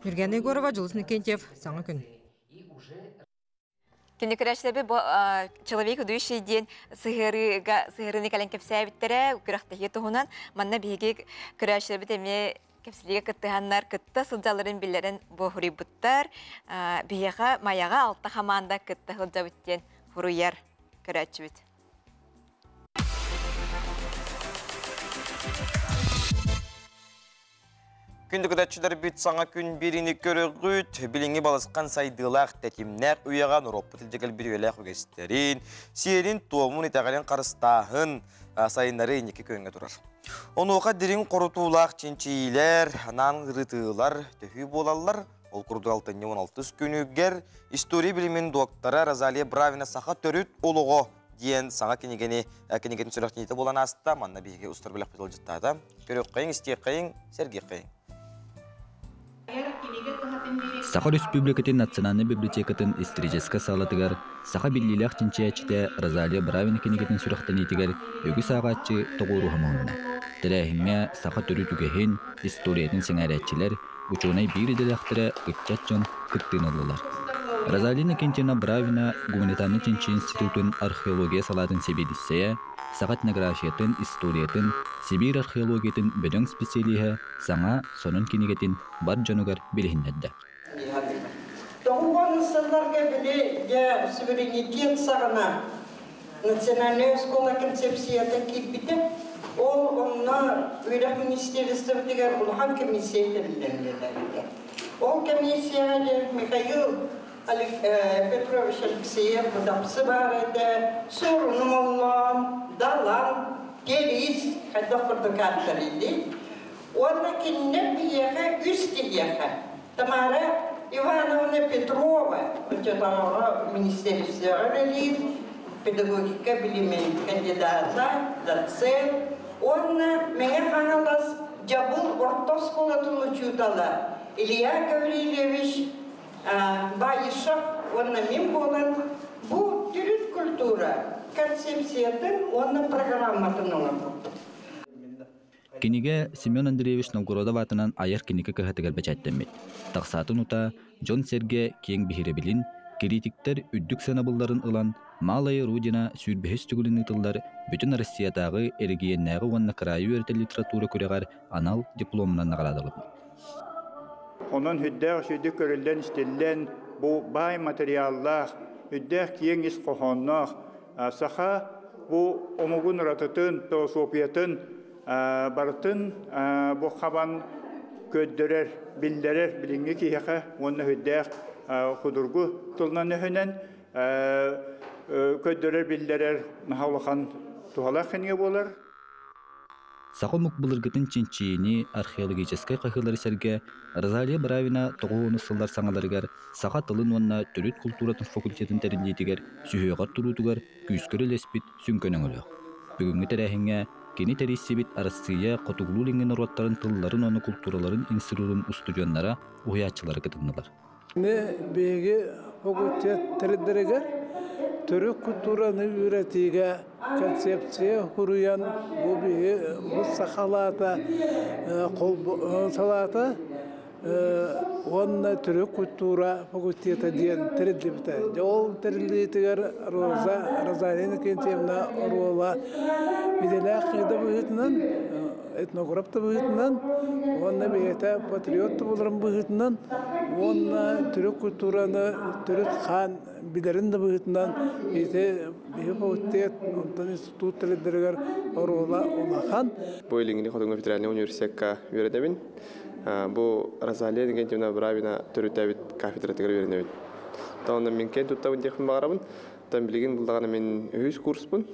Нюргена Егорова, Дьулус Никентьев, Саҥа күн. Кини көрөөччүлэрбит бу человек идущий диэн сыһыарыыга сыһыарыыны кэлэн кэпсээбиттэрэ күрэхтэһии туһунан манна биһиги көрөөччүлэрбит эмиэ кэпсэлиигэ кыттыһаннар кытта сылдьалларын биллэрэн бу хуруйбуттар биһиэхэ Майаҕа алта хамаанда кытта сылдьабыт диэн хуруйар көрөөччүбүт. Күндү көтөччүлэрбит саҥа күн бириини көрөҕүт. Билиҥҥи балысхан сайдыылаах тэтимнээх үйэҕэ норуоппут илдьэ кэлбит үйэлээх үгэстэрин, сиэрин-туомун, итэҕэлин харыстааһын сайыннарыы инники күөҥҥэ турар. Онуоха дириҥ хорутуулаах чинчийиилэр, анаан ырытыылар төһүү буолаллар. Ол курдук алтынньы 16 күнүгэр история билимин доктора Розалия Бравина «Саха төрүт олоҕо» диэн саҥа кинигэни кинигэтин сүрэхтэниитэ буолан ааста. Манна биһиги устар бэлэхпит ыалдьыттаата. Көрүөххэйиҥ, истиэххэйиҥ, сэргиэххэйиҥ. Саха Республикатын Национальнай библиотекатын историческай саалатыгар саха биллиилээх чинчийээччитэ Розалия Бравина кинигэтин сүрэхтэниитигэр үгүс ааҕааччы тоҕуоруһа муһунна. Тэрээһиҥҥэ саха төрүт үгэһин, историятын сэҥээрээччилэр, учуонай биир идэлээхтэрэ ыччат дьон кыттыыны ыллылар. Розалия Иннокентьевна Бравина Гуманитарнай чинчийии институтун археология салаатын сэбиэдиссэйэ, саха этнографиятын, историятын, Сибиир археологиятын бөдөҥ специалиһа саҥа, сонун кинигэтин бар дьонугар билиһиннэрдэ. Тоҕуон сылларга били дьэ суверенитет саҕана национальная школа концепцията киирбитэ. Ол онно үөрэх министерствотыгар улахан комиссия тэриллэн Ол комиссияҕа дьэ Михаил Петрович Алексеев Дапсы баар этэ, Суорунум Оллоон, Далан, Керис хайдах курдук ааттар Уонна кинилэр биһиэхэ үс киһиэхэ Тамара Ивановна Петрова оччотооҕу министерствоҕа үлэлиир педагогика билимин кандидата, доцент уонна Мэҥэ Хаҥалас Дьабыл орто оскуолатын учуутала Илья Гаврильевич Баишев уонна мин буолан бу төрүт культура концепциятын уонна программатын оҥорбуппут. Кинигэ Семен Андреевич Новгородов аатынан айар кинигэ кыһатыгар бэчээттэммит. Тахсаатын утаа дьон-сэргэ киэҥ биһирэбилин, кириитиктэр үрдүк сыанабылларын ылан, Малая Родина сүүрбэһис төгүлүн ыытыллар Бүтүн Россиятааҕы эрэгийиэннээҕи уонна кыраайы үөрэтэр литература күрэҕэр анал дипломунан наҕараадаланна. Онон үрдээх үчүгэйдик көрүллэн-истиллэн, бу баай материаллаах, үрдээх киэҥ ис хоһоонноох саха бу омугун уратытын, философиятын барытын бу хабан көрдөрөр, биллэрэр билиҥҥи киһиэхэ уонна үрдээх худургу тылынан өһүнэн көрдөрөр, биллэрэр наһаа улахан туһалаах кинигэ буолар. Саха омук былыргытын чинчийиини археологическай хаһыылары сэргэ Розалия Бравина тоҕус сыллар саҥаларыгар саха тылын уонна төрүт култууратын факультетын тэриллиитигэр сүһүөҕэр туруутугар күүскэ үлэлэспит сүҥкэн өҥөлөөх. Бүгүҥҥү тэрээһиҥҥэ кини тэрийсибит Арассыыйа Хотугулуу-Илиҥҥи норуоттарын тылларын уонна култуураларын институтун устудьуоннара, уһуйааччылара кытыннылар. Кини биһиги факультет тэрилтэригэр төрүт культураны үөрэтиигэ концепция суруйан бу биһи бу сахалаата салаата уонна төрүт культура факультета диэн тэриллибитэ. Дьэ ол тэриллиитигэр Роза Розалия Иннокентьевна оруола идэлээх да быһыытынан, этнограф да быһыытынан уонна бэйэтэ патриот да буоларын быһыытынан уонна төрүт культураны төрүт хаан билэрин да быһыытынан ити биһи факультет онтон институт тэрилтэригэр оруола улахан. Бу Илиҥҥи Хотуҥҥа федеральнай университекка үөрэнэбин. Бу Розалия Иннокентьевна Бравина төрүттээбит кафедратыгар үөрэнэбин. Онон мин киэн туттабын диэхпин баҕарабын. Оттон билигин булдаҕына мин үһүс курспун.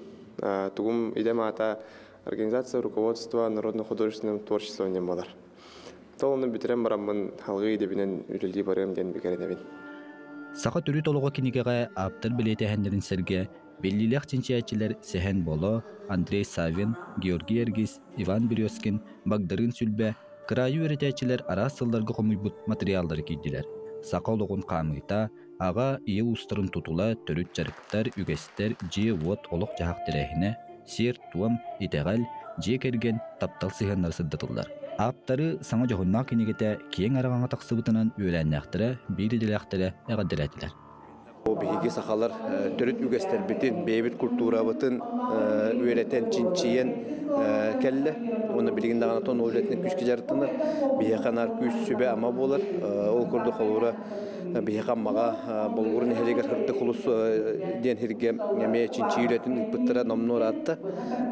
Тугум идэм аата организация руководства народно-художественным творчеством диэн буолар. Ол онно бүтэрэн бараммын салгыы идэбинэн үлэлии барыам диэн бүкэрэнэбин. Саха төрүт олоҕо кинигэҕэ ааптар бэлиэтээһиннэрин сэргэ биллиилээх чинчийээччилэр Сэһэн Боло, Андрей Саввин, Георгий Эргис, Иван Березкин, Багдарыын Сүлбэ, кыраайы үөрэтээччилэр араас сылларга хомуйбут матырыйааллара киирдилэр. Саха олоҕун хаамыыта, аҕа, ийэ уустарын тутула, төрүт дьарыктар, үгэстэр, дьиэ-уот, олох-дьаһах тэрээһинэ, сиэр-туом, итэҕэл, дьиэ кэргэн, таптал сыһыаннара сырдатыллар. Ааптары саҥа дьоһуннаах кинигэтэ киэҥ араҥаҕа тахсыбытынан үөлээннээхтэрэ, биир идэлээхтэрэ эҕэрдэлээтилэр. Биһиги сахалар төрүт үгэстэрбитин, бэйэбит культурабытын үөрэтэн, чинчийэн кэллэ. Уонна билигин даҕаны тон ол үлэтинэн күүскэ дьарыктанар. Биһиэхэ наар күүс сүбэ-ама буолар. Ол курдук холобура биһиэхэ Аммаҕа Болугур нэһилиэгэр Сырдык Улус диэн сиргэ эмиэ чинчийии үлэтин ыыппыттара номнуо ыраатта.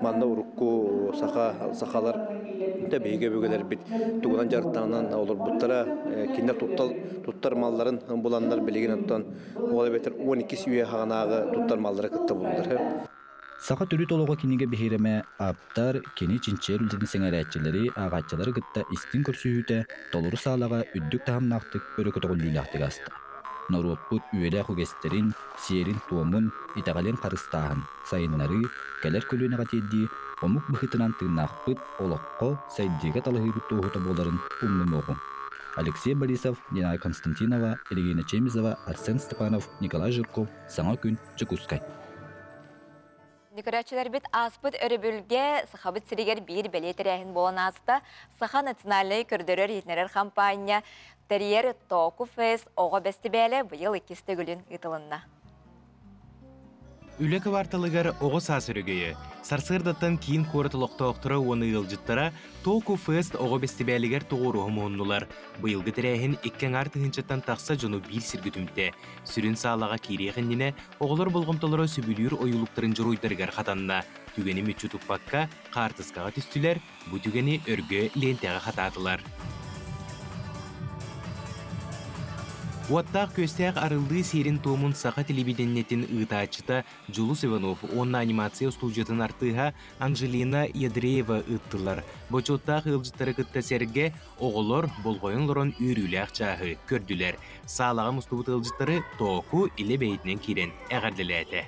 Манна урукку саха сахалар биһиги өбүгэлэрбит тугунан дьарыктанан олорбуттара, кинилэр туттал туттар малларын буланнар билигин оттон ол эбэтэр 12 үйэ хаҕанааҕы туттар маллары кытта буллар. Саха төрүт олоҕо кинигэ биһирэмэ ааптар кини чинчийэр үлэтин сэҥээрээччилэри, ааҕааччылары кытта истиҥ көрсүһүүтэ толору саалаҕа үрдүк таһымнаахтык өрө көтөҕүллүүлээхтик ааста. Норуоппут үйэлээх үгэстэрин, сиэрин-туомун, итэҕэлин харыстааһын, сайыннарыы, кэлэр көлүөнэҕэ тиэрдии омук быһыытынан тыыннаахпыт, олоххо, сайдыыга талаһыыбыт туоһута буоларын умнумуоҕуҥ. Алексей Борисов, Динара Константинова, Регина Чемизова, Арсен Степанов, Николай Жирков, Саҥа күн, Дьокуускай. Көрөөччүлэрбит ааспыт өрөбүлгэ Сахабыт сиригэр биир бэлиэ тэрээһин буолан ааста. Саха национальнай көрдөрөр-иһитиннэрэр хампаанньа тэрийэр Току Фест оҕо бэстибээлэ быйыл иккис төгүлүн ыытылынна. Үлэ кыбаарталыгар оҕо саас өрөгөйө. Сарсыардаттан киин куорат олохтоохторо уонна ыалдьыттара Току Фест оҕо бэстибээлигэр тоҕуоруһа муһуннулар. Быйылгы тэрээһин икки аҥаар тыһыынчаттан тахса дьону биир сиргэ түмтэ. Сүрүн саалаҕа киириэх иннинэ оҕолор болҕомтолоро сөбүлүүр ойуулуктарын дьоруойдарыгар хатанна. Түгэни мүччү туппакка хаартыскаҕа түстүлэр, бу түгэни өргө лиэнтэҕэ хатаатылар. Уоттаах-күөстээх арыллыы сиэрин-туомун саха телевидениетин ыытааччыта Дьулус Иванов уонна анимация устуудьуйатын артыыһа Анжелина Ядреева ыыттылар. Бочуоттаах ыалдьыттары кытта сэргэ оҕолор болҕойон олорон үөрүүлээх чааһы көрдүлэр. Саалаҕа мустубут ыалдьыттары Тооку илэ бэйэтинэн киирэн эҕэрдэлээтэ.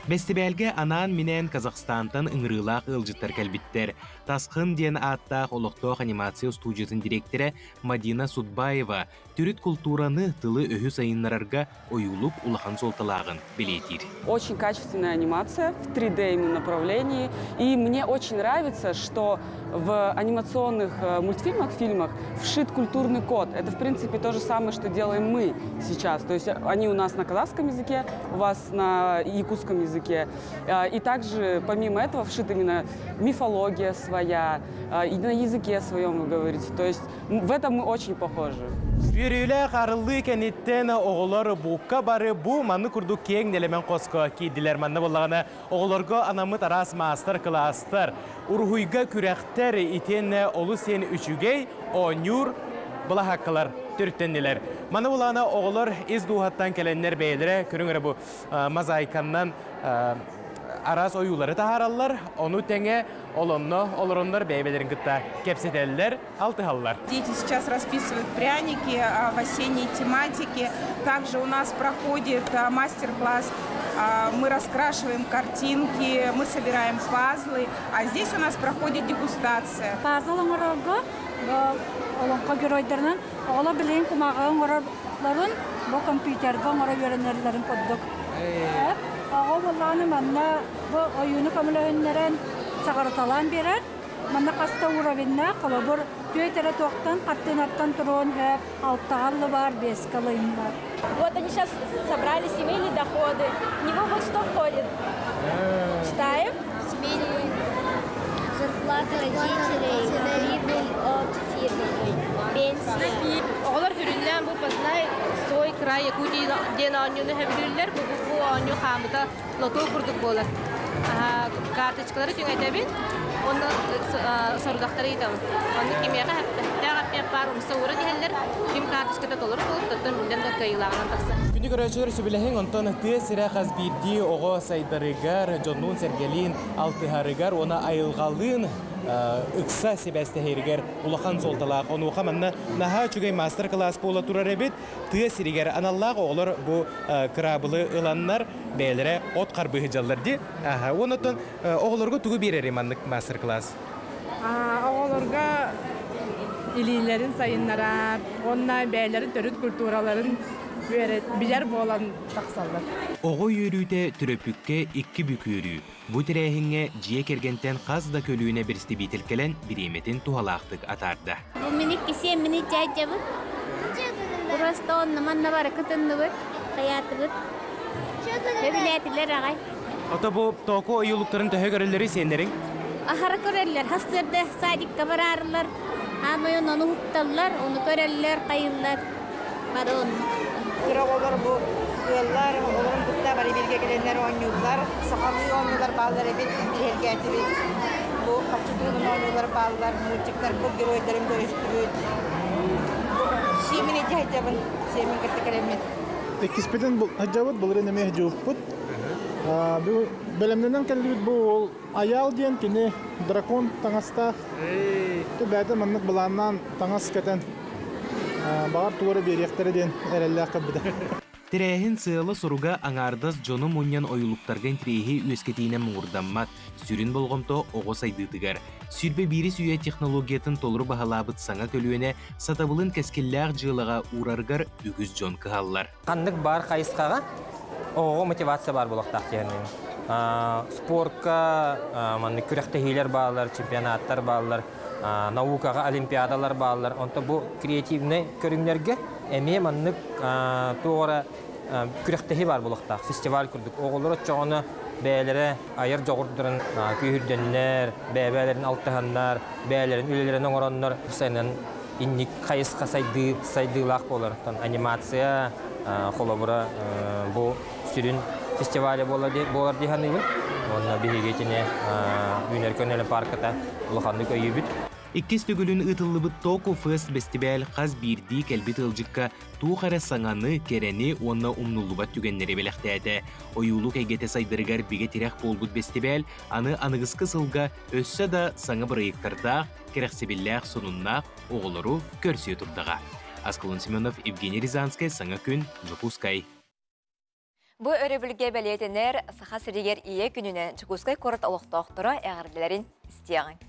Бэстибээлгэ анаан-минээн Казахстантан ыҥырыылаах ыалдьыттар кэлбиттэр. Тасхын диэн ааттаах олохтоох анимация устуудьуйатын дириэктэрэ Мадина Судбаева төрүт култуураны, тылы-өһү сайыннарарга ойуулук улахан суолталааҕын бэлиэтиир. Очень качественная анимация в 3D именно направлении. И мне очень нравится, что в анимационных мультфильмах, фильмах вшит культурный код. Это, в принципе, то же самое, что делаем мы сейчас. То есть они у нас на казахском языке, у вас на якутском языке. И также, помимо этого, вшит именно мифология своя, и на языке своем вы говорите. То есть в этом мы очень похожи. Үөрүүлээх арыллыы кэнниттэн оҕолор бука бары бу манны курдук киэҥ нэлэмэн хоско киирдилэр. Манна буоллаҕына оҕолорго анаммыт араас маастар-кылаастар, уруһуйга күрэхтэр итиэннэ олус сиэн үчүгэй оонньуур былаһааккалар төрүттэннилэр. Маны булаана оҕолор ис дууһаттан кэлэннэр бэйэлэрэ көрүҥ эрэ бу мозаиканнан араас ойуулары таһаараллар, ону тэҥэ олонно олороннор бэйэ-бэйэлэрин кытта кэпсэтэллэр, алтыһаллар. Дети сейчас расписывают пряники в осенней тематике. Также у нас проходит мастер-класс. Мы раскрашиваем картинки, мы собираем пазлы. А здесь у нас проходит дегустация. Пазл оҥорорго олоҥхо геройдарынан оҕолор билигин кумааҕы оҥороллорун бу компьютерга оҥоро үөрэнэллэрин курдук. Оҕо буоллаҕына манна бу ойууну көмөлөһүннэрэн саҕарыталаан биэрэр. Манна хас да уровеннаах, холобур, түөрт эрэ туохтан хартыынаттан туруон сөп, алтаҕа бар, биэскэ ылыйын бар. Вот они сейчас собрали семейные доходы. В него вот что входит? Читаем. Семейные зарплата родителей, прибыль от фирмы, пенсия. Оҕолор сүрүннээн бу Познай свой край Якутии диэн оонньууну сөбүлүүллэр. Бу бу оонньуу хаамыта лотуо курдук буолар. Карточкалары түҥэтэбин, уонна сорудахтары ыытабын. Онно кимиэхэ хэптээх эппиэт баар умса ууран иһэллэр, ким карточката толору буолуп, оттон биллэн да кыайыылааҕынан тахсар. Күндү көрөөччүлэр сүбэлэһиҥ, онтон тыа сирэ хас биирдии оҕо сайдарыгар, дьоннуун-сэргэлиин алтыһарыгар уонна айылҕалыын ыкса сибээстэһэригэр улахан суолталаах. Онуоха манна наһаа үчүгэй маастар-кылаас буола турар эбит. Тыа сиригэр аналлаах оҕолор бу кыраабылы ыланнар бэйэлэрэ от харбыһы дьаллар дии. Онон оҕолорго тугу биэрэрий маннык мастер-класс? Оҕолорго илиилэрин сайыннарар уонна бэйэлэрин төрүт культураларын билэр буолан тахсаллар. Оҕо үөрүүтэ төрөппүккэ икки бүк үөрүү. Бу тэрээһиҥҥэ дьиэ кэргэнтэн хас да көлүөнэ бэрэстэбиитэл кэлэн бириэмэтин туһалаахтык атаарда. Бу мин иккисиэн мини дьаадьабыт. Просто онно манна бары кытынныбыт, хайаатыбыт. Өбүлээтилэр аҕай. Ото бу току ойуулуктарын төһө көрөллөрүй сиэннэриҥ? Аһара көрөллөр. Хастыарда садикка бараарылар. Аамайын ону уһукталлар, ону көрөллөр, хайыллар. Бары онну. Кыра оҕолор бу ыаллар, оҕолорун кытта бары бииргэ кэлэннэр оонньууллар. Сахалыы оонньуулар бааллар эбит, интириэһиргээтибит. Бу харчы туһунан оонньуулар бааллар, мультиктарбыт геройдарын көрүстүбүт. Сиэмин илдьэ сылдьабын, сиэмин кытта кэлэммит. Иккиспитин сылдьабыт, былырыын эмиэ сылдьыбыппыт. Бэлэмнэнэн кэллибит бу ол Айаал диэн кини дракон таҥастаах. Бэйэтэ маннык былааннаан таҥас кэтэн баҕар тугу эрэ биэриэхтэрэ диэн эрэллээх кэлбитэ. Тэрээһин сыала-соруга аҥаардас дьону мунньан ойуулуктарга интэриэһи үөскэтиинэн муҥурдаммат, сүрүн болҕомто оҕо сайдыытыгар. 21-ис үйэ технологиятын толору баһылаабыт саҥа көлүөнэ сатабылын кэскиллээх дьыалаҕа уурарыгар үгүс дьон кыһаллар. Ханнык баар хайысхаҕа оҕоҕо мотивация баар буолуохтаах диэн. Спорка маннык күрэхтэһиилэр бааллар, чемпионаттар бааллар, наукаҕа олимпиадалар бааллар. Онто бу креативнай көрүҥнэргэ эмиэ маннык туох эрэ күрэхтэһии баар буолуохтаах, фестиваль курдук. Оҕолор оччоҕуна бэйэлэрэ айар дьоҕурдарын күүһүрдэннэр, бэйэ-бэйэлэрин алтыһаннар, бэйэлэрин үлэлэрин оҥороннор сайынын инник хайысха сайдыы сайдыылаах буолар. Анимация холобура бу сүрүн фестивале буолар дии саныыбын. Уонна биһиги итини Үүнэр көнөлө парката улаханнык өйүүбүт. Иккис төгүлүн ыытыллыбыт Току Фест бэстибээл хас биирдии кэлбит ыалдьыкка туох эрэ саҥаны, кэрэни уонна умнуллубат түгэннэри бэлэхтээтэ. Ойуулук эйгэтэ сайдарыгар бигэ тирэх буолбут бэстибээл аны аныгыскы сылга өссө да саҥа бырайыактардаах, кэрэхсэбиллээх сонуннаах оҕолору көрсүө турдаҕа. Аскалон Семенов, Евгений Рязанскай, Саҥа күн, Дьокуускай. Бу өрөбүлгэ бэлиэтэнэр Саха сиригэр Ийэ күнүнэн Дьокуускай куорат олохтоохторо эҕэрдэлэрин истиэҕиҥ.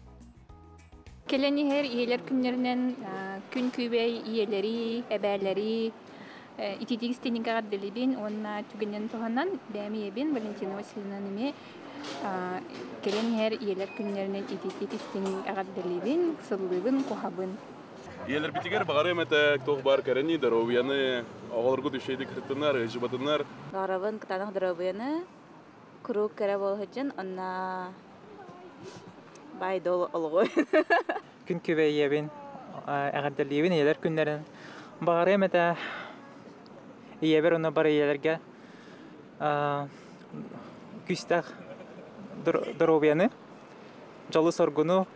Кэлэн иһэр ийэлэр күннэринэн күн күбэй ийэлэри, эбээлэри ититик истиҥник эҕэрдэлиибин уонна түгэнинэн туһанан бэйэм ийэбин Валентина Васильевнаны эмиэ кэлэн иһэр ийэлэр күннэринэн ититик истиҥник эҕэрдэлиибин, сыллыыбын, куһабын. Ийэлэрбитигэр баҕарыам этэ туох баар кэрэни, доруобуйаны, оҕолоргут үчүгэйдик сыттыннар, ыалдьыбатыннар. Баҕарабын кытаанах доруобуйаны, куруук кэрэ буола сылдьын, онно баай-дуол олоҕу. Күн күбэй ийэбин эҕэрдэлиибин ийэлэр күннэрин. Баҕарыам этэ ийэбэр уонна бары ийэлэргэ күүстээх доруобуйаны, дьолу-соргуну,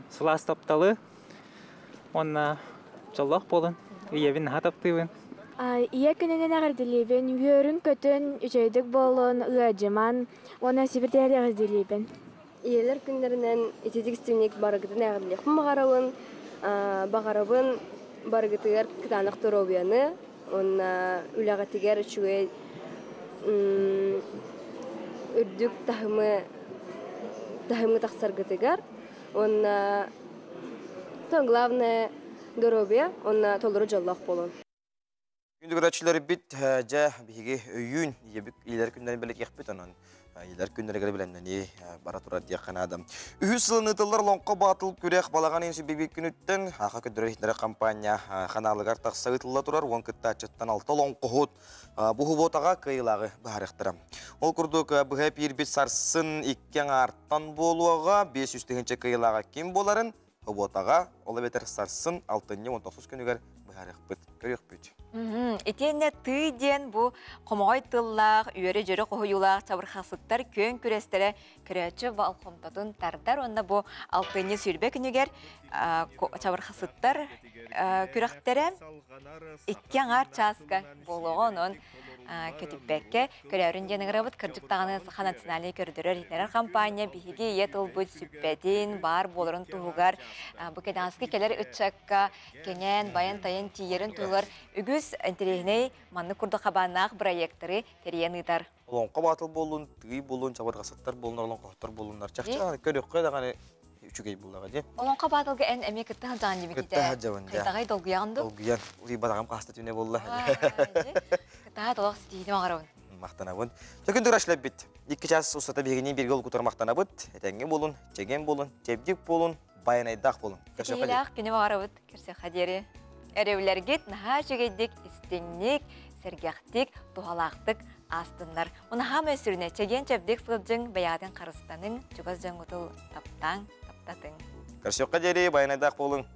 сылаас тапталы уонна дьоллоох буолун, ийэбин наһаа таптыыбын. Ийэ күнүнэн эҕэрдэлиибин, үөрүн-көтүн, үчүгэйдик буолун, ыадьыман уонна сибирдээри эҕэрдэлиибин. Ийэлэр күннэринэн ититик истиҥник барыгытын эҕэрдэлиэхпин баҕарабын. Баҕарабын барыгытыгар кытаанах доруобуйаны уонна үлэҕитигэр үчүгэй үрдүк таһымы таһымы тахсаргытыгар уонна главное доруобуйа уонна толору дьоллоох буолун. Күндү көрөөччүлэрбит, дьэ, биһиги өйүүн ийэбит илэр күннэрин бэлэтиэхпит, онон илэр күннэригэр бэлэмнэнии бара турар диэххэ наада. Үһүс сылын ыытыллар Лоҥхо Баатыл күрэх балаҕан ыйын сүбэбит күнүттэн Аха көрдөрөр иһитиннэрэр компания ханаалыгар тахса ыытылла турар уон кыттааччыттан алта олоҥхоһут бу субуотаҕа кыайыылааҕы быһаарыахтара. Ол курдук быһа эпиирбит сарсын икки аҥаартан буолуоҕа, 500 тыһыынча кыайыылааҕа ким буоларын Оботаҕа, ол эбэтэр сарсын алтынньы 19 күнүгэр быһаарыахпыт, көрүөхпүт. Итиэннэ тыы диэн бу хомоҕой тыллаах, үөрэ-дьөрө хоһуйуулаах чабырхасыттар күөн күрэстэрэ көрөөччү болҕомтотун тардар уонна бу алтынньы сүүрбэ күнүгэр чабырхасыттар күрэхтэрэ икки аҥаар чааска буолуоҕа онон көтүппэккэ көрөөрүн диэн ыҥырабыт. Кырдьык даҕаны Саха национальнай көрдөрөр-иһитиннэрэр хампаанньа биһиги ийэ тылбыт сүппэтин, баар буоларын туһугар бу кэнэҕэски кэлэр ыччакка кэҥээн, байан-тайан тиийэрин туһугар үгүс интэриэһинэй маннык курдук хабааннаах бырайыактары тэрийэн ыытар. Олоҥхо баатыл буоллун, тыый буоллун, чабырҕасыттар буоллуннар, олоҥхоһуттар буоллуннар. Чахчы көрүөххэ даҕаны үчүгэй буллаҕа дии. Олоҥхо баатылга эн эмиэ кытта сылдьаҕын дии Кытта сылдьабын дии. Хайдаҕай долгуйаҕын дуу? Долгуйан. Улуйбатаҕым хаста түнэ буолла. Кытаат олох ситиһиини баҕарабын. Махтанабын. Төкүн дурашлэбит. Икки час устата биһигини бииргэ олукутар махтанабыт. Этэҥҥэ буолун, чэгиэн буолун, чэбдик буолун, байанайдаах буолун. Ситиһиилээх күнү баҕарабыт. Көрсүөххэ диэри. Эревлэргит наһаа үчүгэйдик, истиҥник, сэргэхтик, туһалаахтык аастыннар. Унаһаам өссүрүнэ чэгиэн-чэбдик сылдьыҥ, бэйэҕитин харыстаныҥ, чугас дьоҥҥутун таптааҥ, таптатыҥ. Көрсүөххэ диэри, байанайдаах буолуҥ.